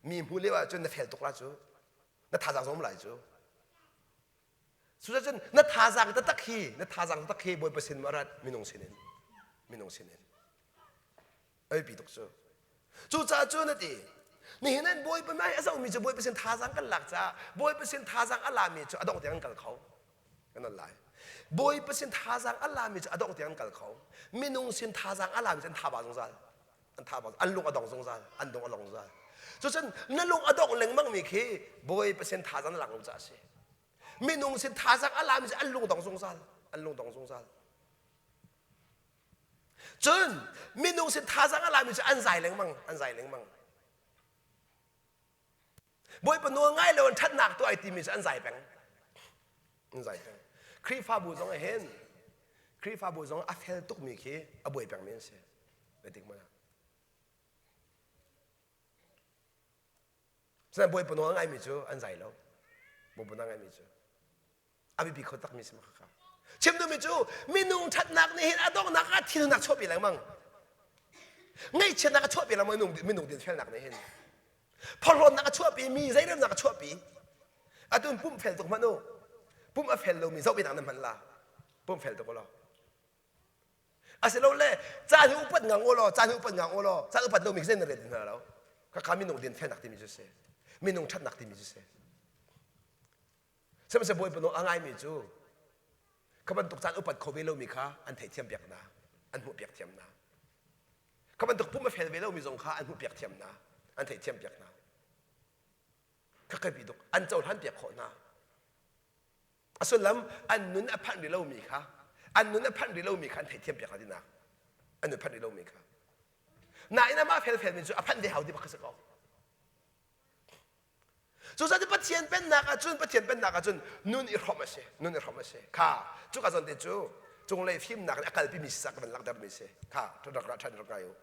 Mi hmu lio ahcun na fel tuk la cu. Na thazaang zong um lai cu. Cucun na thazaang taktak hi, na thazaang taktak hi Bawipa sin ma rat minung sin in. Minung sin in. Ai pi tuk cu. Cucaah cu na ti. Nihin an Bawipa mai a zohmi cu Bawipa sin thazaang kan lak caah Bawipa sin thazaang a lami cu a dongh tiang an kal kho. Kan on lai. Bawipa sin thazaang a lami cu a dongh tiang an kal kho. Minung sin thazaang a lami cu an thaba zungzal. An thaba an lung a dong zungzal. An dong a long zungzal. Cucun na lung a dongh lengmang mi khi Bawipa sin thazaang na lak lo caah a si. Minung sin thazaang a lami cu an lung dong zungzal. An lung dong zungzal. Cun minung sin thazaang a lami cu an zai lengmang, an zai lengmang. Bawipa nawl ngai lo in ṭhatnak tuah ai timi cu an zai peng. An zai peng. Khrihfabu zong ah hin Khrihfabu zong a fel tukmi khi a buai pengmi an si. Zeitik hmanh ah. Sinain Bawipa nawl ngaimi cu an zai lo. Bawipa nawl ngaimi cu. A biapi kho takmi si khakha. Chim duhmi cu minung ṭhatnak nih hin a donghnak ah thinhunnak chuahpi lengmang. Ngaihchiatnak a chuahpi lengmang minung, minung dinfelnak nih hin. Phorhlawtnak a chuahpi mi zeiremnak a chuahpi. Atu pumh fel tuk hmanh u. Pumh a fel lomi zoh nan hman la. Pumh fel tuk law. Asilole caan hi upat ngang u law, caan hi upat ngang u law, caan upat lomi zei na rel ti hna lo. Khakha minung dinfelnak timi cu si. Minung ṭhatnak timi cu si. Sihmanhsehlaw Bawipa nawl a ngaimi cu kha bantuk caan upat kho ve lomi kha an theihthiam piak hna, an hmuhpiak thiam hna. Kha bantuk pum a fel ve lomi zong kha an hmuhpiak thiam hna, an theihthiam piak hna. Kha kai tuk an cohlan piak khawh hna. A sullam an nun a phanh rih lomi kha an nun a phanh rih lomi kha an theihthiam piak hna tinak. An nun phanh rih lomi kha. Nain amah felfelmi cu a phanh ve hau ti bak kha si ko. Cucaah Pathian pennak ahcun Pathian pennak ahcun nun i hrawmh a si nun i hrawmh a si kha cuka zawn te cu cunglei fimnak nih a kalpimi sisak ka van langhtermi si kha rak ra ṭhan rak ngai u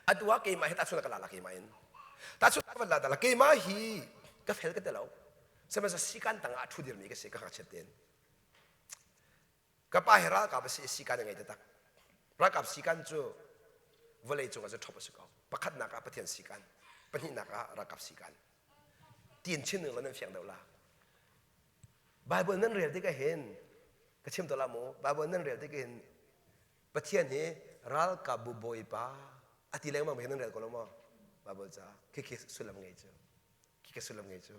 atu ah keimah hi tahchun ka la la keimah in tahchun ka van la ta la keimah hi ka fel ka ti lo sihmanhsehlaw sikan tangah a ṭhu dirmi ka si ka ngakchiat tein Ka pa hi ralkap a si i sikan a ngei taktak. Ralkap sikan cu vawlei cung ah cu ṭhop a si ko. Pakhatnak ah Pathian sikan, pahnihnak ah ralkap sikan. Tiin chin ning nan fiang deuh la. Bible nan rel tikah hin ka chim to la mu. Bible nan rel tikah hin Pathian hi ralkap bu bawipa a ti lengmang hin nan rel ko lo maw? Bible ca khi khi sullam ngei cu. Khi khi sullam ngei cu.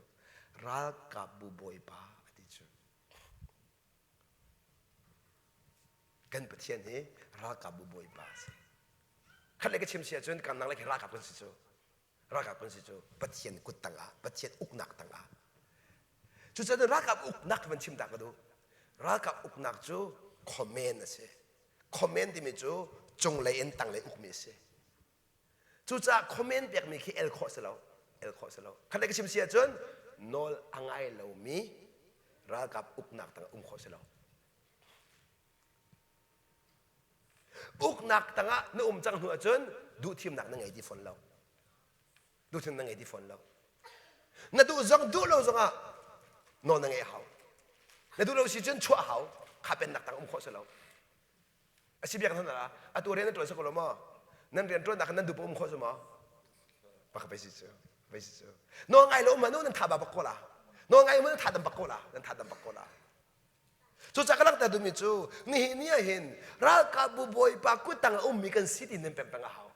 Ralkap bu bawipa a ti cu. Kan Pathian hi ralkapbu bawipa a si. Khat le ka chim si ahcun kan nang le khi ralkap kan si cu. Ralkap kan si cu Pathian kut tangah, Pathian uknak tangah. Cucaah ralkap uknak van chim ta ka duh. Ralkap uknak cu command a si. Command timi cu cunglei in tanglei ukmi a si. Cucaah comment pekmi khi el khawh si lo. El khawh si lo. Khat le ka chim si ahcun nawl a ngai lomi ralkap uknak tangah um khawh si lo. Uknak tangah na um cang hnu ahcun duhthimnak na ngei ti fawn lo. Duhthimnak na ngei ti fawn lo. Na duh zong duh lo zongah nawl na ngeih hau. Na duh lo si cun chuah hau. Kha pennak tang um khawh si lo. A si biak hna la atu rian na ṭuan sa ko lo maw? Nan rian ṭuannak nan duh um khawh cu maw? Bak bai si cu, bai si cu. Nawl ngai lo um nan tha ba bak ko la. Nawl ngai um nan tha dam bak ko la, nan tha dam bak ko la. Cucaah ka langhter duhmi cu nihin ni ah hin ralkapbu bawipa kuttang a ummi kan si ti nan pem peng a hau.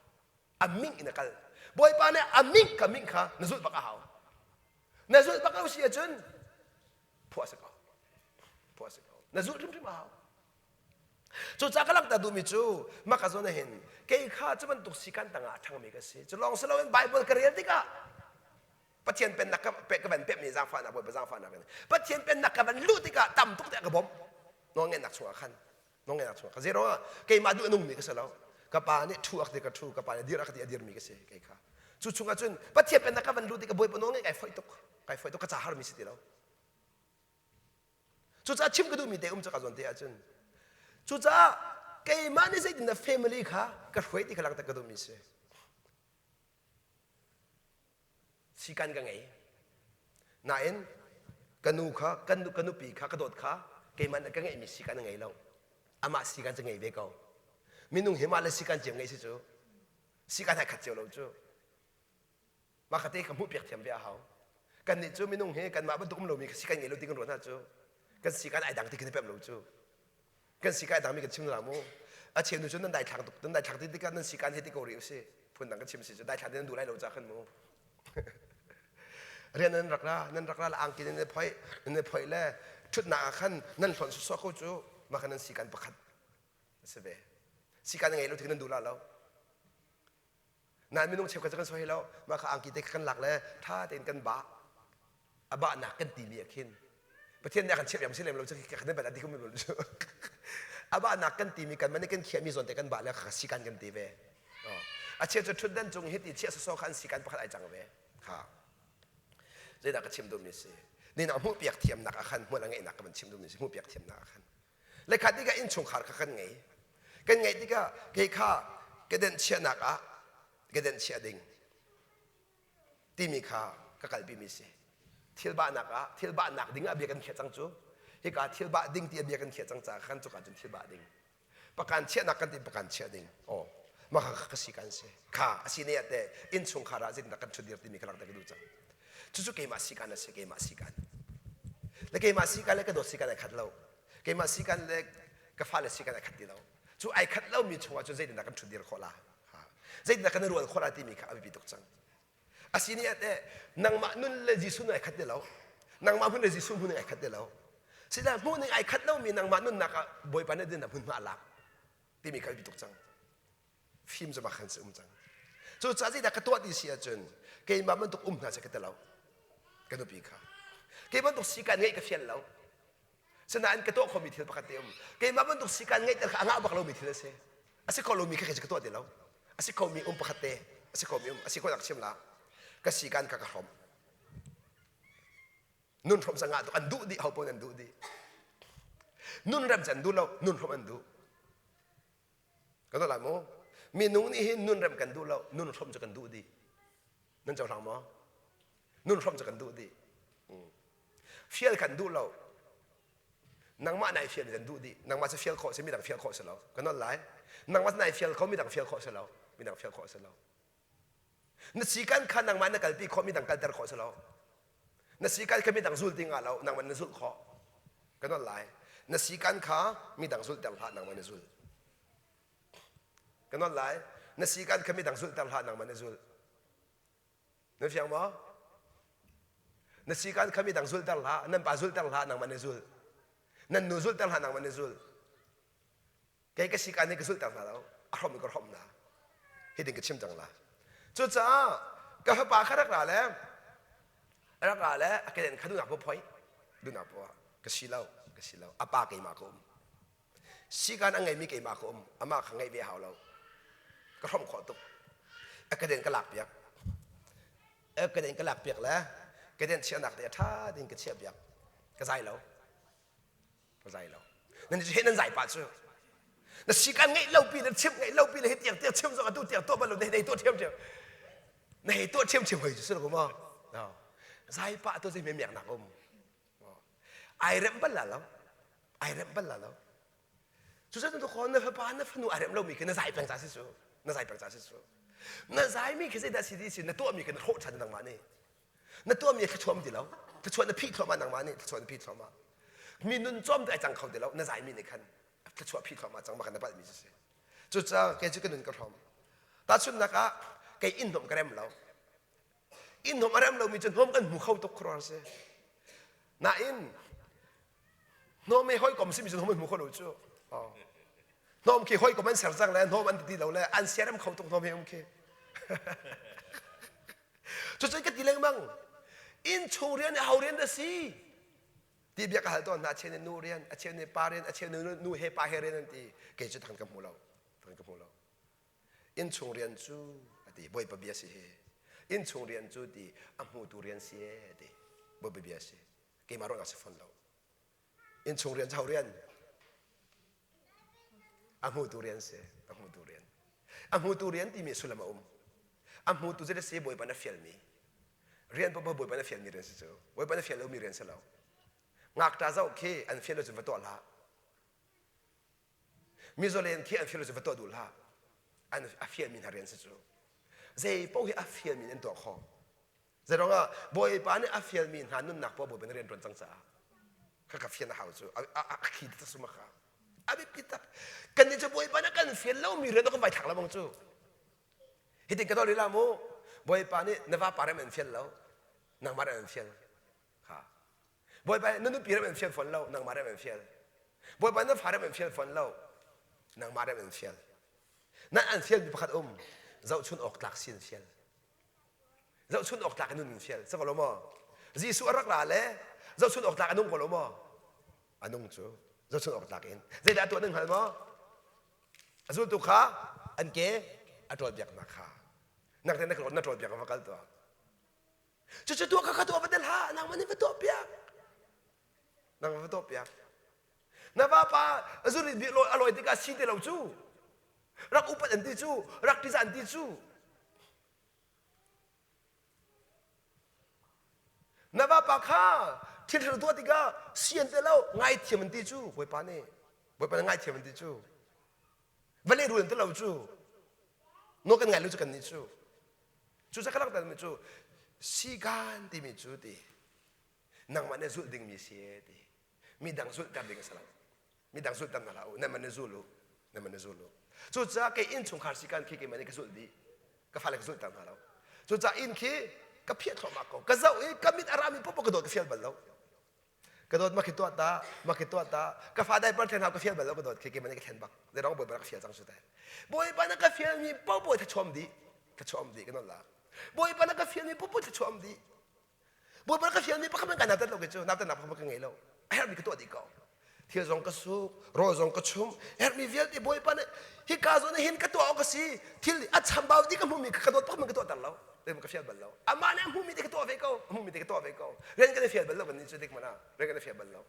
A ming in a kal. Bawipa nih a ming ka ming kha na zulh bak a hau. Na zulh bak lo si ahcun phuah si ko. Phuah si ko. Na zulh hrimhrim a hau. Cucaah ka langhter duhmi cu maka zawn ah hin kei kha cu bantuk sikan tangah a ṭhangmi ka si. Cu lawng si loin Baibal ka rel tikah Pathian pennak ka, ka van pemmi zaangfahnak Bawipa zaangfahnak in Pathian pennak ka van luh tikah tam tuk te ka bawmh. Nawlngeihnak chungah khan nawlngeihnak chungah khan zei ruangah keimah duh a nungmi ka si lo. Ka pa nih ṭhu ak ti ka ṭhu, ka pa nih dir ak ti a dirmi ka si kei kha. Cu chungah cun Pathian pennak ka van luh tikah Bawipa nawlngeih kai foih tuk. Kai foih tuk ka ca harmi si ti lo. Cucaah chim ka duhmi te um cu ka zawn te ahcun cucaah keimah nih zeitindah family kha ka hruai ti kha langhter ka duhmi si. Sikan ka ngei. Nain ka nu kha kan ka nupi kha ka dawt kha keimah nih ka ngeihmi sikan a ngei lo. Amah sikan cu ngei ve ko. Minung hi mah le sikan cio ngei si cu. Sikan hai khat cio lo cu. Mah kha te ka hmuh piak thiam ve a hau. Kan nih cu minung hi kanmah bantuk um lomi si kan ngei lo ti kan ruah hna cu. Kan si kan ai dang ti kan i pemh lo cu. Kan si kai dangmi kan chim la mu. A cheu nu cu nan daithlang tuk nan daithlang ti tikah nan si kan he ti ko rih usih. Phundang kan chim si cu daithlang ti nan duh lai lo ca khan mu. Rian nan rak ra nan rak ra la angki nan i phoih nan i phoih le ṭhutnak ah khan nan hlonh sawsawh ko cu mah khan nan si kan pakhat a si ve. Si kan ngei lo ti nan duh la lo. Nain minung cheukhat cu kan soi lo mah kha angki te kan lak le ṭha tein kan bah a bahnak kan timi ah khin Pathian nih a kan chiah si lem lo cu kan bat ati kum lo cu a bahnak kan timi kan man kan khiahmi zawn te kan bah le kha sikan kan ti ve a chia cu ṭhutdan cung hi ti chiah soso kha an sikan pakhat ai cang ve kha zeidah ka chim duhmi si nina hmuh piak thiamnak ah khan hmual a ngeihnak ka van chim duhmi si hmuh piak thiamnak ah khan Le khat tikah innchungkhar kha kan ngei. Kan ngeih tikah kei kha kedenh chiahnak ah kedenh chiah ding timi kha ka kalpimi si. Thil bahnak ah thil bahnak ding ah bia kan khiah cang cu. Hika thil bah ding ti a bia kan khiah cang caah khan cuka cun thil bah ding. Pakan chiahnak kan ti pakan chiah ding. Oh, mah kha ka si kan si. Kha a si ne ah te innchungkhar ah zeitindah kan ṭhutdir timi kha langhter ka duh cang. Cucu keimah sikan a si, keimah sikan. Le keimah sikan le ka dawt sikan ai khat lo. Keimah sikan le ka fale sikan ai khat ti lo. Cu ai khat lomi chungah cun zeitindah kan ṭhutdir khawh la? Zeitindah kan i rual khawh la timi kha a biapi tuk cang. A si ni ah teh nangmah nun le Jesuh nun ai khat ti lo. Nangmah hmun le Jesuh hmun ai khat ti lo. Sila hmuhning ai khat lomi nangmah nunnak ah Bawipa nih dinnak hmunhma a lak timi kha a biapi tuk cang. Fim cu khan si um cang. Cucaah zeidah ka tuah ti si ahcun keimah bantuk um hna seh ka ti lo. Ka nupi kha. Kei bantuk sikan ngeih ka fial lo. Sinain ka tuah khomi thil pakhat te um. Keimah bantuk sikan ngeih kha a ngah bak lomi thil a si. A si kho lomi kha ka tuah ti lo. A si khomi um pakhat te. A si khomi um. A si khonak chim la. Ka sikan kha ka hrom. Nun hrom sangah tuk an duh dih ho paoh an duh dih. Nun rem cu an duh lo, nun hrom an duh. Kan lai maw? Minung nih hin nun rem kan duh lo, nun hrom cu kan duh dih. Nan cohlang maw? Nun hrom cu kan duh dih. Fial kan duh lo. Nangmah nai fial kan duh dih. Nangmah cu fial khawh si, midang fial khawh si lo. Kan non lai. Nangmah nai fial kho, midang fial khawh si lo. Midang fial khawh si lo. Na sikan kha nangmah na kalpi khawh, midang kalter khawh si lo. Na sikan kha midang zul ding ah lo, nangmah na zulh khawh. Kan non lai. Na sikan kha midang zulhter hlah, nangmah na zul. Kan non lai. Na sikan kha midang zulhter hlah, nangmah na zul. Na fiang maw? Na sikan kha midang zulhter hlah, nan pa zulhter hlah, nangmah na zul. Nan nu zulhter hlah, nangmah na zul. Kei ka sikan nih ka zulhter hna lo a hrom in ka hrom hna hitin ka chim cang la cucaah ka fapa kha rak ra le rak ra le a keden kha dunak po phoi dunak po ka si lo ka si lo a pa keimah ka um sikan a ngeimi keimah ka um amah kha ngeih ve hau lo ka hrom khawh tuk a keden ka lak piak a keden ka lak piak le keden chiahnak te a ṭha ding ka chiah piak ka zai lo Ka zai lo. Nan he nan zai pa cu. Na sikan ngeih lo pi na chim ngeih lo pi le hi tiang tiang chim zong atu tiang tuah bal lo na hei tuah ṭhiam ṭhiam. Na hei tuah ṭhiam ṭhiam hoi cu si lo maw? No. Zai pa tu zei me miak nak um. Ai rem bal la lo. Ai rem bal la lo. Cucu tu ko na fapa na fanu ai rem lo mi khi na zai peng ca si su. Na zai peng ca si su. Na zai mi khi zeidah si ti si na tuah mi khi na hrawh ṭhan nangmah nih. Na tuahmi thluachuah um ti lo. Thluachuah na phih thluahmah nangmah nih thluachuah na phih thluahmah. Mi nun cawm te ai cang kho ti lo. Na zaimi nih khan thluachuah phih thluahmah cang mah khan na palhmi cu si. Cucaah kei cu ka nun ka hrawm. Tahchunhnak ah kei inn hnawm ka rem lo. Inn hnawm a rem lomi cu hnawm kan hmu kho tuk khuaruahhar si. Nain hnawm he hawikom simi cu hnawm an hmu kho lo cu. Hnawm khi hawikom an ser cang le hnawm an ti lo le an siarem kho tuk hnawm he um khi. Cucu ka ti lengmang. Innchung rian ho rian dah si? Ti bia ka hal tawn hna. A cheu nih nu rian, a cheu nih pa rian, a cheu nih nu he pa he rian an ti. Kei cu thang ka hmu lo. Thang ka hmu lo. Innchung rian cu a ti Bawipa bia si hi. Innchung rian cu ti a hmutu rian si e ti. Bawipa bia si. Keimah ruahnak si fawn lo. Innchung rian cu ho rian? A hmutu rian si. A hmutu rian. A hmutu rian timi sullam a um. A hmutu cu si Bawipa na fialmi. Rian paoh Bawipa na fialmi rian si cu. Bawipa na fial lomi rian si lo. Ngakṭa zoh khi an fial lo cun va tuah hlah. Mizolen khi an fial lo cun va tuah duh hlah. An a fialmi hna rian si cu. Zei paoh hi a fialmi in an tuah khawh. Zeiruangah Bawipa nih a fialmi hna nunnak poah Bawipa nih rian ṭuan cang caah kha ka fian a hau cu a khi ta suma kha a biapi tak kan nih cu Bawipa nih kan fial lomi rian kan vai thlak lo cu hitin ka tuah lila mu Bawipa nih na vapa rem an fial lo nangmah rem an fial kha Bawipa nih na nupi rem an fial fawn lo nangmah rem an fial Bawipa na fa rem an fial fawn lo nangmah rem an fial nan an fialmi pakhat um zohchun awk tlak si an fial Zohchun awk tlak in nun in fial. Si ko lo maw? Jesuh a rak ra le zohchun awk tlak a nung ko lo maw? A nung cu. Zohchun awk tlak in. Zeidah a tuah nan hngal maw? A zultu kha an ke a ṭawlpiak hna kha. Nak te na ṭawlpiak va kal tuah. Cucu tuah kha kha tuah va del hlah. Nangmah nih va tuah piak. Nangmah va tuah piak. Na vapa zurit a lawi tikah si ti lo cu. Rak upat an ti cu. Rak ṭihzah an ti cu. Na vapa kha thil ṭhalo tuah tikah sian te lo ngaithiam an ti cu Bawipa nih Bawipa nih ngaithiam an ti cu va lehrul an ti lo cu nawl kan ngai lo cu kan nih cu cucaah ka langhter mi cu sikan timi cu ti nangmah nih zulh dingmi si ti midang zulhter ding a si lo midang zulhter hna hlah u nan man i zul u nan man i zul u cucaah kei innchungkhar si kan khi keimah nih ka zulh dih ka fale ka zulhter hna lo cucaah inn khi ka phiah thluahmah ko ka zoh i ka mit a rami popo ka dawt ka fial bal lo ka dawt ma khi tuah ta ma khi tuah ta ka fa dai par thlen hau ka fial bal lo ka dawt khi keimah nih ka thlen bak zeirong bawipa na ka fial cang su te bawipa na ka fialmi popo thlachuam dih thlachuam dih ka nawl la bawipa na ka fialmi popo thlachuam dih Bawipa ka fialmi pakhat hmanh ka nautat lo kei cu nautatnak pakhat ka ngei lo. A herhmi ka tuah dih ko. Thil zong ka suk, rawl zong ka chum, herhmi vialte Bawipa nih hika zawn ah hin ka tuah awk a si. Thil a chambau dih ka hmuhmi ka dawt pakhat hmanh ka tuahter lo. Zeimaw ka fial bal lo. Amah nih a hmuhmi te ka tuah ve ko. A hmuhmi te ka tuah ve ko. Rian kan i fial bal lo kan nih cu dik mana. Rian kan i fial bal lo.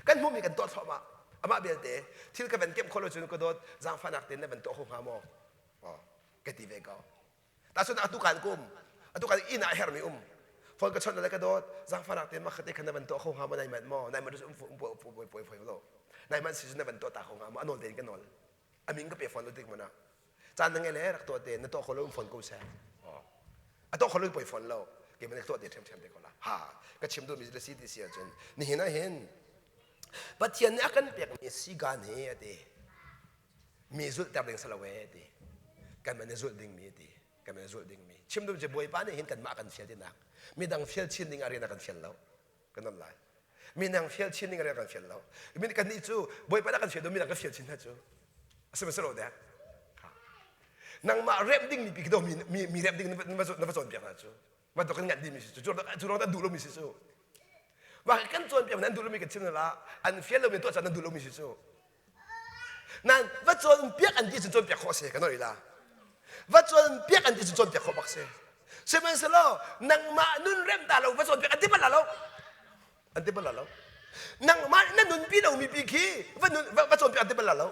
Kan hmuhmi kan tuah thluahmah. Amah belte thil ka van kemh khawh lo cun ka dawt zaangfahnak tein na van tuah kho hnga maw? Ka ti ve ko. Tahchun atu kan kum atu kan inn ah hermi um phone ka chawnh le ka dawt zaangfahnak te makhat te khan na van tuah kho hnga maw nai manh maw nai manh um um poi poi poi lo nai manh si na van tuah ta kho hnga maw a nawl tein ka nawl a min ka pe phone lo tik mana caan na ngei le rak tuah te na tuah kho lo um phone ko seh a tuah kho lo poi phone lo ke man tuah te ṭhiam ṭhiam te ko la ha ka chim duhmi le si ti si ahcun nihin ah hin Pathian nih a kan pekmi sigan hi a ti mi zulhter ding si lo ee ti kan man i zulh dingmi ti kan man i zulh dingmi chim dum cu bawipa nih hin kanmah kan fial tinak midang fial chin ding ah rian a kan fial lo kan nam lai midang fial chin ding ah rian kan fial lo min kan nih cu bawipa dah kan fial do midang kan fial chin hna cu a si lo dek nangmah remh ding mi pi do mi mi remh ding na va cawnpiak hna cu bantuk kan nganh dihmi si cu cu ruang an duh lomi si cu mah kan cawnpiak nan duh lomi kan chim la an fial lomi tuah caan nan duh lomi si cu nan va cawnpiak an ti cun cawnpiak khawh si kan oi la va cawnpiak an ti cun cawnpiak khawh bak si sihmanhsehlaw nangmah nun rem ta lo va cawnpiak an ti bal la lo an ti bal la lo nangmah na nunpi lomi pi khi va nun va cawnpiak an ti bal la lo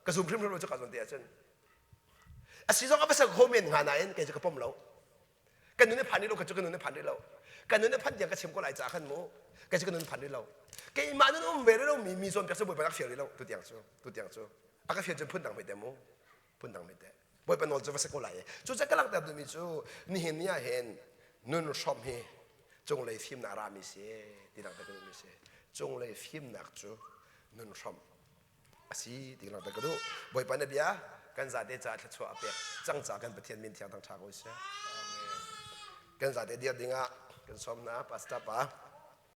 ka zum hrimhrim lo cu ka zawn te ahcun a si zong a va sa kho men hnga nain kei cu ka pom lo kan nun i phan rih lo ka cu ka nun i phan rih lo kan nun i phan tiang ka chim ko lai caah khan mu kei cu ka nun phan rih lo keimah nun um ve rih lo mi mi zawn piak cu bawipa rak fial rih lo tu tiang cu tu tiang cu a ka fial cun phun dang hmete mu phun dang hmete bawipa nawl cu va si ko lai cu ca ka langhter duhmi cu nihin ni ah hin nun hrawm hi cunglei fimnak rami si ti langhter ka duhmi si cunglei fimnak cu nun hrawm a si ti langhter ka duh bawipa na bia kan zate caah thluachuah a pek cang ca kan pathian min thiang thang ṭha ko seh kan zate dir dingah kan sawm hna pastor pa.